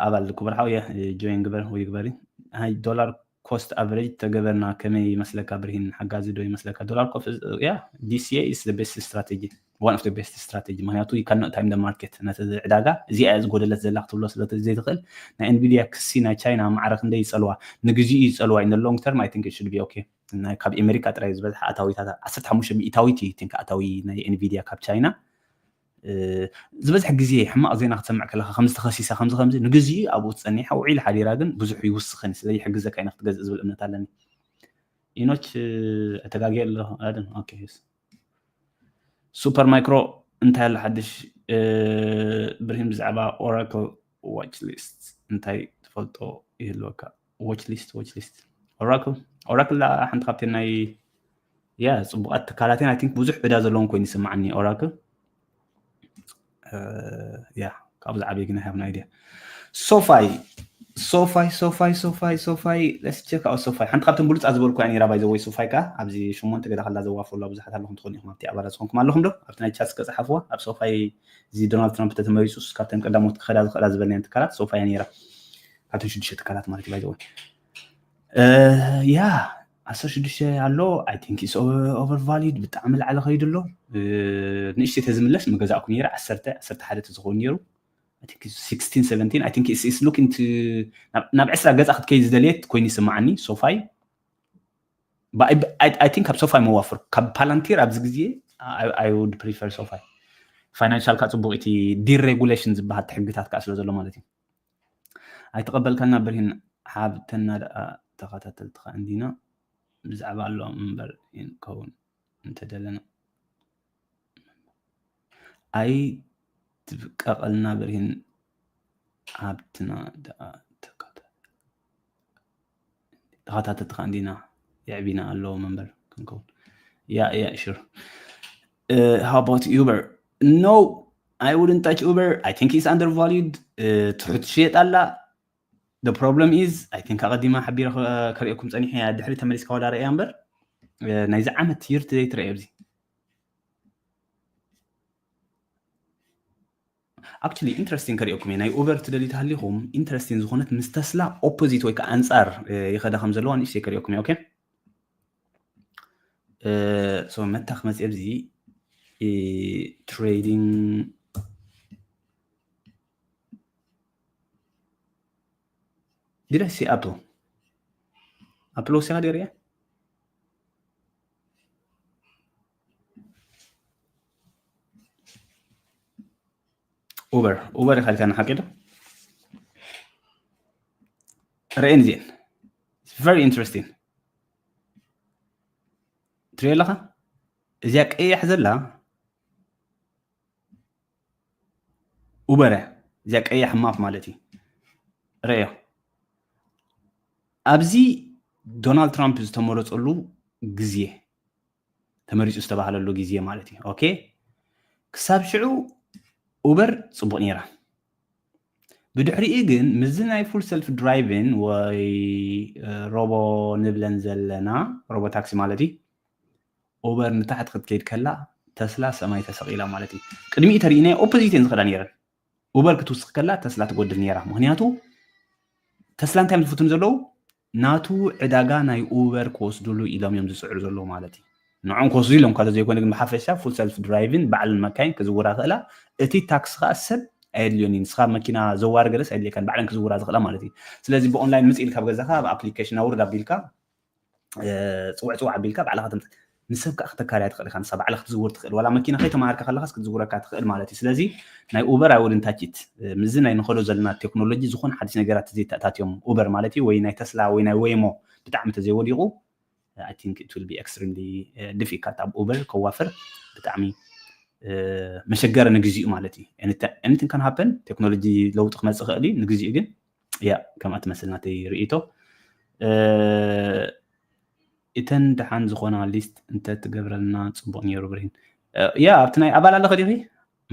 ኣባል ክቡር ሓውየ ጆይን ግበር ወይ ግበሪ። ናይ ዶላር ኮስት ኣቨሬጅ ተገበርና ከመይ ይመስለካ ብርሂን? ሓጋዚ ዶ ይመስለካ? ዶላር ኮፍ ያ DCA is the best strategy, one of the best strategy። ምክንያቱ you cannot time the market። ነቲ ዕዳጋ እዚኣ እያ ዝጎደለት ዘላ ክትብሎ ስለ ዘይትኽእል ናይ ኤንቪድያ ክሲ ናይ ቻይና ማዕረ ክንደይ ይፀልዋ ንግዚኡ ይፀልዋ። In the long term I think it should be okay። ካብ ኤሜሪካ ጥራይ ዝበዝሐ ኣታዊታት ዓሰርተ ሓሙሽተ ሚእታዊት እዩ ቲንክ ኣታዊ ናይ ኤንቪድያ ካብ ቻይና። ዝበዝሐ ግዜ ሕማቕ ዜና ክትሰምዕ ከለካ ከምዚ ተኸሲሳ ከምዚ ከምዚ ንግዚኡ ኣብኡ ትፀኒሓ ውዒል ሓዲራ ግን ብዙሕ ይውስኽን ስለ ይሕግዘካ ኢና ክትገዝእ ዝብል እምነት ኣለኒ። ኢኖች ተጋጊ ኣሎ ኣድን ኦኬ። ሱፐር ማይክሮ እንታይ ኣሎ ሓድሽ ብርሂን ብዛዕባ ኦራክል ዋች ሊስት እንታይ ትፈልጦ ይህልወካ? Watch list watch list Oracle Oracle ሓንቲ ካብተን ናይ ያ ፅቡቃት ትካላትን I think ብዙሕ ዕዳ ዘለዎም ኮይኑ ይስማዓኒ Oracle። ያ ካብኡ ዝዓበየ ግን I have no idea። ሶፋይ SoFi SoFi SoFi SoFi let's check out SoFi ሓንቲ ካብተን ብሉፃት ዝበልኩ እያ ነይራ። By the way SoFi ከዓ ኣብዚ ሸሞንተ ገዳ ከላ ዘዋፈሩላ ብዙሓት ኣለኹም ትኾኑ ኢኹም ኣብቲ ኣባላት ዝኾንኩም ኣለኹም ዶ ኣብቲ ናይ ቻት እስከ ፀሓፍዋ ኣብ SoFi እዚ ዶናልድ ትራምፕ ተተመሪፁ ካብተን ቀዳሞት ክኸዳ ዝኽእላ ዝበልናየን ትካላት SoFi እያ ነይራ። ካብተን ሽዱሽተ ትካላት ማለት እዩ። By the way ያ ዓሰርተ ሽዱሽተ ኣሎ። I think it's overvalued ብጣዕሚ ላዕሊ ከይዱ ኣሎ። ንእሽተይ ተዝምለስ ምገዛእኩ ነይረ ዓሰርተ ዓሰርተ ሓደ ተዝኸውን ነይሩ። I think it's sixteen seventeen I think it's looking to ናብ ዕስራ ገፃ ክትከይድ ዝደልየት ኮይኑ ይስማዓኒ። SoFi I think ካብ SoFi መዋፍር ካብ Palantir ኣብዚ ግዜ I would prefer SoFi። ፋይናንሻል ካ ፅቡቅ እቲ deregulation ዝበሃል ሕግታት ከዓ ስለ ዘሎ ማለት እዩ። ኣይተቐበልካና ብርሂን ሓብተና ደኣ ተኸታተልትኻ እንዲና ብዛዕባ ኣሎ እምበር ይንከውን እንተደለና ኣይትብቀቐልና ብርሂን ሓብትና ደኣ ተኸታተልትኻ እንዲና የዕቢና ኣለዎም እምበር ክንከውን yeah yeah sure how about Uber? No, I wouldn't touch Uber. I think it's undervalued. ትሑት ትሽየጥ ኣላ። The problem is I think ኣቐዲማ ሓቢረ ከርእየኩም ፀኒሐ እያ። ድሕሪ ተመሊስካ ዋላ ርእያ እምበር ናይዚ ዓመት year to date ርእየ ኣብዚ actually interesting ከርእየኩም እየ። ናይ Uber ትደልዩ ተሃሊኹም interesting ዝኾነት ምስ ተስላ opposite ወይ ከዓ ኣንፃር ይኸዳ ከም ዘለዋ ንእሽተይ ከርእየኩም እየ። Okay so መታ ክመፅእ ኣብዚ trading Did I say Apple? Apple ወሲኻ ደ ርእየ Uber Uber ኢኻ ኢልካ ንሓቂ ዶ ርእየን እዚአን very interesting ትሪኦ ኣለኻ እዚኣ ቀያሕ ዘላ Uber እያ እዚኣ ቀያሕ map ማለት እዩ። ርእዮ ኣብዚ ዶናልድ ትራምፕ ዝተመረፀሉ ግዜ ተመሪፁ ዝተባሃለሉ ግዜ ማለት እዩ። Okay ክሳብ ሽዑ Uber ፅቡቅ ነይራ። ብድሕሪኡ ግን ምስዚ ናይ full self driving ወይ robo ንብለን ዘለና robo taxi ማለት እዩ Uber ንታሕቲ ክትከይድ ከላ ተስላ ሰማይ ተሰቒላ ማለት እዩ። ቅድሚኡ ተሪኢናዮ opposite እየን ዝኸዳ ነይረን። Uber ክትውስኽ ከላ ተስላ ትጎድል ነይራ። ምክንያቱ ተስላ እንታይ እዮም ዝፍትኑ ዘለዉ ናቱ ዕዳጋ ናይ Uber ክወስድሉ ኢሎም እዮም ዝፅዕሩ ዘለዉ ማለት እዩ። ንዖም ክወስዱ ኢሎም ኳ ዘይኮነ ግን ብሓፈሻ full self driving ባዕለን መካይን ክዝውራ ክእላ እቲ taxi ከዓ ሰብ ኣየድልዮን እዩ። ንስኻ መኪና ዘዋሪ ገለስ ኣየድልየካን ባዕለን ክዝውራ ዝኽእላ ማለት እዩ። ስለዚ ብ online ምፅእ ኢልካ ኣብ ገዛኻ ብ application ኣውርድ ኣቢልካ ፅውዕ ፅውዕ ኣቢልካ ባዕልኻ ትምፅእ ንሰብ ከዓ ክተካርያ ትኽእል ኢኻ። ንሳ ባዕላ ክትዝውር ትኽእል ዋላ መኪና ከይተማሃርካ ከለኻስ ክትዝውረካ ትኽእል ማለት እዩ። ስለዚ ናይ Uber I wouldn't touch it ምስዚ ናይ ንኸዶ ዘለና ቴክኖሎጂ ዝኾነ ሓድሽ ነገራት ተዘይተኣታትዮም Uber ማለት እዩ ወይ ናይ ተስላ ወይ ናይ Waymo ብጣዕሚ ተዘይወዲቑ I think it will be extremely difficult ኣብ Uber ከዋፍር ብጣዕሚ መሸገሪ ንግዚኡ ማለት እዩ። Anything can happen ቴክኖሎጂ ለውጢ ክመፅእ ክእል እዩ ንግዚኡ ግን ያ ከምኣ ትመስል ናተይ ርእይቶ። እተን ደሓን ዝኾና list እንተትገብረልና ፅቡቕ ነይሩ ብርሂን። ያ ኣብቲ ናይ ኣባል ኣለኸ ዲኺ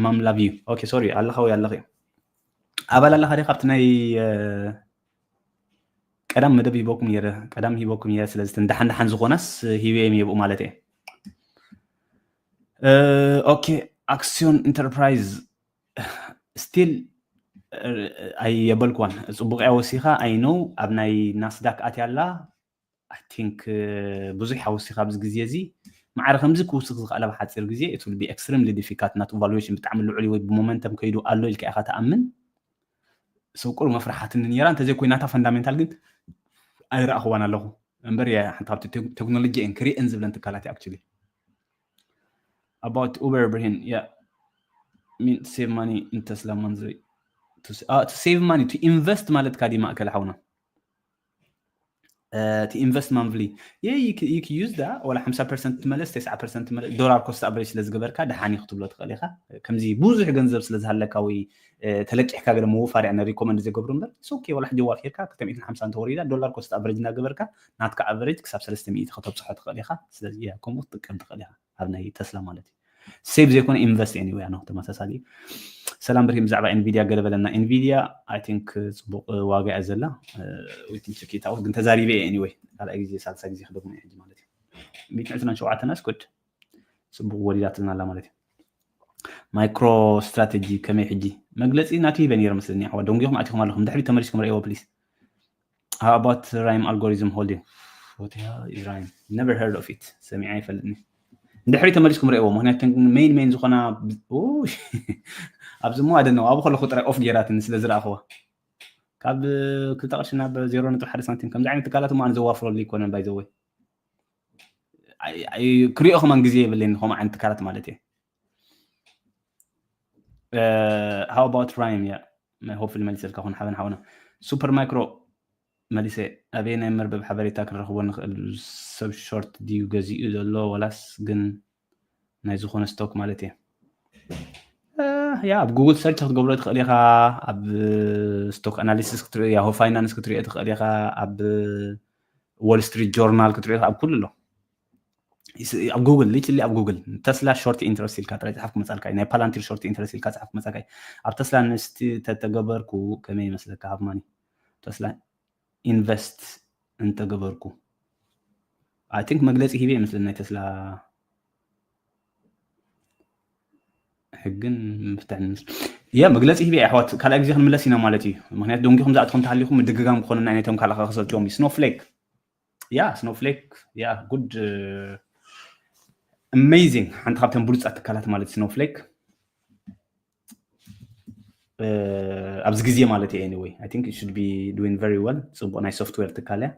ማም love you okay sorry ኣለኻ ወይ ኣለኺ ኣባል ኣለኻ ዲኻ ኣብቲ ናይ ቀዳም መደብ ሂበኩም ነይረ ቀዳም ሂበኩም ነይረ ስለዚ እተን ደሓን ደሓን ዝኾናስ ሂበ እየ ብኡ ማለት እየ። Okay Axiom Enterprise still ኣየበልክዋን ፅቡቅ እያ ወሲኻ I know ኣብ ናይ Nasdaq ኣትያ ኣላ I think ብዙሕ ወሲኻ ኣብዚ ግዜ እዚ ማዕረ ከምዚ ክውስኽ ዝኽኣለ ኣብ ሓፂር ግዜ it will be extremely difficult ናቱ valuation ብጣዕሚ ልዑል ወይ ብ momentum ከይዱ ኣሎ ኢልካ ኢኻ ትኣምን so ቁሩብ መፍርሓትኒ ነይራ እንተዘይኮይና እታ fundamental ግን ኣይረኣኽዋን ኣለኹ እምበር እያ ሓንቲ ካብቲ ቴክኖሎጂ እየን ክሪኤን ዝብለን ትካላት እዩ actually about Uber ብርሂን yeah mean to save money in Tesla monthly to, uh, to save money to invest ማለት ካ ዲ ማእከል ሓውና to invest monthly yeah you can, you can use that ወላ ሓምሳ percent ትመለስ ተስዓ percent ትመለስ dollar cost average ስለ ዝገበርካ ደሓን እዩ ክትብሎ ትኽእል ኢኻ ከምዚ ብዙሕ ገንዘብ ስለ ዝሃለካ ወይ ተለቂሕካ ገለ ምውፋር እያ recommend ዝገብሩ እምበር okay ወላ ሕጂ ዋፊርካ ክልተ ሚእትን ሓምሳን ተወሪዳ dollar cost average እናገበርካ ናትካ average ክሳብ ሰለስተ ሚእቲ ከተብፅሖ ትኽእል ኢኻ ስለዚ ከምኡ ክትጥቀም ትኽእል ኢኻ ኣብ ናይ ተስላ ማለት እዩ save ዘይኮነ invest anyway ነው ተመሳሳሊ። ሰላም ብርሂም፣ ብዛዕባ ኤንቪዲያ ገለ በለና። ኤንቪዲያ I think ጽቡቕ ዋጋ እያ ዘላ። We can check it out፣ ግን ተዛሪበ እየ anyway። ካልኣይ ግዜ ሳልሳይ ግዜ ክደግሞ እየ ሕጂ ማለት እዩ። ሚእትን ዕስራን ሸውዓተን ኣስኮድ ጽቡቕ ወሪዳትልና ኣላ ማለት እዩ። ማይክሮ ስትራቴጂ ከመይ ሕጂ? መግለጺ ናቱ ሂበ ነይረ መስለኒ። ኣሕዋት ደንጊኹም ኣቲኹም ኣለኹም። ድሕሪ ተመሊስኩም ረእይዎ please። How about Rime algorithm holding? What the hell is Rime? Never heard of it። ሰሚዐ ኣይፈልጥኒ። ድሕሪ ተመሊስኩም ረእይዎ፣ ምክንያቱ main main ዝኾና ኣብዚ ሞ ኣደነው ኣብኡ ከለኹ ጥራይ ኦፍ ጌራትኒ ስለ ዝረኣኽዋ። ካብ ክልተ ቅርሺ ናብ ዜሮ ነጥቢ ሓደ ሳንቲም ከምዚ ዓይነት ትካላት እሞ ኣነ ዘዋፍረሉ ይኮነን ባይዘወይ። ክሪኦ ከማን ግዜ የብለይን ከምኡ ዓይነት ትካላት ማለት እየ። How about Rime? Yeah, hopefully መሊሰልካ ኹን ሓበን ሓውና። ሱፐር ማይክሮ መሊሰ። ኣበይ ናይ መርበብ ሓበሬታ ክንረኽቦ ንኽእል? ሰብ ሾርት ድዩ ገዚኡ ዘሎ ወላስ ግን ናይ ዝኾነ ስቶክ ማለት እየ? ያ ኣብ ጉግል ሰርች ክትገብሮ ትኽእል ኢኻ። ኣብ ስቶክ ኣናሊሲስ ክትሪኦ፣ ያሆ ፋይናንስ ክትሪኦ ትኽእል ኢኻ። ኣብ ዎል ስትሪት ጆርናል ክትሪኦ፣ ኣብ ኩሉ ኣሎ። ኣብ ጉግል፣ ሊትሊ ኣብ ጉግል ተስላ ሾርት ኢንትረስት ኢልካ ጥራይ ጽሓፍ ክመጻልካ እዩ። ናይ ፓላንቲር ሾርት ኢንትረስት ኢልካ ጽሓፍ ክመጻልካ እዩ። ኣብ ተስላ ኢንቨስት ተተገበርኩ ከመይ ይመስለካ ሃብማኒ? ተስላ ኢንቨስት እንተገበርኩ I think መግለጺ ሂበ ይመስለኒ ናይ ተስላ ሕግን ምፍትሕን ምስ ያ መግለጺ ሂበ ኣሕዋት ካልኣይ ግዜ ክንምለስ ኢና ማለት እዩ። ምክንያቱ ደንጊኹም ዝኣትኹም ተሃሊኹም ምድግጋም ክኾነና ነቶም ካልእ ከሰልችዎም እዩ። ስኖፍሌክ ያ ስኖፍሌክ ያ ጉድ ኣሜዚንግ ሓንቲ ካብተን ብሉጻት ትካላት ማለት ስኖፍሌክ ኣብዚ ግዜ ማለት እዩ። Anyway I think it should be doing very well። ጽቡቕ ናይ ሶፍትዌር ትካል እያ።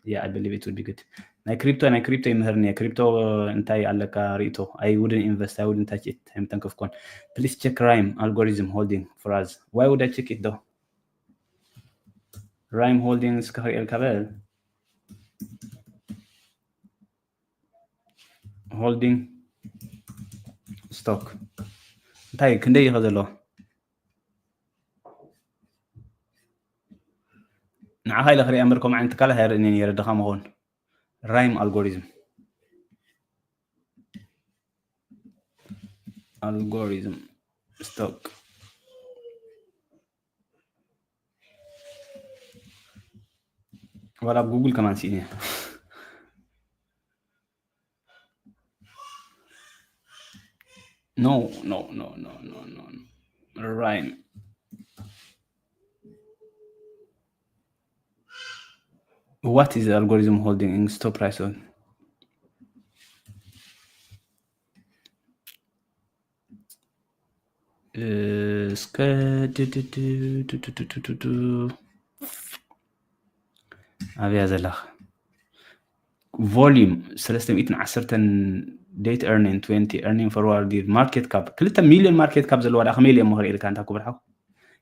Yeah, I believe it would be good። ናይ ክሪፕቶ ናይ ክሪፕቶ ይምህርኒ እየ። ክሪፕቶ እንታይ ኣለካ ርእቶ? I wouldn't invest, I wouldn't touch it። ኣይምተንከፍኮን። Please check Rime algorithm holding for us። Why would I check it though? Rime holding እስከ ክርእየልካ በል። Holding stock እንታይ ክንደይ ኢኸ ዘለዎ? ንዓኻ ኢለ ክሪኣ እምበር ከምኡ ዓይነት ትካላት ኣይርእንን እየ። ረድኻ መኾን። ራይም ኣልጎሪዝም ኣልጎሪዝም ስቶክ ዋላ ኣብ ጉግል ከማን ስኢነ። No, no, no, no, no, no, no. Rhyme. What is the algorithm holding in stop price on? እስከ ኣበያ ዘለኻ volume ሰለስተ ሚእትን ዓሰርተን date earning twenty earning forward market cap ክልተ ሚልዮን market cap ዘለዋ ዳ ከመይ ኢለ እሞ ክርኢ ኢልካ እንታ ክብርሓው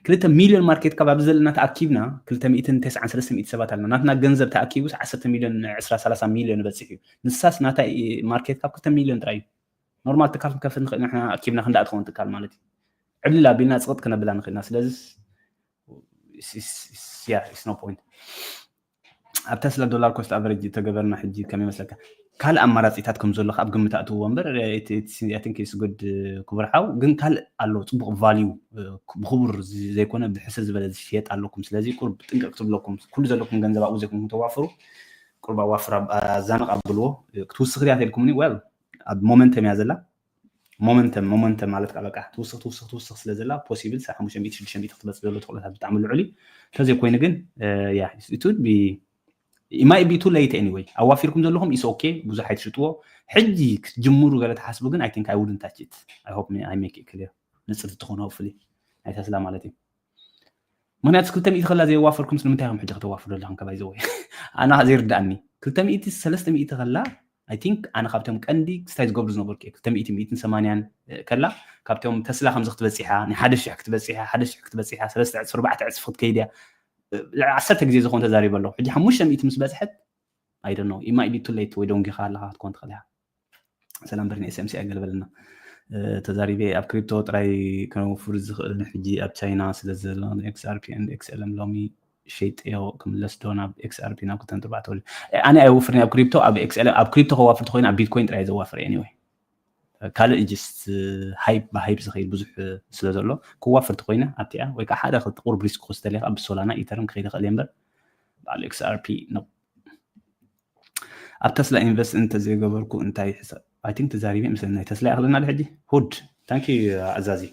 ክልተ ሚልዮን market cap ኣብዚ ዘለና ተኣኪብና ክልተ ሚእትን ተስዓን ሰለስተ ሚእቲ ሰባት ኣለና ናትና ገንዘብ ተኣኪቡስ ዓሰርተ ሚልዮን ዕስራ ሰላሳ ሚልዮን በፂሕ እዩ ንሳስ ናታ market cap ክልተ ሚልዮን ጥራይ እዩ ኖርማል ትካል ክንከፍት ንኽእል ንሕና ኣኪብና ክንዳኣ ትኸውን ትካል ማለት እዩ ዕብልል ኣቢልና ፅቕጥ ክነብላ ንኽእልና ስለዚ no point ኣብ ተስላ ዶላር cost average ተገበርና ሕጂ ከመይ መስለካ ካልእ ኣማራፂታት ከም ዘሎ ኣብ ግምት ኣእትዎ እምበር good ክቡር ሓው ግን ካልእ ኣሎ ፅቡቅ value ብክቡር ዘይኮነ ብሕስር ዝበለ ዝሽየጥ ኣለኩም ስለዚ ቁርብ ጥንቅቅ ትብለኩም ኩሉ ዘለኩም ገንዘብ ኣብኡ ዘይኮንኩም ተዋፍሩ ቁርብ ኣዋፍር ኣዛንቕ ኣብልዎ ክትውስኽ ድያ ተልኩምኒ well ኣብ momentum እያ ዘላ momentum momentum ማለት ከዓ በቃ ትውስኽ ትውስኽ ትውስኽ ስለ ዘላ possible ሓሙሽተ ሚእቲ ሽዱሽተ ሚእቲ ክትበፅእ ዘሎ ተኽእሎታት ብጣዕሚ ልዑል እዩ እንተዘይ ኮይኑ ግን yeah it would be it might be too late anyway ኣዋፊርኩም ዘለኹም it's okay ብዙሕ ኣይትሽጥዎ ሕጂ ክትጅምሩ ገለ ትሓስቡ ግን I think I wouldn't touch it I hope I make it clear ንፅርቲ ትኾኑ hopefully ናይ ተስላ ማለት እዩ ምክንያቱ ክልተ ሚእቲ ከላ ዘየዋፈርኩም ስለምንታይ ኢኹም ሕጂ ከተዋፍሩ ዘለኹም ከባይ ዘወይ ኣና ዘይርዳእኒ ክልተ ሚእቲ ሰለስተ ሚእቲ ከላ I think ኣነ ካብቶም ቀንዲ ክስታይ ዝገብሩ ዝነበርኩ እየ ክልተ ሚእቲ ሚእትን ሰማንያን ከላ ካብቶም ተስላ ከምዚ ክትበፂሓ ናይ ሓደ ሽሕ ክትበፂሓ ሓደ ሽሕ ክትበፂሓ ሰለስተ ዕፅፊ ኣርባዕተ ዕፅፊ ክትከይድ እያ ዓሰርተ ግዜ ዝኾን ተዛሪበ ኣለኹ ሕጂ ሓሙሽተ ሚእቲ ምስ በፅሐት I don't know it might be too late ወይ ደንጊኻ ኣለኻ ክትኮን ትኽእል ኢኻ ሰላም ብርኒ SMC ኣገልበልና ተዛሪበ ኣብ ክሪፕቶ ጥራይ ክነውፍር ዝኽእል ሕጂ ኣብ ቻይና ስለ ዘሎ XRP and XLM ሎሚ ሸይጠዮ ክምለስ ዶ ናብ XRP ናብ ክልተ ነጥቢ ኣርባዕተ ኣነ ኣይወፍርን ኣብ ክሪፕቶ ኣብ XLM ኣብ ክሪፕቶ ከዋፍር ተኮይኑ ኣብ ቢትኮይን ጥራይ ዘዋፍር anyway ካልእ just ሃይፕ ብሃይፕ ዝኸይድ ብዙሕ ስለ ዘሎ ክዋፈር ተኮይነ ኣብቲኣ ወይ ከዓ ሓደ ክልተ ቁርብ ሪስክ ክወስድ ተለካ ብሶላና ኢተርን ክኸይድ ይኽእል እየ እምበር በዓል ኤክስኣርፒ ነው። ኣብ ተስላ ኢንቨስት እንተዘይገበርኩ እንታይ ሕሳብ? I think ተዛሪበ ይመስለኒ። ናይ ተስላ ይኣኽለና ዶ ሕጂ? ሁድ thank you ኣዛዚ።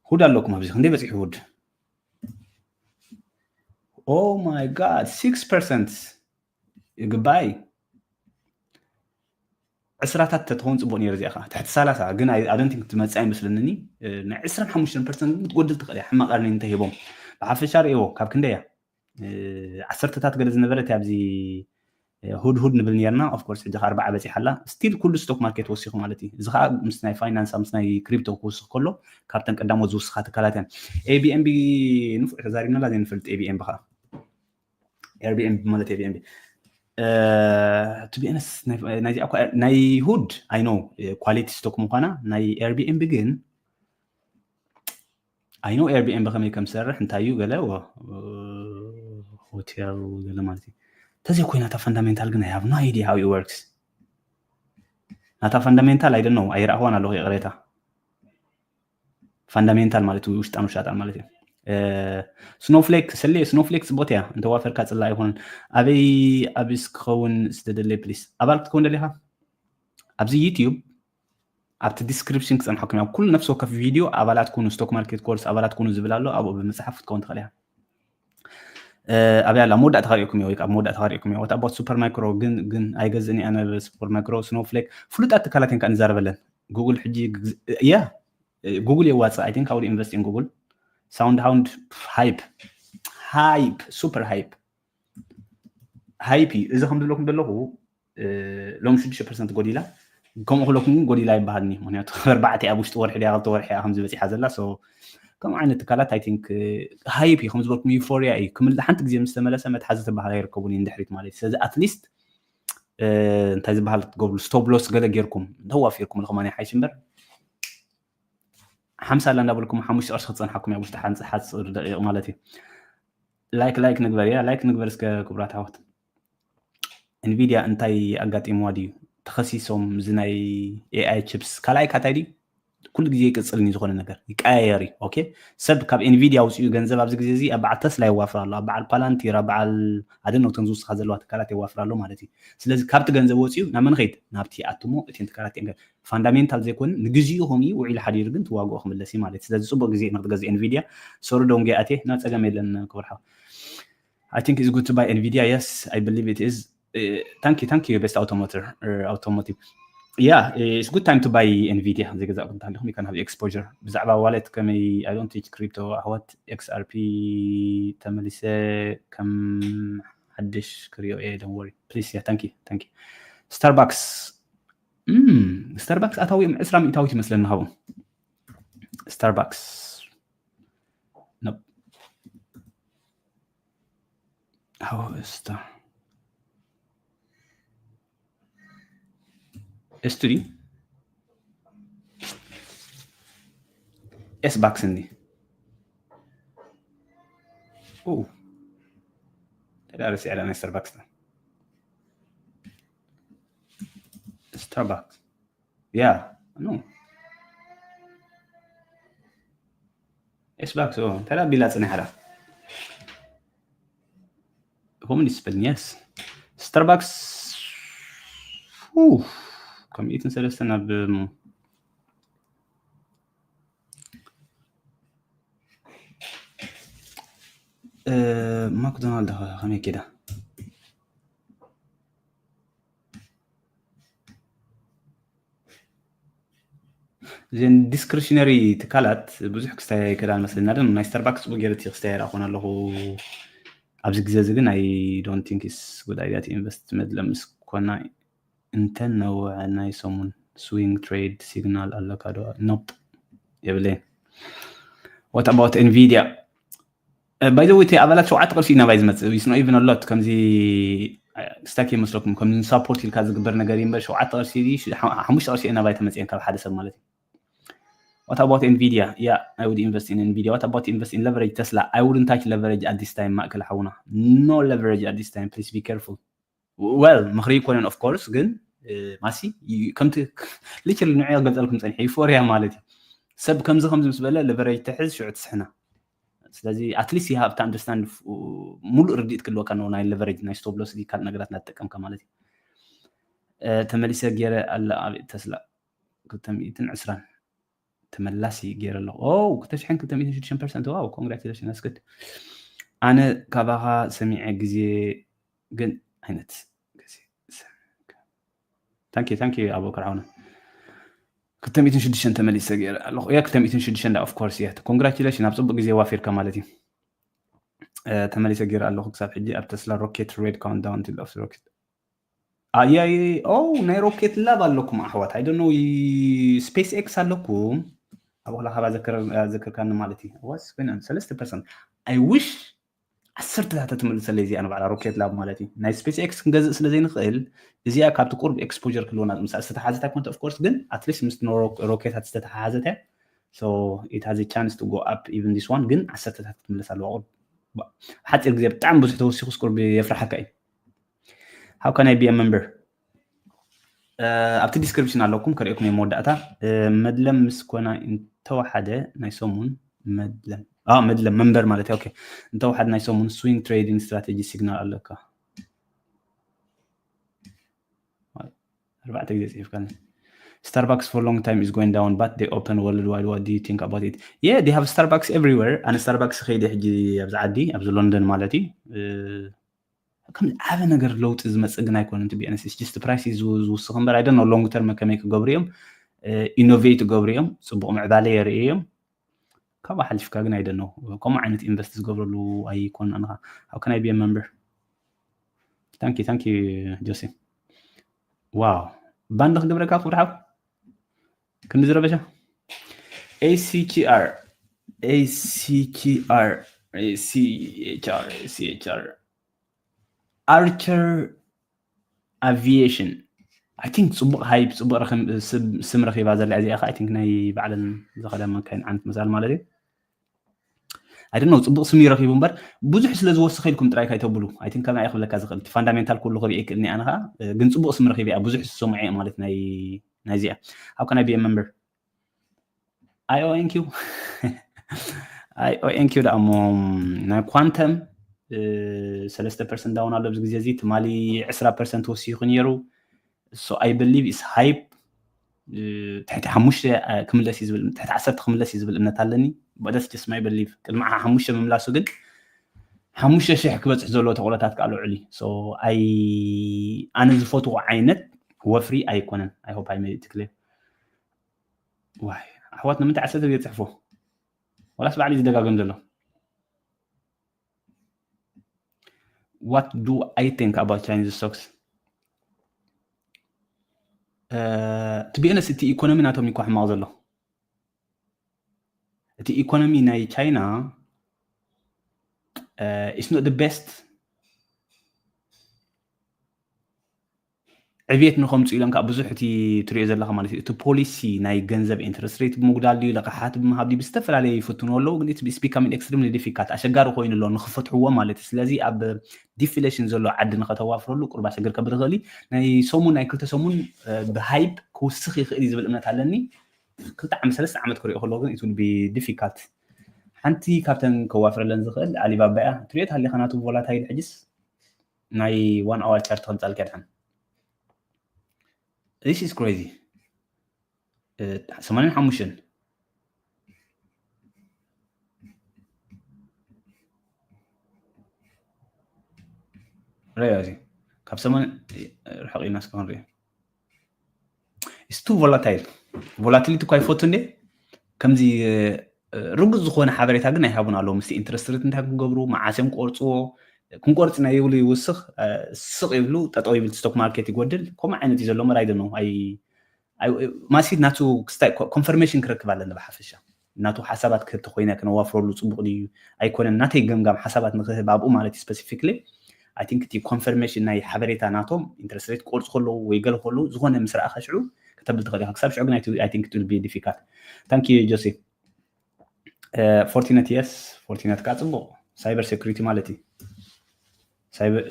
ሁድ ኣለኩም ኣብዚ ክንደይ በፂሑ ሁድ? Oh my god six percent ይግባይ። ዕስራታት ተትኸውን ፅቡቅ ነይሩ እዚኣ ከዓ ትሕቲ ሰላሳ ግን ኣዶንቲንክ ትመፅእ ኣይመስለንኒ። ናይ ዕስራን ሓሙሽተን ፐርሰንት ግን ክትጎድል ትኽእል እያ ሕማቅ ኣርኒንግ እንተሂቦም። ብሓፈሻ ርእይዎ ካብ ክንደይ እያ ዓሰርተታት ገለ ዝነበረት ኣብዚ ሁድ ሁድ ንብል ነርና። Of course ሕጂ ከ ኣርባዓ በፂሓ ኣላ። ስቲል ኩሉ ስቶክ ማርኬት ወሲኹ ማለት እዩ። እዚ ከዓ ምስ ናይ ፋይናንስ ምስ ናይ ክሪፕቶ ክውስኽ ከሎ ካብተን ቀዳሞት ዝውስኻ ትካላት እየን። ኤቢኤንቢ ንፉዕ ተዛሪብናላ ዘይንፈልጥ ኤቢኤንቢ ከዓ ኤርቢኤንቢ ማለት ኤርቢኤንቢ to be honest ናይዚ ናይ ሁድ I know quality stock ምዃና ናይ ኤርቢኤንቢ ግን I know ኤርቢኤንቢ ከመይ ከም ዝሰርሕ እንታይ እዩ ገለ ሆቴል ገለ ማለት እዩ። ተዘይ ኮይና እታ ፈንዳሜንታል ግን I have no idea how it works። ናታ ፈንዳሜንታል I don't know ኣይረኣኽዋን ኣለኹ ይቕሬታ። ፈንዳሜንታል ማለት ውሽጣን ውሻጣን ማለት እዩ። ስኖፍሌክ ሰሌ ስኖፍሌክ ፅቦት እያ እንተዋፈርካ ፅላ ኣይኮነን። ኣበይ ኣብስ ክኸውን ዝተደለየ ፕሊስ ኣባል ክትከውን ደሊኻ ኣብዚ ዩቲዩብ ኣብቲ ዲስክሪፕሽን ክፀንሓኩም ኣብ ኩሉ ነፍሲ ወከፍ ቪድዮ ኣባላት ኩኑ ስቶክ ማርኬት ኮርስ ኣባላት ኩኑ ዝብል ኣሎ ኣብኡ ብምፅሓፍ ክትከውን ትኽእል እያ። ኣብያ ኣላ መወዳእታ ከሪእኩም እየ ወይ ኣብ መወዳእታ ከሪእኩም እየ what about super micro ግን ግን ኣይገዝእን እየ ኣነ super micro snowflake ፍሉጣት ትካላት እየን ከዓ ንዛረበለን ጉግል ሕጂ እያ ጉግል የዋፅእ I think I would invest in Google sound hound hype hype super hype hype እዩ እዚ ከም ዝብለኩም ዘለኹ ሎም ሽዱሽተ ፐርሰንት ጎዲላ ከምኡ ክለኩም ግን ጎዲላ ይበሃልኒ ምክንያቱ ኣርባዕተ ኣብ ውሽጢ ወርሒ ዲያ ክልተ ወርሒ እያ ከምዚ በፂሓ ዘላ ከምኡ ዓይነት ትካላት I think hype እዩ ከም ዝበልኩም ዩፎርያ እዩ ክምል ሓንቲ ግዜ ምስ ተመለሰ መትሓዚ ተባሃላ ይርከቡን እዩ ንድሕሪት ማለት እዩ ስለዚ at least እንታይ ዝበሃል ትገብሩ stop loss ገለ ጌርኩም እንተዋፊርኩም ልከማን ሓይሽ እምበር ሓምሳ ኣላ እንዳበልኩም ሓሙሽተ ቅርሺ ክፀንሓኩም እያ ውሽጢ ሓንፂ ሓፂር ደቂቕ ማለት እዩ like like ንግበር እያ like ንግበር እስከ ክቡራት ኣሕዋት Nvidia እንታይ ኣጋጢምዋ ድዩ ተኸሲሶም እዚ ናይ AI chips ካልኣይ ካታይ ድዩ ኩሉ ግዜ ይቅፅል ኒ ዝኾነ ነገር ይቀያየር እዩ okay ሰብ ካብ Nvidia ውፅኡ ገንዘብ ኣብዚ ግዜ እዚ ኣብ በዓል ተስላ ይዋፍር ኣሎ ኣብ በዓል ፓላንቲር ኣብ በዓል ኣደነውተን ዝውስኻ ዘለዋ ትካላት ይዋፍር ኣሎ ማለት እዩ ስለዚ ካብቲ ገንዘብ ወፅኡ ናብ መን ኸይድ ናብቲ ኣትሞ እቲን ትካላት የንገር ፋንዳሜንታል ዘይኮነ ንግዚኡ ከምኡ ውዒሉ ሓዲሩ ግን ትዋግኦ ክምለስ እዩ ማለት እዩ ስለዚ ፅቡቅ ግዜ ኢና ክትገዝእ Nvidia sorry don't get ኣትየ ናብ ፀገም የለን ክቡር ሓው I think it's good to buy Nvidia yes I believe it is thank you thank you best automotive automotive yeah it's good time to buy Nvidia ዘይገዛእኩም እንተሃሊኹም you can have exposure ብዛዕባ ዋሌት ከመይ I don't teach crypto ኣሕዋት XRP ተመሊሰ ከም ሓድሽ ክሪኦ እየ don't worry please yeah thank you thank you Starbucks Starbucks ኣታዊኦም ዕስራ ሚእታዊት ይመስለኒ ካብኡ Starbucks no how is the S two D S box እንዲ ኦ ተዳረስ ያለ ናይ Starbucks Starbucks yeah no S box ኦ እንታይ ቢላ ጽኒ ሓዳ ከምኡ ዲስፕሊን የስ ስታርባክስ ከም ኢትን ሰለስተ ናብ ማክዶናልድ ከመይ ኬዳ እዘን ዲስክሪሽነሪ ትካላት ብዙሕ ክስታይ ኣይከዳን መስለና ደ ናይ ስታርባክስ ፅቡቅ ገይረ እቲ ክስታይ ኣይረኣኹን ኣለኹ ኣብዚ ግዜ እዚ ግን I don't think it's good idea to invest መድለ ምስ ኮና እንተን ነውዐ ናይ ሰሙን swing trade signal ኣለካ ዶ nope የብለይን what about Nvidia by the way እቲ ኣባላት ሸውዓተ ቅርሺ ኢና ባይ ዝመፅእ it's not even a lot ከምዚ ስታክ ይመስለኩም ከም ሳፖርት ኢልካ ዝግበር ነገር እዩ እምበር ሸውዓተ ቅርሺ ሓሙሽተ ቅርሺ ኢና ባይ ተመፅአን ካብ ሓደ ሰብ ማለት እዩ What about Nvidia? Yeah, I would invest in Nvidia. What about invest in leverage Tesla? I wouldn't touch leverage at this time. ማእከል ሓውና no leverage at this time. Please be careful. Well, ምኽሪ ይኮነን of course ግን ማሲ ከምቲ literally ንዑ ክገልፀልኩም ፀኒሐ euphoria ማለት እዩ። ሰብ ከምዚ ከምዚ ምስ በለ leverage ትሕዝ ሽዑ ትስሕና። ስለዚ at least you have to understand ሙሉእ ርድኢት ክህልወካ ነው ናይ leverage ናይ stop loss ካልእ ነገራት እናተጠቀምካ ማለት እዩ። ተመሊሰ ገይረ ኣለ ኣብ ተስላ ክልተ ሚእትን ዕስራን ተመላሲ ገይረ ኣለኹ። ክልተ ሽሕን ክልተ ሚእትን ሽዱሽተ ፐርሰንት። ዋው congratulations ኣስክድ። ኣነ ካባኻ ሰሚዐ ግዜ ግን ዓይነት thank you thank you ኣቦ ከርዓውነ ክልተ ሚእትን ሽዱሽተን ተመሊሰ ገይረ ኣለኹ። ያ ክልተ ሚእትን ሽዱሽተን of course እያ። Congratulations ኣብ ፅቡቅ ግዜ ዋፊርካ ማለት እዩ። ተመሊሰ ገይረ ኣለኹ ክሳብ ሕጂ ኣብ ተስላ rocket red countdown to the rocket ኣያይ ኦ ናይ rocket lab ኣለኩም ኣሕዋት። I don't know space x ኣለኩም ኣብ ላ ካባ ዘክርካኒ ማለት እዩ። ዋስ ኮይና ሰለስተ ፐርሰንት I wish ዓሰርተታት ትምልሰለይ እዚኣ ንባዕላ rocket lab ማለት እዩ። ናይ space x ክንገዝእ ስለ ዘይንኽእል እዚኣ ካብቲ ቁርብ exposure ክህልወና ምስ ዝተተሓዘት ኣይኮነት of course ግን at least ምስ rocket ታት ዝተተሓዘት እያ። So it has a chance to go up even this one ግን ዓሰርተታት ክትምለስ ኣለዋ። ሓፂር ግዜ ብጣዕሚ ብዙሕ ተወሲኹስ ቁርብ የፍርሓካ እዩ። How can I be a member? ኣብቲ description ኣለኩም ከርእየኩም እየ መወዳእታ። መድለም ምስ ኮና እንተወሓደ ናይ ሰሙን መድለም መድለም member ማለት okay እንተወሓደ ናይ ሰሙን swing trading strategy signal ኣለካ። ኣርባዕተ ግዜ ፅሒፍካኒ። Starbucks for long time is going down but they open worldwide, what do you think about it? Yeah, they have Starbucks everywhere. ኣነ Starbucks ከይደ ሕጂ ኣብዚ ዓዲ ኣብዚ ሎንደን ማለት እዩ። ከም ዓበ ነገር ለውጢ ዝመፅእ ግን ኣይኮነን። To be honest just price እዩ ዝውስኽ እምበር I don't know long term ከመይ ክገብሩ እዮም። Innovate ክገብሩ እዮም። ፅቡቅ ምዕባለ የርኢ እዮም። ካብኡ ሓሊፍካ ግን I don't know ከምኡ ዓይነት invest ዝገብረሉ ኣይኮን ኣንኻ። How can I be a member? Thank you thank you ጆሴ። ዋው ባንድ ክገብረካ ክብርሓው ክንዲ ዝረበሻ ACTR ACTR ACHR ACHR Archer Aviation I think ፅቡቅ hype ፅቡቅ ስም ረኪባ ዘላ እዚኣ I think ናይ ባዕለን ዝኸዳ መካይን ዓይነት መሳል ማለት እዩ። I don't know ፅቡቅ ስም ይረኪቡ እምበር ብዙሕ ስለ ዝወስኸ ኢልኩም ጥራይ ካይተብሉ I think ከመይ ክብለካ ዝኽእል እቲ fundamental ኩሉ ክርኢ ይክእልኒ ኣነ ከዓ ግን ፅቡቅ ስም ረኪበ እያ ብዙሕ ዝሰምዖ እየ ማለት ናይ ናይዚኣ How can I be a member? IONQ IONQ ደኣ እሞ ናይ quantum ሰለስተ ፐርሰንት down ኣሎ ኣብዚ ግዜ እዚ ትማሊ ዕስራ ፐርሰንት ወሲኹ ነይሩ። So I believe is hype ትሕቲ ሓሙሽተ ክምለስ እዩ ዝብል ትሕቲ ዓሰርተ ክምለስ እዩ ዝብል እምነት ኣለኒ። But that's just my belief ቅድሚ ሓሙሽተ ምምላሱ ግን ሓሙሽተ ሽሕ ክበፅሕ ዘለዎ ተቆለታት ከዓ ልዑል እዩ። So ኣነ ዝፈትዎ ዓይነት ወፍሪ ኣይኮነን። I hope I made it clear። ዋይ ኣሕዋት ንምንታይ ዓሰርተ ግዜ ፅሕፎ ወላስ ባዕሊ ዝደጋገም ዘሎ? What do I think about Chinese stocks? To be honest እቲ ኢኮኖሚ ናቶም እዩ እኮ ሕማቕ ዘሎ። እቲ ኢኮኖሚ ናይ ቻይና is not the best። ዕብየት ንኸምፁ ኢሎም ከዓ ብዙሕ እቲ ትሪኦ ዘለካ ማለት እዩ እቲ ፖሊሲ ናይ ገንዘብ interest rate ብምጉዳል ድዩ ለቃሓት ብምሃብ ድዩ ብዝተፈላለየ ይፍትኑ ኣለዉ ግን it's becoming extremely difficult ኣሸጋሪ ኮይኑ ኣሎ ንክፈትሕዎ ማለት እዩ። ስለዚ ኣብ deflation ዘሎ ዓዲ ንከተዋፍረሉ ቁርብ ኣሸግር ከብል ይኽእል እዩ። ናይ ሰሙን ናይ ክልተ ሰሙን ብ hype ክውስኽ ይኽእል እዩ ዝብል እምነት ኣለኒ። ክልተ ዓመት ሰለስተ ዓመት ክሪኦ ከለዎ ግን it will be difficult። ሓንቲ ካብተን ከዋፍረለን ዝኽእል ኣሊባባ እያ። ትሪኦ ተሃሊኻ ናቱ volatile ሕጅስ ናይ one hour chart ከምፃልካ ድሓን this is crazy። ሰማንያን ሓሙሽተን ርያ እዚ ካብ ሰማንያ ርሕቕ ኢልና እስከ ክንሪኦ። It's too volatile። Volatility እኳ ይፈቱ እንዴ ከምዚ ርጉፅ ዝኾነ ሓበሬታ ግን ኣይሃቡን ኣለዉ። ምስቲ interest rate እንታይ ክገብሩ መዓስ እዮም ክቆርፅዎ ክንቆርፅ ናይ ይብሉ ይውስኽ ስቕ ይብሉ ጠጠው ይብል stock market ይጎድል ከምኡ ዓይነት እዩ ዘሎ እምበር ኣይደነው ማሲት ናቱ ክስታይ confirmation ክረክብ ኣለኒ ብሓፈሻ ናቱ ሓሳባት ክህብ ተኮይነ ክነዋፍረሉ ፅቡቅ ድዩ ኣይኮነን ናተይ ገምጋም ሓሳባት ንክህብ ኣብኡ ማለት እዩ specifically I think እቲ confirmation ናይ ሓበሬታ ናቶም interest rate ክቆርፁ ከለዉ ወይ ገለ ከለዉ ዝኾነ ምስ ረኣኻ ሽዑ ከተብል ትኽእል ኢኻ ክሳብ ሽዑ ግን I think it will be difficult። Thank you ጆሴ። Fortinet yes Fortinet ከዓ ፅቡቅ cyber security ማለት እዩ።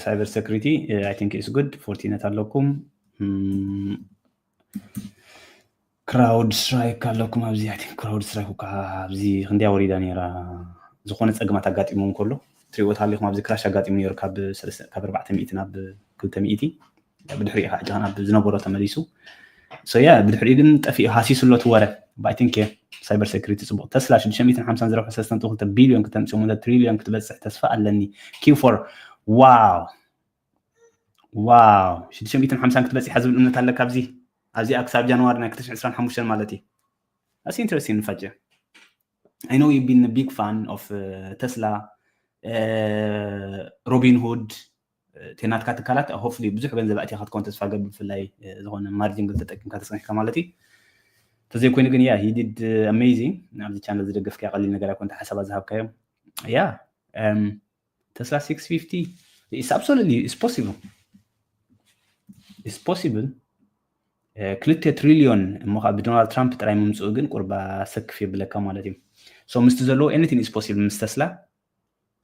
Cyber security I think is good። Fortinet ኣለኩም ክራውድ ስትራይክ ኣለኩም ኣብዚ። ኣይ ቲንክ ክራውድ ስትራይክ እኳ ኣብዚ ክንደያ ወሪዳ ነይራ። ዝኾነ ጸገማት ኣጋጢሙ እንከሎ ትሪእዎ ኣለኹም። ኣብዚ ክራሽ ኣጋጢሙ ነይሩ ካብ ሰለስተ ካብ ኣርባዕተ ሚእቲ ናብ ክልተ ሚእቲ። ብድሕሪኡ ከዓ ጃን ኣብ ዝነበሮ ተመሊሱ። ሶ ያ ብድሕሪኡ ግን ጠፊኡ ሃሲሱ ኣሎ እቲ ወረ። ባይ ቲንክ ሳይበር ሴኩሪቲ ጽቡቕ። ተስላ ሽዱሽተ ሚእትን ሓምሳን ዝረብሑ ሰለስተ ነጥቢ ክልተ ቢልዮን ክተምጽእ ሙለ ትሪልዮን ክትበጽሕ ተስፋ ኣለኒ። ኪው ፎር ዋው ዋው ሽዱሽተ ሚእትን ሓምሳን ክትበጽሕ ዝብል እምነት ኣለካ ኣብዚ ኣብዚኣ ክሳብ ጃንዋሪ ናይ ክልተ ሽሕን ዕስራን ሓሙሽተን ማለት እዩ። ኣስ ኢንትረስቲንግ ንፋጨ። I know you've been a big fan of ተስላ ሮቢን ሁድ ናትካ ትካላት ሆፍሊ ብዙሕ ገንዘብ ኣእቲኻ ክትከውን ተስፋ ገብር ብፍላይ ዝኾነ ማርጂን ግን ተጠቂምካ ተፀኒሕካ ማለት እዩ። ተዘይኮይኑ ግን ያ he did amazing። ኣብዚ ቻነል ዝደገፍካ ቀሊል ነገር ኣይኮን ሓሳባት ዝሃብካዮም ያ ተስላ six fifty is absolutely is possible is possible። ክልተ ትሪልዮን እሞ ከዓ ብዶናልድ ትራምፕ ጥራይ ምምፅኡ ግን ቁርባ ሰክፍ የብለካ ማለት እዩ። So ምስቲ ዘለዎ anything is possible ምስ ተስላ።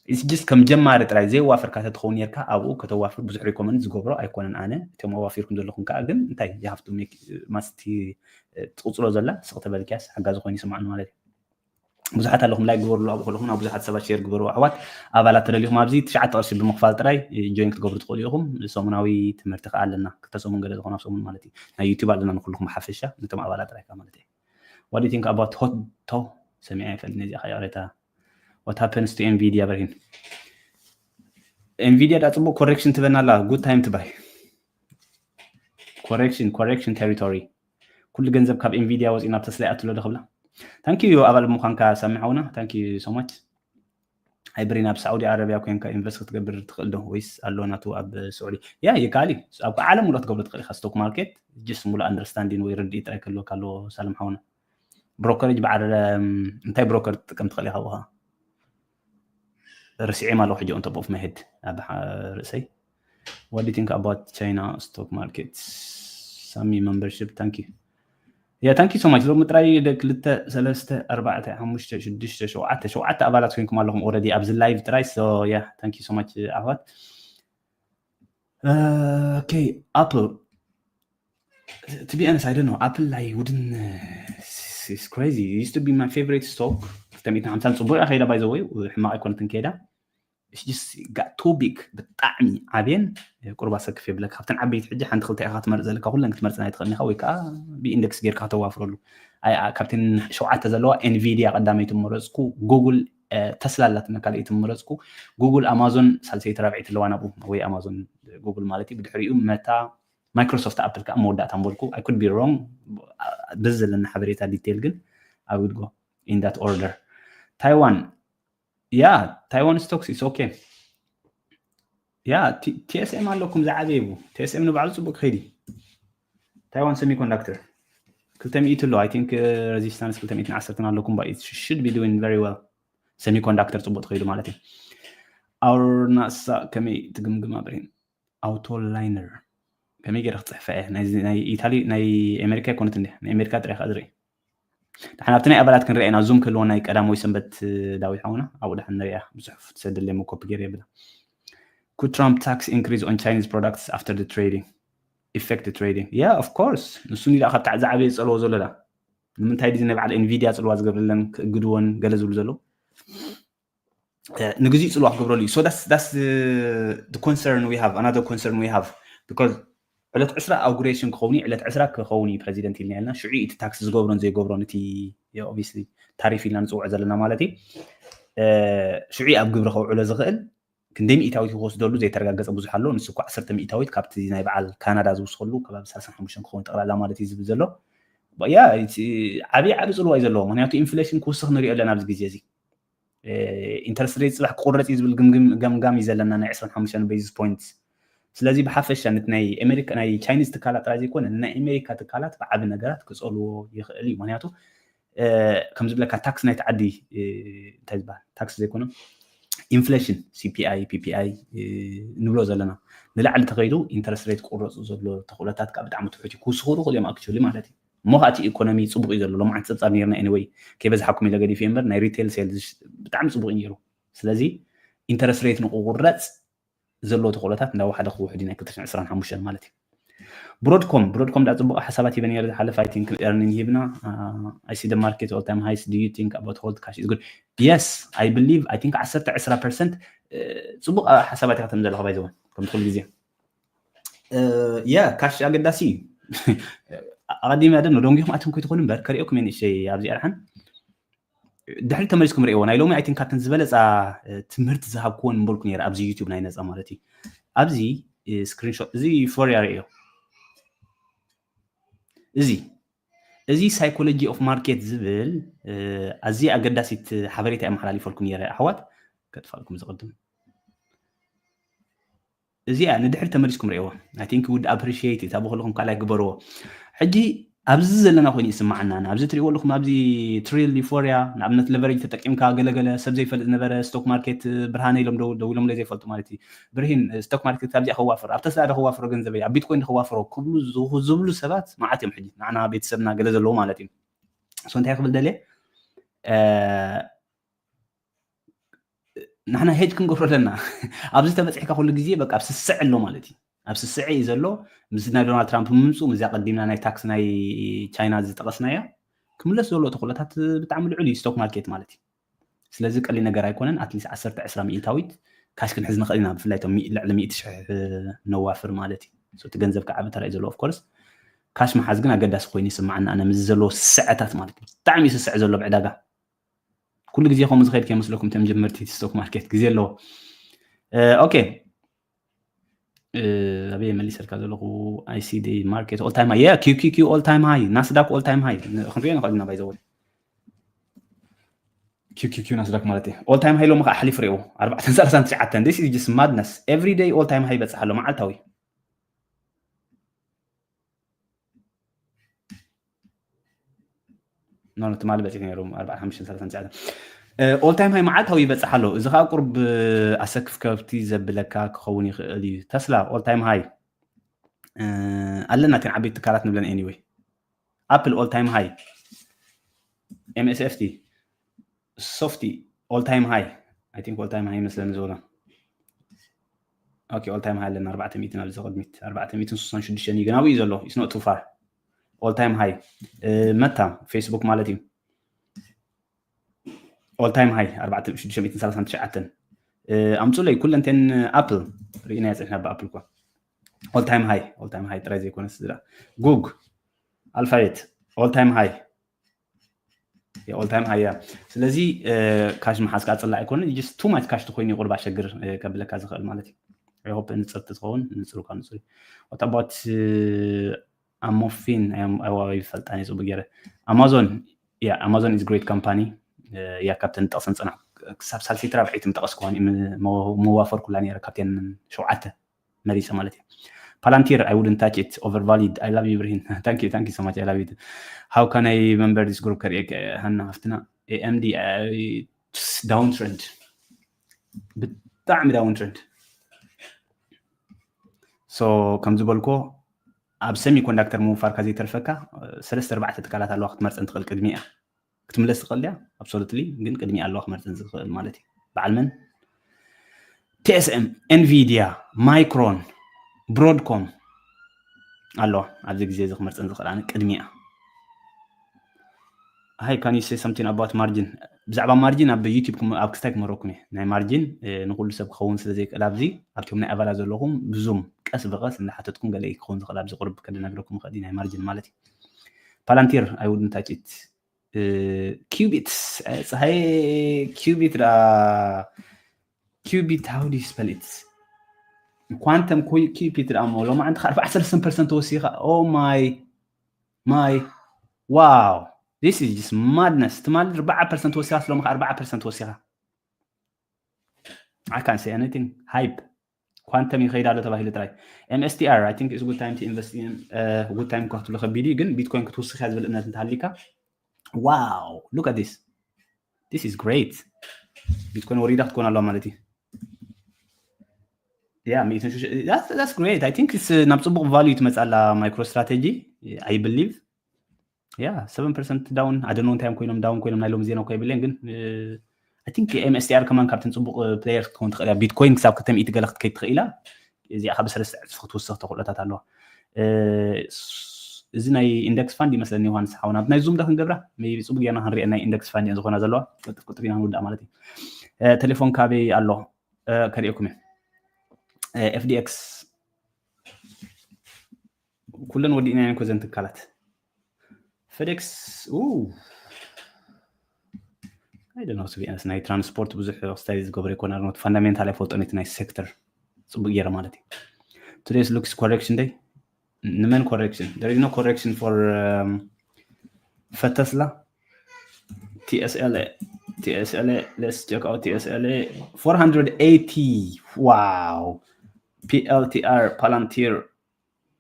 It's just ከም ጀማሪ ጥራይ ዘየዋፈርካ ተትኸውን ነርካ ኣብኡ ከተዋፍር ብዙሕ ሪኮመንድ ዝገብሮ ኣይኮነን ኣነ። እቶም ኣዋፊርኩም ዘለኹም ከዓ ግን እንታይ you have to make must ትቕፅሎ ዘላ ስቕ ተበልክያስ ሓጋዚ ኮይኑ ይስማዕኒ ማለት እዩ። ብዙሓት ኣለኹም ላይክ ግበሩሉ ኣብኡ ከለኹም ናብ ብዙሓት ሰባት ሼር ግበሩ ኣሕዋት። ኣባላት ተደሊኹም ኣብዚ ትሽዓተ ቅርሺ ብምኽፋል ጥራይ ጆይን ክትገብሩ ትኽእሉ ኢኹም። ሰሙናዊ ትምህርቲ ከዓ ኣለና ክልተ ሰሙን ገለ ዝኾነ ኣብ ሰሙን ማለት እዩ። ናይ ዩቲብ ኣለና ንኩልኹም ሓፈሻ ነቶም ኣባላት ጥራይ ከዓ ማለት እዩ። What do you think about ሆቶ ሰሚዐ ይፈልጥ ነዚኣ ከዓ ይቕሬታ። What happens to ኤንቪዲያ በርሂን? ኤንቪዲያ ዳ ፅቡቅ ኮሬክሽን ትበና ኣላ። Good time to buy። Correction correction territory። ኩሉ ገንዘብ ካብ ኤንቪዲያ ወፂኡ ናብ ተስላ ይኣትሎ ዶ ክብላ። Thank you ኣባል ምዃንካ ሳሚ ሓውና። Thank you so much። ኣይብሪን ኣብ ሳዑዲ ዓረብያ ኮንካ ኢንቨስት ክትገብር ትኽእል ዶ ወይስ ኣሎ ናቱ ኣብ ስዑዲ? ያ ይከኣል እዩ። ኣብ ዓለም ሙሉ ክትገብሮ ትኽእል ኢኻ። ስቶክ ማርኬት ጅስ ሙሉ ኣንደርስታንዲን ወይ ርድኢት ጥራይ ክህልወካ ኣለዎ ሳልም ሓውና። ብሮከሬጅ በዓል እንታይ ብሮከር ትጥቀም ትኽእል ኢኻ ብኻ? ርሲዐ ማለኹ ሕጂ on top of my head ኣብ ርእሰይ። What do you think about China stock market? ሳሚ membership thank you. Yeah thank you so much። ሎሚ ጥራይ ክልተ ሰለስተ ኣርባዕተ ሓሙሽተ ሽዱሽተ ሸውዓተ ሸውዓተ ኣባላት ኮይንኩም ኣለኹም already ኣብዚ ላይቭ ጥራይ። So yeah thank you so much ኣሕዋት። Okay ኣፕል to be honest I don't know ኣፕል I wouldn't it's crazy used to be my favorite stock። ክልተ ሚእትን ሓምሳን ጽቡቅ እያ ከይዳ by the way ሕማቅ ኣይኮነትን ከይዳ። It's just got too big ብጣዕሚ ዓብየን ቁርባ ሰክፍ የብለካ። ካብተን ዓበይቲ ሕጂ ሓንቲ ክልተ ኢኻ ክትመርፅ ዘለካ ኩለን ክትመርፅን ኣይትኽእልን ኢኻ ወይ ከዓ ብኢንደክስ ጌርካ ከተዋፍረሉ። ካብተን ሸውዓተ ዘለዋ ኤንቪዲያ ቀዳመይቲ መረፅኩ። ጉግል ተስላ ኣላትና ካልኣይቲ መረፅኩ። ጉግል ኣማዞን ሳልሰይቲ ራብዐይቲ ኣለዋ ናብኡ ወይ ኣማዞን ጉግል ማለት እዩ። ብድሕሪኡ መታ ማይክሮሶፍት ኣፕል ከዓ መወዳእታ ምበልኩ። I could be wrong በዚ ዘለና ሓበሬታ ዲቴል ግን I would go in that order። ታይዋን ያ ታይዋን ስቶክስ it's okay። ያ ቲኤስኤም ኣለኩም ዝዓበየ ቡ ቲኤስኤም ንባዕሉ ፅቡቅ ክኸይድ ታይዋን ሰሚኮንዳክተር ክልተ ሚእቲ ኣሎ I think resistance ክልተ ሚእትን ዓሰርተን ኣለኩም but it should be doing very well። ሰሚኮንዳክተር ፅቡቅ ትኸይዱ ማለት እዩ። ኣውር ናሳ ከመይ ትግምግም ኣብርሂም? ኣውቶ ላይነር ከመይ ገይረ ክፅሕፋ እየ ናይ ኢታሊ ናይ ኣሜሪካ ይኮነት እንዲ ናይ ኣሜሪካ ጥራይ ከዓ ዝርኢ። ድሓን ኣብቲ ናይ ኣባላት ክንሪኣ ኢና ዙም ክህልዎ ናይ ቀዳማዊ ሰንበት ዳዊት ሓውና ኣብኡ ድሓን ንሪኣ ብፅሑፍ ትሰደለይ መኮፒ ገይረ የብላ። Could Trump tax increase on Chinese products after the trading effect trading? Yeah of course ንሱ ኒ ካብታ ዝዓበየ ዝፀልዎ ዘሎ ዳ ንምንታይ ድዚ ናይ በዓል ኤንቪዲያ ፅልዋ ዝገብርለን ክእግድዎን ገለ ዝብሉ ዘለዉ ንግዜኡ ፅልዋ ክገብረሉ እዩ። So that's that's the concern we have another concern we have because ዕለት ዕስራ ኣውጉሬሽን ክኸውን እዩ ዕለት ዕስራ ክኸውን እዩ ፕረዚደንት ኢልና ኢልና ሽዑ እቲ ታክስ ዝገብሮን ዘይገብሮን እቲ obviously ታሪፍ ኢልና ንፅውዖ ዘለና ማለት እዩ። ሽዑ ኣብ ግብሪ ከውዕሎ ዝኽእል ክንደይ ሚእታዊት ክወስደሉ ዘይተረጋገፀ ብዙሕ ኣሎ። ንሱ እኮ ዓሰርተ ሚእታዊት ካብቲ ናይ በዓል ካናዳ ዝውስኸሉ ከባቢ ሰላሳን ሓሙሽተን ክኸውን ጠቕላላ ማለት እዩ ዝብል ዘሎ። ያ ዓብዪ ዓብዪ ፅልዋ እዩ ዘለዎ። ምክንያቱ ኢንፍሌሽን ክውስኽ ንሪኦ ኣለና ኣብዚ ግዜ እዚ። ኢንተረስት ሬት ፅባሕ ክቁረፅ እዩ ዝብል ገምጋም እዩ ዘለና ናይ ዕስራን ሓሙሽተን ቤዚስ ፖይንት። ስለዚ ብሓፈሻ ነት ናይ ኣሜሪካ ናይ ቻይኒዝ ትካላት ጥራይ ዘይኮነ ናይ ኣሜሪካ ትካላት ብዓቢ ነገራት ክፀልዎ ይኽእል እዩ። ምክንያቱ ከም ዝብለካ ታክስ ናይቲ ዓዲ እንታይ ዝበሃል ታክስ ዘይኮነ ኢንፍሌሽን ሲፒኣይ ፒፒኣይ ንብሎ ዘለና ንላዕሊ ተኸይዱ ኢንተረስት ሬት ክቁረፁ ዘሎ ተኽእሎታት ከዓ ብጣዕሚ ትሑት እዩ። ክውስኹ ይኽእሉ እዮም ኣክቹዋሊ ማለት እዩ። እሞ ከዓ እቲ ኢኮኖሚ ፅቡቅ እዩ ዘሎ። ሎምዓንቲ ፀብፃብ ነርና ኤኒወይ ከይበዝሓኩም ኢለ ገዲፍ እየ እምበር ናይ ሪቴል ሴልስ ብጣዕሚ ፅቡቅ እዩ ነይሩ። ስለዚ ኢንተረስት ሬት ንክቁረፅ ዘለዎ ተኽእሎታት እንዳወሓደ ክውሕድ እዩ ናይ ክልተ ሽሕን ዕስራን ሓሙሽተን ማለት እዩ። ብሮድኮም ብሮድኮም ዳ ፅቡቅ ሓሳባት ሂበ ነረ ዝሓለፈ። I think earning ሂብና። I see the market all time highs, do you think about hold cash is good? Yes, I believe, I think ዓሰርተ ዕስራ ፐርሰንት ፅቡቅ ሓሳባት ኢካ ተምዘለኹ ባይዘወ ከምቲ ኩሉ ግዜ። የ ካሽ ኣገዳሲ እዩ። ኣቐዲመ ደም ደንጊኹም ኣትም ኮይትኾኑ እምበር ከሪኦኩም እየ ንእሸይ ኣብዚ ኣርሓን ድሕሪ ተመሊስኩም ርእዎ። ናይ ሎሚ ኣይቲን ካብተን ዝበለፃ ትምህርቲ ዝሃብክዎ ንበልኩ ነረ ኣብዚ ዩቱብ ናይ ነፃ ማለት እዩ። ኣብዚ ስክሪንሾት እዚ ፎርያ ርእዮ። እዚ እዚ ሳይኮሎጂ ኦፍ ማርኬት ዝብል ኣዝየ ኣገዳሲት ሓበሬታ የመሓላሊፈልኩም ነረ ኣሕዋት። ከጥፋልኩም ዝቕድም እዚኣ ንድሕሪ ተመሊስኩም ርእዎ። I think would appreciate it። ኣብ ከለኹም ካልኣይ ግበርዎ። ሕጂ ኣብዚ ዘለና ኮይኑ ይስማዓና። ኣብዚ ትርእዎ ኣለኹም ኣብዚ ትሪል ዩፎርያ ንኣብነት ለቨሬጅ ተጠቂምካ ገለገለ ሰብ ዘይፈልጥ ዝነበረ ስቶክ ማርኬት ብርሃነ ኢሎም ደው ደው ኢሎም ዘይፈልጡ ማለት እዩ። ብርሂን ስቶክ ማርኬት ካብዚኣ ከዋፍር ኣብ ተስላ ዶ ከዋፍሮ ገንዘበይ ኣብ ቢትኮይን ዶ ከዋፍሮ ክብሉ ዝብሉ ሰባት መዓት እዮም። ሕጂ ንዓና ቤተሰብና ገለ ዘለዎ ማለት እዩ። ሶ እንታይ ክብል ደልየ ንሕና ሄጅ ክንገብሮ ኣለና። ኣብዚ ተበፂሕካ ኩሉ ግዜ በቃ ኣብ ስስዕ ኣሎ ማለት እዩ። ኣብ ስስዕ እዩ ዘሎ። ምስ ናይ ዶናልድ ትራምፕ ምምፁ ምስዚኣ ቀዲምና ናይ ታክስ ናይ ቻይና ዝጠቐስናያ ክምለስ ዘሎ ተኽእሎታት ብጣዕሚ ልዑል እዩ ስቶክ ማርኬት ማለት እዩ። ስለዚ ቀሊል ነገር ኣይኮነን። ኣትሊስት ዓሰርተ ዕስራ ሚእታዊት ካሽ ክንሕዝ ንኽእል ኢና። ብፍላይ እቶም ልዕሊ ሚእቲ ሽሕ ነዋፍር ማለት እዩ። እቲ ገንዘብ ከዓ ብተራይ ዘሎ ኦፍኮርስ ካሽ መሓዝ ግን ኣገዳሲ ኮይኑ ይስማዓና። ኣነ ምስ ዘሎ ስስዐታት ማለት እዩ ብጣዕሚ ስስዕ ዘሎ ብዕዳጋ ኩሉ ግዜ ከምኡ ዝኸይድ ከይመስለኩም እቶም ጀመርቲ ስቶክ ማርኬት ግዜ ኣለዎ። ኦኬ ኣበየ መሊሰልካ ዘለኹ? I see the market all time high. Yeah, QQQ all time high, ናስዳክ all time high ክንሪኦ ንኽእል ኢና። ባይዘወ QQQ ናስዳክ ማለት እዩ። All time high ሎሚ ከዓ ሓሊፉ ርእዎ ኣርባዕተን ሰላሳን ትሽዓተን። This is just madness. Every day all time high ይበፅሕ ኣሎ መዓልታዊ። ኖ ትማሊ በፂሑ ነይሩ ኣርባዓ ሓሙሽተ ሰላሳ ትሽዓተ። ኦል ታይም ሃይ መዓልታዊ ይበፅሕ ኣሎ። እዚ ከዓ ቁርብ ኣሰክፍ ከብቲ ዘብለካ ክኸውን ይኽእል እዩ። ተስላ ኦል ታይም ሃይ ኣለና። እተን ዓበይቲ ትካላት ንብለን anyway ኣፕል ኦል ታይም ሃይ፣ MSFT፣ ሶፍቲ ኦል ታይም ሃይ፣ I think ኦል ታይም ሃይ ይመስለኒ ዝበሎ። ኦኬ ኦል ታይም ሃይ ኣለና ኣርባዕተ ሚእቲ ኣብዚ ቅድሚት ኣርባዕተ ሚእትን ስሳን ሽዱሽተን እዩ ግን ኣብኡ እዩ ዘሎ። It's not too far. All time high መታ ፌስቡክ ማለት እዩ። All time high ኣርባዕተ ሚእትን ሽዱሽተ ሚእትን ሰላሳን ትሽዓተን። ኣምፁለይ ኩለንቴን ኣፕል ርኢና የፅሕና ብኣፕል እኳ all time high all time high ጥራይ ዘይኮነስ ዝዳ ጉግ ኣልፋቤት all time high all time high እያ። ስለዚ ካሽ ምሓዝ ከዓ ፅላእ ኣይኮነ just too much ካሽ ተኮይኑ ቁርብ ኣሸግር ከብለካ ዝኽእል ማለት እዩ። I hope ንፅርቲ ትኸውን። ንፅሩ ካብ ንፅሩ what about ኣሞፊን ኣይዋ ይፈልጣን እየ ፅቡቅ ገይረ። Amazon yeah Amazon is great company እያ። ካብተን ጠቕሰን ፅናሕ ክሳብ ሳልሰይቲ ራብዐይቲ ምጠቐስኩዋን መዋፈር ኩላ ነረ ካብተን ሸውዓተ መሪፀ ማለት እዩ። Palantir I wouldn't touch it, overvalued. I love you ብርሂን thank you thank you so much I love you. How can I remember this group ከርእየካ ሃና ሃፍትና? AMD down trend ብጣዕሚ down trend። So ከም ዝበልኮ ኣብ semiconductor ምውፋርካ ዘይተርፈካ ሰለስተ ኣርባዕተ ትካላት ኣለዋ ክትመርፀን ትኽእል ቅድሚኣ ክትምለስ ትኽእል እያ። Absolutely ግን ቅድሚኣ ኣለዋ ክመርፀን ዝኽእል ማለት እዩ። በዓል መን? TSM፣ Nvidia፣ Micron፣ Broadcom ኣለዋ ኣብዚ ግዜ እዚ ክመርፀን ዝኽእል ኣነ ቅድሚኣ። Hi, can you say something about margin? ብዛዕባ ማርጂን ኣብ ዩቲብ ኣብ ክስታይ ክመረኩም እየ። ናይ ማርጂን ንኩሉ ሰብ ክኸውን ስለ ዘይክእል ኣብዚ ኣብቲም ናይ ኣባላት ዘለኹም ብዙም ቀስ ብቐስ እንዳሓተትኩም ገለ ክኸውን ዝኽእል ኣብዚ ቁርብ ከደናግረኩም ይኽእል ናይ ማርጂን ማለት እዩ። Palantir I wouldn't touch it. Qubit ፀሃይ Qubit ዳ Qubit how do you spell it? Quantum Qubit ዳ እሞ ሎማዓንቲ ኣርባዓ ሰለስተ ፐርሰንት ተወሲኻ። Oh my my wow, this is just madness. ትማሊ ኣርባዓ ፐርሰንት ወሲኻ ስሎም ኣርባዓ ፐርሰንት ወሲኻ። I can't say anything. Hype. Quantum ይኸይድ ኣሎ ተባሂሉ ጥራይ። MSTR I think it's good time to invest in good time እኳ ክትብሎ ከቢድ እዩ ግን ቢትኮይን ክትውስኽ እያ ዝብል እምነት እንተሃሊካ wow look at this, this is great. ቢትኮይን ወሪዳ ክትኮን ኣለዋ ማለት እዩ። Yeah, that's great. I think it's ናብ ፅቡቅ value ትመፅእ ኣላ MicroStrategy I believe. Yeah, seven percent down. I don't know እንታይ እዮም ኮይኖም down ኮይኖም ናይ ሎም ዜና እኮ የብለን ግን I think MSTR ከማን ካብተን ፅቡቅ players ክትኮን ትኽእል እያ። ቢትኮይን ክሳብ ክልተ ሚእቲ ገለ ክትከይድ ትኽእል እያ። እዚኣ ካብ ሰለስተ ዕፅፊ ክትውስኽ ተኽእሎታት ኣለዋ። እዚ ናይ index fund ይመስለኒ ዮሃንስ ሓውና፣ ናይ ዙም ዶ ክንገብራ? ቢ ጽቡቅ ጌርና ክንሪአ ናይ index fund እየን ዝኾና ዘለዋ። ቅልጥፍ ቅልጥፍ ኢና ክንውዳእ ማለት እዩ። ቴሌፎን ካበይ ኣሎ? ከሪእኩም እየ። FDX ኩለን ወዲእና እኮ ዘን ትካላት። FedEx I don't know, to be honest፣ ናይ ትራንስፖርት ብዙሕ ስተዲ ዝገብሮ ይኮን ኣርኖት ፋንዳሜንታል ኣይፈልጦን እቲ ናይ ሴክተር ጽቡቅ ገይረ ማለት እዩ። Today's looks correction day። ንመን correction? There is no correction for um, for Tesla. TSLA, TSLA, let's check out TSLA. Four hundred eighty. Wow. PLTR, Palantir,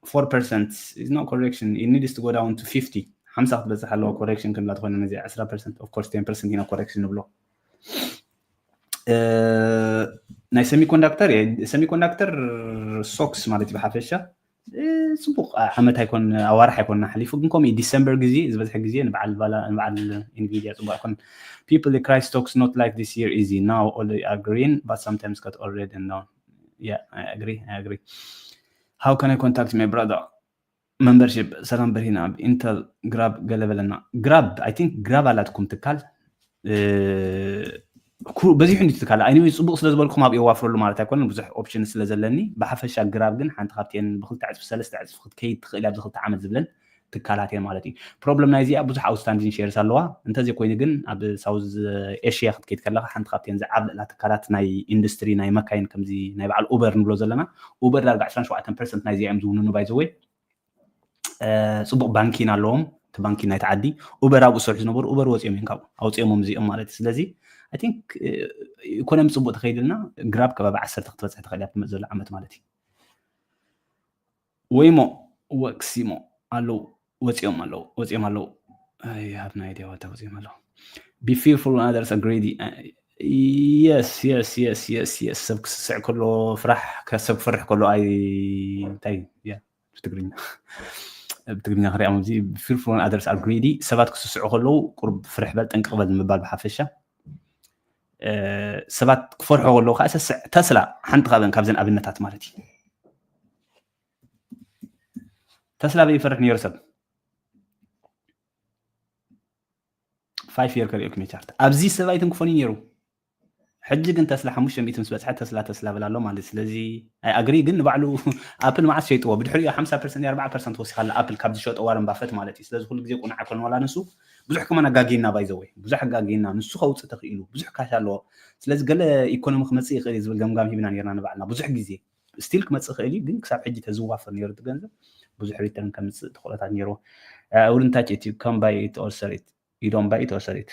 four percent is not correction. It needs to go down to fifty. ሓምሳ ክትበፅሕ ኣለዋ ኮሬክሽን ክንብላ ትኾይና ነዚ ዕስራ ፐርሰንት። Of course ten percent ኢና ኮሬክሽን ንብሎ። ናይ semiconductor semiconductor stocks ማለት እዩ ብሓፈሻ ጽቡቅ ዓመት ኣይኮን ኣዋርሕ ኣይኮን ሓሊፉ ግን ከምኡ ዲሰምበር ግዜ ዝበዝሐ ግዜ ንበዓል ንበዓል ኢንቪዲያ ጽቡቅ ኣይኮን። People cry stocks not like this year easy now all are green but sometimes got already and down. Yeah, I agree, I agree. How can I contact my brother? Membership ሰላም በርሂና ኣብ ኢንተል ግራብ ገለ በለና። ግራብ I think ግራብ ኣላትኩም ትካል በዚሑ እንዲ ትካል ኣይ ጽቡቅ ስለ ዝበልኩም ኣብ የዋፍረሉ ማለት ኣይኮነን። ብዙሕ ኦፕሽን ስለ ዘለኒ ብሓፈሻ ግራብ ግን ሓንቲ ካብቲኤን ብክልተ ዕፅፊ ሰለስተ ዕፅፊ ክትከይድ ትኽእል ኣብዚ ክልተ ዓመት ዝብለን ትካላት እየን ማለት እዩ። ፕሮብለም ናይዚኣ ብዙሕ ኣውትስታንዲን ሼርስ ኣለዋ። እንተዘይኮይኑ ግን ኣብ ሳውዝ ኤሽያ ክትከይድ ከለካ ሓንቲ ካብቲኤን ዝዓብለላ ትካላት ናይ ኢንዱስትሪ ናይ መካይን ከምዚ ናይ በዓል ኡበር ንብሎ ዘለና ኡበር ዳርጋ ዕስራን ሸውዓተን ፐርሰንት ናይዚኣ እዮም ዝውንኑ ባይዘወይ። ጽቡቅ ባንኪን ኣለዎም። እቲ ባንኪን ናይቲ ዓዲ ኡበር ኣብኡ ዝሰርሑ ዝነበሩ ኡበር ወፂኦም እዮም ካብኡ ኣውፂኦሞም እዚኦም ማለት እዩ። ስለዚ I think ኢኮኖሚ ፅቡቅ ተኸይድልና ግራብ ከባቢ ዓሰርተ ክትበፅሕ ትኽእል እያ ትመፅ ዘሎ ዓመት ማለት እዩ። ወይሞ ወክሲሞ ኣለዉ ወፂኦም ኣለዉ ወፂኦም ኣለዉ። I have no idea what ወፂኦም ኣለዉ። Be fearful when others are greedy. Yes, yes, yes, yes, yes. ሰብ ክስስዕ ከሎ ፍራሕ ሰብ ክፈርሕ ከሎ ኣይ እንታይ ብትግርኛ ብትግርኛ ክሪኦም እዚ fearful when others are greedy። ሰባት ክስስዑ ከለዉ ቁርብ ፍርሕ በል ጠንቅቕ በል ንምባል ብሓፈሻ ሰባት ክፈርሑ ከለዉ ከዓ ሰስዕ። ተስላ ሓንቲ ካብን ካብዘን ኣብነታት ማለት እዩ። ተስላ በይ ይፈርሕ ነይሩ ሰብ five year ከሪኦኩም ቻርት ኣብዚ ሰብ ኣይትንክፎን ነይሩ። ሕጂ ግን ተስላ ሓሙሽተ ሚእቲ ምስ በፅሐ ተስላ ተስላ ብል ኣሎ ማለት ስለዚ ኣይ ኣግሪ ግን ንባዕሉ ኣፕል መዓስ ሸይጥዎ ብድሕሪኡ ሓምሳ ፐርሰንት ኣርባዓ ፐርሰንት ወሲኻላ ኣፕል ካብ ዝሸጦ ዋረን ባፈት ማለት እዩ። ስለዚ ኩሉ ግዜ ቁኑዕ ኣይኮን ዋላ ንሱ ብዙሕ ከማን ኣጋጊና ባይዘወይ ብዙሕ ኣጋጊና ንሱ ከውፅእ ተኽኢሉ ብዙሕ ካሽ ኣለዎ። ስለዚ ገለ ኢኮኖሚ ክመፅእ ይኽእል እዩ ዝብል ገምጋም ሂብና ነርና ንባዕልና ብዙሕ ግዜ ስቲል ክመፅእ ይኽእል እዩ ግን ክሳብ ሕጂ ተዝዋፈር ነይሩ እቲ ገንዘብ ብዙሕ ሪተርን ከምፅእ ተኽእሎታት ነይርዎ። ውድንታች እቲ ከም ባይ ተወሰሪት you don't buy it or sell it.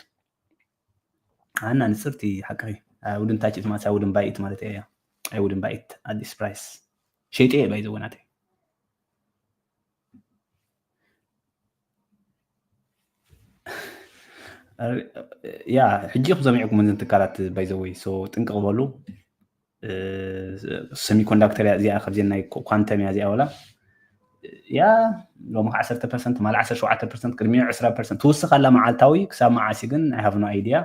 ኣና ንጽርቲ ሓቂ I wouldn't touch it ማለት I wouldn't buy it ማለት እያ። I wouldn't buy it at this price. ሸይጠ እየ ባይዘወ ናተይ ያ ሕጂ ኢኹም ሰሚዕኩም እዘን ትካላት ባይዘወይ so ጥንቅቕ በሉ። ሰሚኮንዳክተር እያ እዚኣ ካብዚን ናይ ኳንተም እያ እዚኣ ወላ ያ ሎሚ ከዓ ዓሰርተ ፐርሰንት ማል ዓሰርተ ሸውዓተ ፐርሰንት ቅድሚኡ ዕስራ ፐርሰንት ትውስኽ ኣላ መዓልታዊ ክሳብ መዓሲ ግን I have no idea።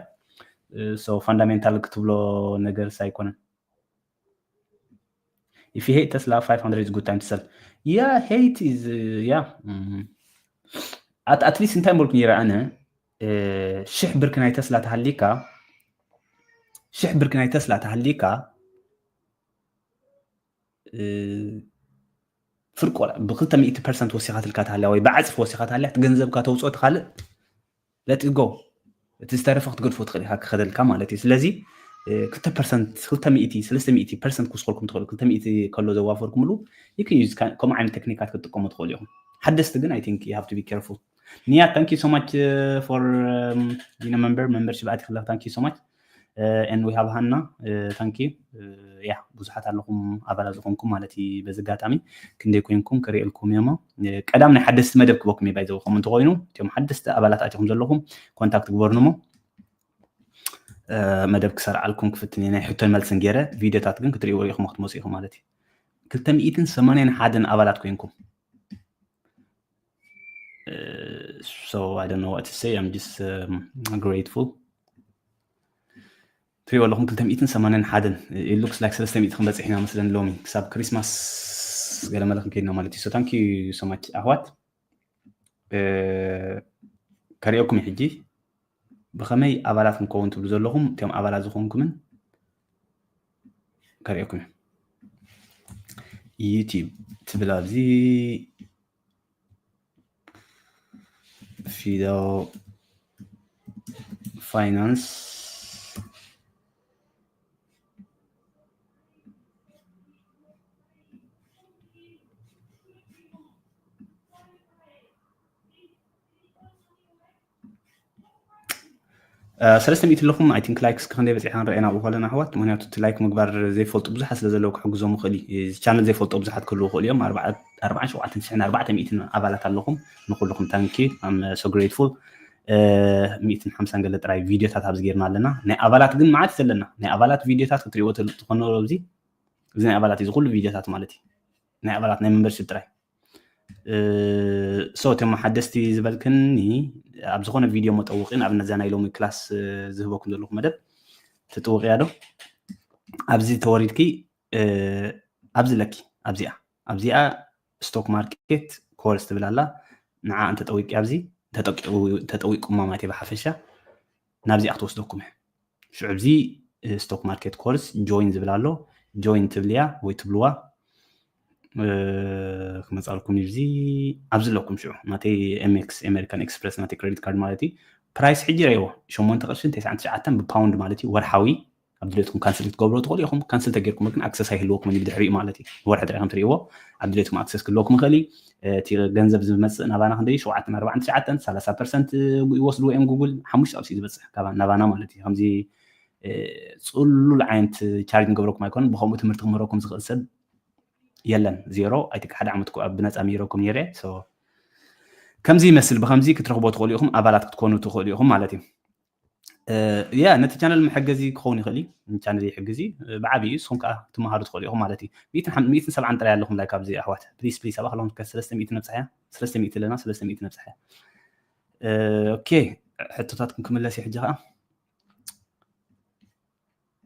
So fundamental ክትብሎ ነገር ኣይኮነን። If you hate Tesla five hundred is good time to sell. Yeah, hate is yeah. At, at least እንታይ መልኩ ነይረ ኣነ ሽሕ ብርኪ ናይ ተስላ ተሃሊካ ሽሕ ብርኪ ናይ ተስላ ተሃሊካ ፍርቆ ብክልተ ሚእቲ ፐርሰንት ወሲኻትልካ ተሃልያ ወይ ብዓፅፊ ወሲኻ ተሃልያ እቲ ገንዘብካ ተውፅኦ ትካልእ let it go እቲ ዝተረፈ ክትገድፎ ትኽእል ኢካ ክኸደልካ ማለት እዩ። ስለዚ ክልተ ፐርሰንት ክልተ ሚእቲ ሰለስተ ሚእቲ ፐርሰንት ክውስኸልኩም ትኽእሉ ክልተ ሚእቲ ከሎ ዘዋፈርኩምሉ you can use ከምኡ ዓይነት ቴክኒካት ክትጥቀሙ ትኽእሉ ኢኹም። ሓደስቲ ግን I think you have to be careful። Nia, thank you so much uh, for um, being a member. Membership ኣቲኽላ thank you so much. Uh, and we have Hannah. Uh, thank you. Uh, yeah, ብዙሓት ኣለኹም ኣባላት ዝኾንኩም ማለት እዩ። በዚ ኣጋጣሚ ክንደይ ኮይንኩም ክርእየልኩም እየ እሞ ቀዳም ናይ ሓደስቲ መደብ ክበኩም እዩ ባይዘው ከም እንተኮይኑ እቶም ሓደስቲ ኣባላት ኣቲኹም ዘለኹም ኮንታክት ግበርኑ እሞ መደብ ክሰርዓልኩም ክፍትን እየ። ናይ ሕቶን መልስን ገይረ ቪድዮታት ግን ክትርእይዎ ኢኹም ክትመፁ ኢኹም ማለት እዩ። ክልተ ሚእትን ሰማንያን ሓደን ኣባላት ኮይንኩም so I don't know what to say. I'm just um, grateful. ትሪእዎ ኣለኹም ክልተ ሚእትን ሰማንያን ሓደን it looks like ሰለስተ ሚእቲ ክንበፅሕ ኢና መስለኒ ሎሚ ክሳብ ክሪስማስ ገለ መለ ክንከይድና ማለት እዩ። So thank you so much ኣሕዋት። ከሪኦኩም ሕጂ ብኸመይ ኣባላት ክንከውን ትብሉ ዘለኹም፣ እቶም ኣባላት ዝኾንኩምን ከሪኦኩም። YouTube ትብል ኣብዚ ፊደል ፋይናንስ ሰለስተ ሚእቲ ኣለኹም። I think likes ክንደይ በፂሕና ንረአና ኣብኡ ከለና ኣሕዋት፣ ምክንያቱ እቲ like ምግባር ዘይፈልጡ ብዙሓት ስለ ዘለዉ ክሕግዞም ይኽእል እዩ። እዚ ቻነል ዘይፈልጡ ብዙሓት ክህልዉ ይኽእሉ እዮም። ኣርባዓን ሸውዓተን ሽሕን ኣርባዕተ ሚእትን ኣባላት ኣለኹም። ንኩልኹም thank you, I'm so grateful። ሚእትን ሓምሳን ገለ ጥራይ ቪድዮታት ኣብዚ ጌርና ኣለና። ናይ ኣባላት ግን መዓት ዘለና። ናይ ኣባላት ቪድዮታት ክትሪእዎ ትኾኖ ኣብዚ፣ እዚ ናይ ኣባላት እዚ ኩሉ ቪድዮታት ማለት እዩ። ናይ ኣባላት ናይ membership ጥራይ። So እቶም ሓደስቲ ዝበልክኒ ኣብ ዝኾነ ቪድዮ መጠውቂ ንኣብነት እዛ ናይ ሎሚ ክላስ ዝህበኩም ዘለኹ መደብ ትጥውቅያ ዶ? ኣብዚ ተወሪድኪ ኣብዚ ለኪ ኣብዚኣ ኣብዚኣ ስቶክ ማርኬት ኮርስ ትብል ኣላ። ንዓ እንተጠዊቂ ኣብዚ ተጠዊቁማ ማለት ብሓፈሻ ናብዚኣ ክትወስደኩም እየ። ሽዑ ኣብዚ ስቶክ ማርኬት ኮርስ ጆይን ዝብል ኣሎ። ጆይን ትብልያ ወይ ትብልዋ ክመፃልኩም እዩ። እዚ ኣብዚ ኣለኩም። ሽዑ ናተይ ኤምኤክስ ኣሜሪካን ኤክስፕረስ ናተይ ክሬዲት ካርድ ማለት እዩ። ፕራይስ ሕጂ ረይዎ ሸሞንተ ቅርሽን ተስዓን ትሽዓተን ብፓውንድ ማለት እዩ ወርሓዊ። ኣብ ድሌትኩም ካንስል ክትገብሮ ትኽእሉ ኢኹም። ካንስል ተገይርኩም ግን ኣክሰስ ኣይህልወኩም እዩ ብድሕሪኡ ማለት እዩ። ንወርሒ ጥራይ ከም ትርእይዎ ኣብ ድሌትኩም ኣክሰስ ክህልወኩም ይኽእል እዩ። እቲ ገንዘብ ዝመፅእ ናባና ክንደይ ሸውዓተን ኣርባዕን ትሽዓተን ሰላሳ ፐርሰንት ይወስድዎ እዮም ጉግል። ሓሙሽተ ቅርሺ እዩ ዝበፅሕ ናባና ማለት እዩ። ከምዚ ፅሉል ዓይነት ቻርጅ ንገብረኩም ኣይኮነን። ብከምኡ ትምህርቲ ክምህረኩም ዝኽእል ሰብ የለን። ዜሮ ኣይትክ ሓደ ዓመት ብነፃ ምሂረኩም ነይረ። ከምዚ ይመስል። ብከምዚ ክትረኽቦ ትኽእሉ ኢኹም። ኣባላት ክትኮኑ ትኽእሉ ኢኹም ማለት እዩ። ያ ነቲ ቻነል መሐገዚ ክኸውን ይኽእል እዩ። ቻነል ይሕግዚ ብዓብዩ ንስኹም ከዓ ትመሃሩ ትኽእሉ ኢኹም ማለት እዩ። ሚእትን ሰብዓን ጥራይ ኣለኹም ላይክ ኣብዚ ኣሕዋት ፕሊስ ፕሊስ ኣባ ከለኹም ሰለስተ ሚእቲ ነብፅሓያ ሰለስተ ሚእቲ ኣለና ሰለስተ ሚእቲ ነብፅሓያ። ኦኬ ሕቶታትኩም ክምለስ እዩ ሕጂ ከዓ።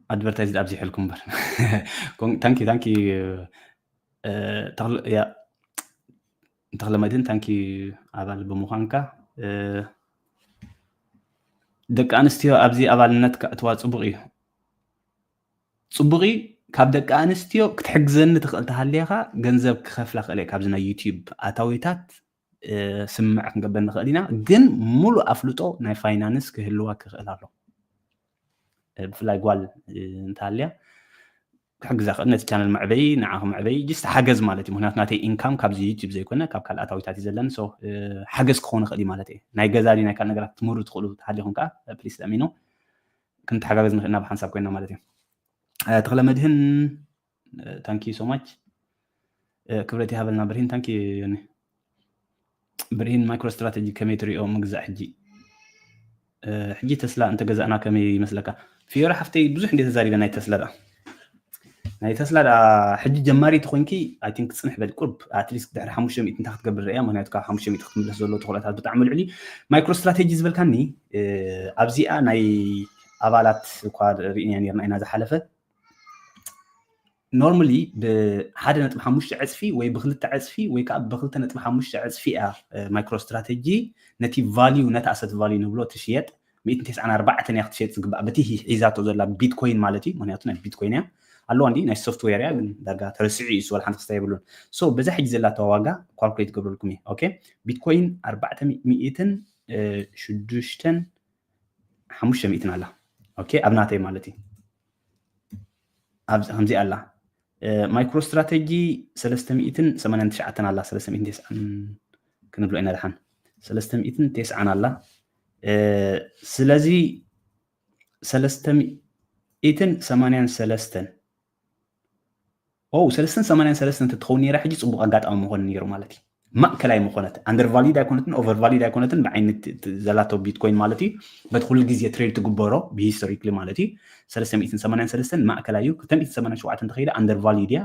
ኣድቨርታይዝ ኣብዚሐልኩም እምበር። ታንኪ ታንኪ ተኽለመድህን ታንኪ ኣባል ብምዃንካ። ደቂ ኣንስትዮ ኣብዚ ኣባልነት ከእትዋ ፅቡቅ እዩ። ፅቡቅ እዩ። ካብ ደቂ ኣንስትዮ ክትሕግዘኒ ትኽእል ተሃልየኻ ገንዘብ ክኸፍላ ክእል እየ። ካብዚ ናይ ዩቲዩብ ኣታዊታት ስምምዕ ክንገብር ንኽእል ኢና። ግን ሙሉእ ኣፍልጦ ናይ ፋይናንስ ክህልዋ ክኽእል ኣሎ። ብፍላይ ጓል እንተሃልያ ክሕግዛ ክእል ነቲ ቻነል መዕበይ ንዓ ክመዕበይ ጅስት ሓገዝ ማለት እዩ። ምክንያቱ ናተይ ኢንካም ካብዚ ዩቲዩብ ዘይኮነ ካብ ካልእ ኣታዊታት እዩ ዘለኒ። ሓገዝ ክኾን ይኽእል እዩ ማለት እየ። ናይ ገዛ ድዩ ናይ ካልእ ነገራት ትምህሩ ትኽእሉ ተሃሊኹም ከዓ ፕሊስ ለሚኖ ክንተሓጋገዝ ንኽእል ኢና ብሓንሳብ ኮይና ማለት እዩ። ተኽለ መድህን ታንኪ ሶ ማች። ክብረት ይሃበልና ብርሂን ታንኪ ዮኒ። ብርሂን ማይክሮ ስትራቴጂ ከመይ ትሪኦ ምግዛእ ሕጂ? ሕጂ ተስላ እንተገዛእና ከመይ ይመስለካ? ፍዮሪ ሓፍተይ ብዙሕ እንደ ተዛሪበ ናይ ተስላ ዳ ናይ ተስላ ዳ ሕጂ ጀማሪ ተኮንኪ ኣይ ቲንክ ጽንሕ በል ቁርብ ኣትሊስት ድሕሪ ሓሙሽተ ሚእቲ እንታይ ክትገብር ርእያ? ምክንያቱ ካብ ሓሙሽተ ሚእቲ ክትምለስ ዘሎ ተኽእሎታት ብጣዕሚ ልዑል እዩ። ማይክሮ ስትራቴጂ ዝበልካኒ ኣብዚኣ ናይ ኣባላት እኳ ርኢና ኔርና ኢና ዝሓለፈ ኖርማሊ ብሓደ ነጥቢ ሓሙሽተ ዕፅፊ ወይ ብክልተ ዕፅፊ ወይ ከዓ ብክልተ ነጥቢ ሓሙሽተ ዕፅፊ እያ ማይክሮ ስትራቴጂ ነቲ ቫሊዩ ነቲ ኣሰት ቫሊዩ ንብሎ ትሽየጥ ሚእትን ተስዓን ኣርባዕተን እያ ክትሸየጥ ዝግባእ በቲ ሂ- ሒዛቶ ዘላ ቢትኮይን ማለት እዩ። ምክንያቱ ናይ ቢትኮይን እያ ኣለዋ እንዲ ናይ ሶፍትዌር እያ ግን ዳርጋ ተረሲዑ እዩ ዝወል ሓንቲ ክስታይ የብሉን። So በዛ ሕጂ ዘላተዋ ዋጋ ካልኩሌት ገብረልኩም እየ። ኦኬ ቢትኮይን ኣርባዕተ ሚእትን ሽዱሽተን ሓሙሽተ ሚእትን ኣላ። ኦኬ ኣብ ናተይ ማለት እዩ። ኣብዚ ከምዚ ኣላ። ማይክሮ ስትራቴጂ ሰለስተ ሚእትን ሰማንያን ትሽዓተን ኣላ ሰለስተ ሚእትን ተስዓን ክንብሎ ኢና ድሓን ሰለስተ ሚእትን ተስዓን ኣላ። ስለዚ ሰለስተ ሚእትን ሰማንያን ሰለስተን ኦ ሰለስተን ሰማንያን ሰለስተን እንተትኸውን ነይራ ሕጂ ፅቡቅ ኣጋጣሚ ምኾነ ነይሩ ማለት እዩ። ማእከላይ ምኾነት ኣንደር ቫሊድ ኣይኮነትን ኦቨር ቫሊድ ኣይኮነትን ብዓይነት ዘላቶ ቢትኮይን ማለት እዩ። በቲ ኩሉ ግዜ ትሬድ ትግበሮ ብሂስቶሪክሊ ማለት እዩ። ሰለስተ ሚእትን ሰማንያን ሰለስተን ማእከላይ እዩ። ክልተ ሚእትን ሰማንያን ሸውዓተን እንተኸይዳ ኣንደር ቫሊድ እያ።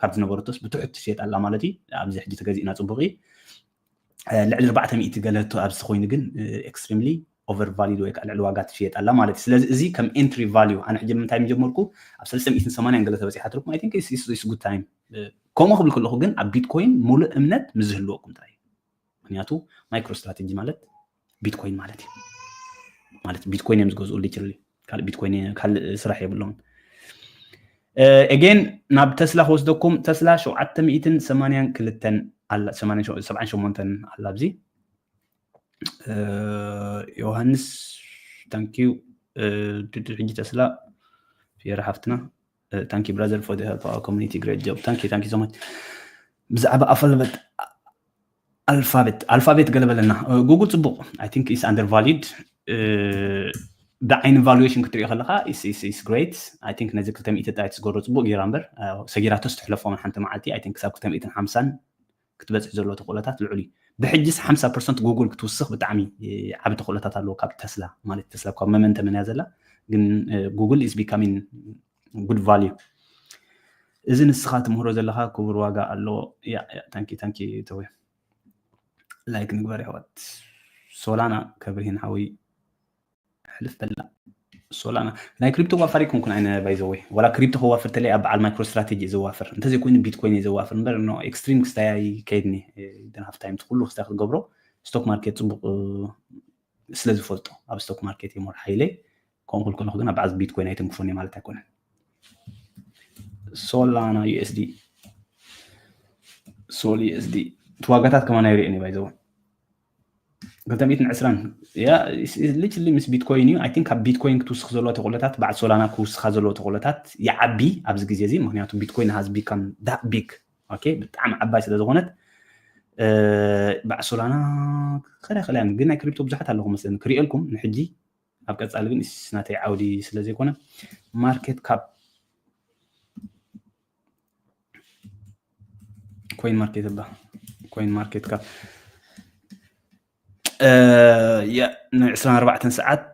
ካብ ዝነበረቶስ ብትሑት ትሸየጥ ኣላ ማለት እዩ። ኣብዚ ሕጂ ተገዚእና ፅቡቅ እዩ። ልዕሊ ኣርባዕተ ሚእቲ ገለ እቶ ኣብዚ ኮይኑ ግን ኤክስትሪምሊ ኦቨር ቫሊድ ወይ ከዓ ልዕሊ ዋጋ ትሽየጥ ኣላ ማለት እዩ። ስለዚ እዚ ከም ኤንትሪ ቫሊዩ ኣነ ሕጂ ምንታይ ምጀመርኩ ኣብ ሰለስተ ሚእትን ሰማንያን ገለ ተበፂሓትልኩም ኣይ ቲንክ ኢስ ጉድ ታይም ከምኡ ክብል ከለኹ ግን ኣብ ቢትኮይን ሙሉእ እምነት ምስ ዝህልወኩም ጥራይ እዩ። ምክንያቱ ማይክሮ ስትራቴጂ ማለት ቢትኮይን ማለት እዩ። ማለት ቢትኮይን እዮም ዝገዝኡ፣ ሊትራሊ ካልእ ቢትኮይን ካልእ ስራሕ የብሎምን። ኤጌን ናብ ተስላ ክወስደኩም። ተስላ ሸውዓተ ሚእትን ሰማንያን ክልተን ኣላ፣ ሰብዓን ሸሞንተን ኣላ ኣብዚ። ዮሃንስ ታንኪዩ። ድድር ሕጂ ተስላ ፊየራ ሓፍትና ታንኪ ብራዘር for the help our community, great job, thank you, thank you so much. ብዛዕባ ኣፈልበት ኣልፋቤት ኣልፋቤት ገለ በለና። ጉግል ጽቡቕ፣ I think is undervalued። ብዓይኒ ቫሉዌሽን ክትሪኦ ከለካ is great። I think ነዚ ክልተ ሚእቲ ጥራይ ትዝገሮ ጽቡቕ ጌራ እምበር ሰጊራቶስ ትሕለፎ ሓንቲ መዓልቲ። I think ክሳብ ክልተ ሚእትን ሓምሳን ክትበጽሕ ዘሎ ተኽእሎታት ልዑል እዩ። ብሕጅስ ሓምሳ ፐርሰንት ጉግል ክትውስኽ ብጣዕሚ ዓቢ ተኽእሎታት ኣለዎ ካብ ተስላ ማለት ተስላ ካብ መመንተምን እያ ዘላ። ግን ጉግል is becoming good value። እዚ ንስኻ ትምህሮ ዘለኻ ክቡር ዋጋ ኣለዎ። ያ ያ ታንኪ ታንኪ ተወ ላይክ ንግበር ይሕዋት። ሶላና ከብርሂን ሓወይ ሕልፍ በላ። ሶላና ናይ ክሪፕቶ ዋፋር ኣይኮንኩን ኣነ ባይዘወይ ዋላ ክሪፕቶ ከዋፍር ተለይ ኣብ በዓል ማይክሮ ስትራቴጂ እዩ ዘዋፍር እንተዘይኮይኑ ቢትኮይን እዩ ዘዋፍር እምበር ኖ ኤክስትሪም ክስታይ ኣይከይድኒ። ደን ሃፍ ታይም ኩሉ ክስታይ ክትገብሮ ስቶክ ማርኬት ጽቡቕ ስለ ዝፈልጦ ኣብ ስቶክ ማርኬት እየ ሞር ሓይለይ። ከምኡ ክብል ከለኹ ግን ኣብ በዓል ቢትኮይን ኣይትንክፉኒ ማለት ኣይኮነን። ሶላና ዩኤስዲ ሶል ዩኤስዲ እቲ ዋጋታት ከማን ኣይርእን እዩ ባይዘወ ክልተ ሚእትን ዕስራን ያ ልጅሊ ምስ ቢትኮይን እዩ። I think ካብ ቢትኮይን ክትውስኽ ዘለዎ ተኽእሎታት በዓል ሶላና ክውስኻ ዘለዎ ተኽእሎታት ይዓቢ ኣብዚ ግዜ እዚ። ምክንያቱ ቢትኮይን has become that big። ኦኬ ብጣዕሚ ዓባይ ስለ ዝኾነት በዓል ሶላና ክረክልያን ግን ናይ ክሪፕቶ ብዙሓት ኣለኹ መስለኒ ክሪኤልኩም ንሕጂ ኣብ ቀጻሊ ግን እስ ናተይ ዓውዲ ስለ ዘይኮነ ማርኬት ካፕ ኮይን ማርኬት እባ ኮይን ማርኬት ካፕ ያ ን ዕስራን ኣርባዕተን ሰዓት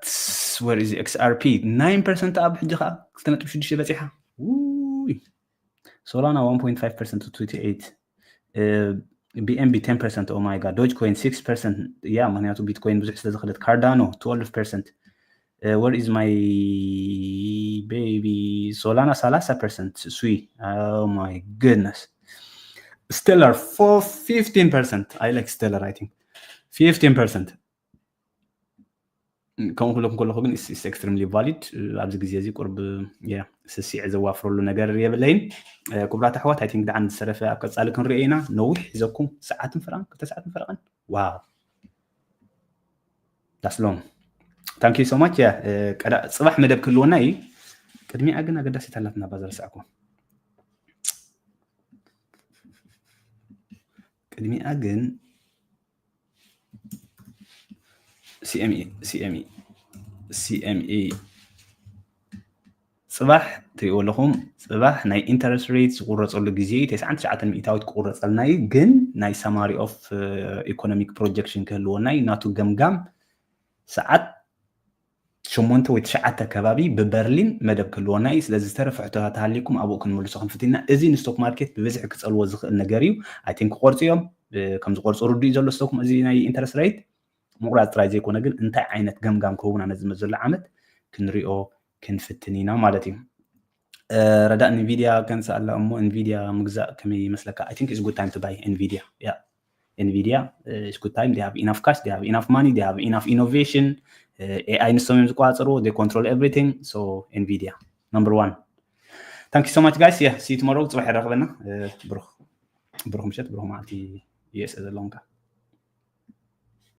where is XRP nine percent ኣብ ሕጂ ከዓ ክልተ ነጥቢ ሽዱሽተ በፂሓ። ውይ ሶላና one point five percent to twenty eight BNB ten percent oh my god Dogecoin six percent ያ ምክንያቱ ቢትኮይን ብዙሕ ስለ ዝኸደት ካርዳኖ twelve percent where is my baby Solana thirty percent sui oh my goodness Stellar for fifteen percent I like Stellar I think fifteen percent ከምኡ ክለኩም ከለኹ ግን is extremely valid ኣብዚ ግዜ እዚ ቁርብ ስሲዕ ዘዋፍረሉ ነገር የብለይን። ክቡራት ኣሕዋት I think ደሓን ዝተረፈ ኣብ ቀጻሊ ክንሪኦ ኢና። ነዊሕ ሒዘኩም ሰዓትን ፍረቓን ክልተ ሰዓትን ፍረቓን ዋው that's long thank you so much። ጽባሕ መደብ ክህልወና እዩ። ቅድሚኣ ግን ኣገዳሲት ኣላትና ባዛ ረሳዕኩ። ቅድሚኣ ግን CME CME CME ጽባሕ ትሪእዎ ኣለኹም። ጽባሕ ናይ interest rate ዝቁረጸሉ ግዜ እዩ። ተስዓን ትሽዓተን ሚእታዊት ክቁረጸልና እዩ። ግን ናይ summary of economic projection ክህልወና እዩ። ናቱ ገምጋም ሰዓት ሸሞንተ ወይ ትሽዓተ ከባቢ ብበርሊን መደብ ክህልወና እዩ። ስለዚ ዝተረፈ ሕቶታት ተሃልይኩም ኣብኡ ክንምልሶ ክንፍትን ኢና። እዚ ንስቶክ ማርኬት ብብዝሒ ክጸልዎ ዝኽእል ነገር እዩ። I think ክቆርጹ እዮም። ከም ዝቆርጹ ርዱእ እዩ ዘሎ ስቶክ እዚ ናይ interest rate ምቑራጽ ጥራይ ዘይኮነ ግን እንታይ ዓይነት ገምጋም ክህቡና ነዚ መዘሎ ዓመት ክንሪኦ ክንፍትን ኢና ማለት እዩ። ረዳእ Nvidia ከንሳ ኣላ እሞ Nvidia ምግዛእ ከመይ ይመስለካ? I think it's good time to buy Nvidia yeah Nvidia it's good time they have enough cash they have enough money they have enough innovation AI ንሶም እዮም ዝቆጻጸሩ they control everything so Nvidia number one thank you so much guys yeah see you tomorrow ጽባሕ ይራኸበና ብሩኽ ብሩኽ ምሸት ብሩኽ መዓልቲ USA ዘለኹም ከ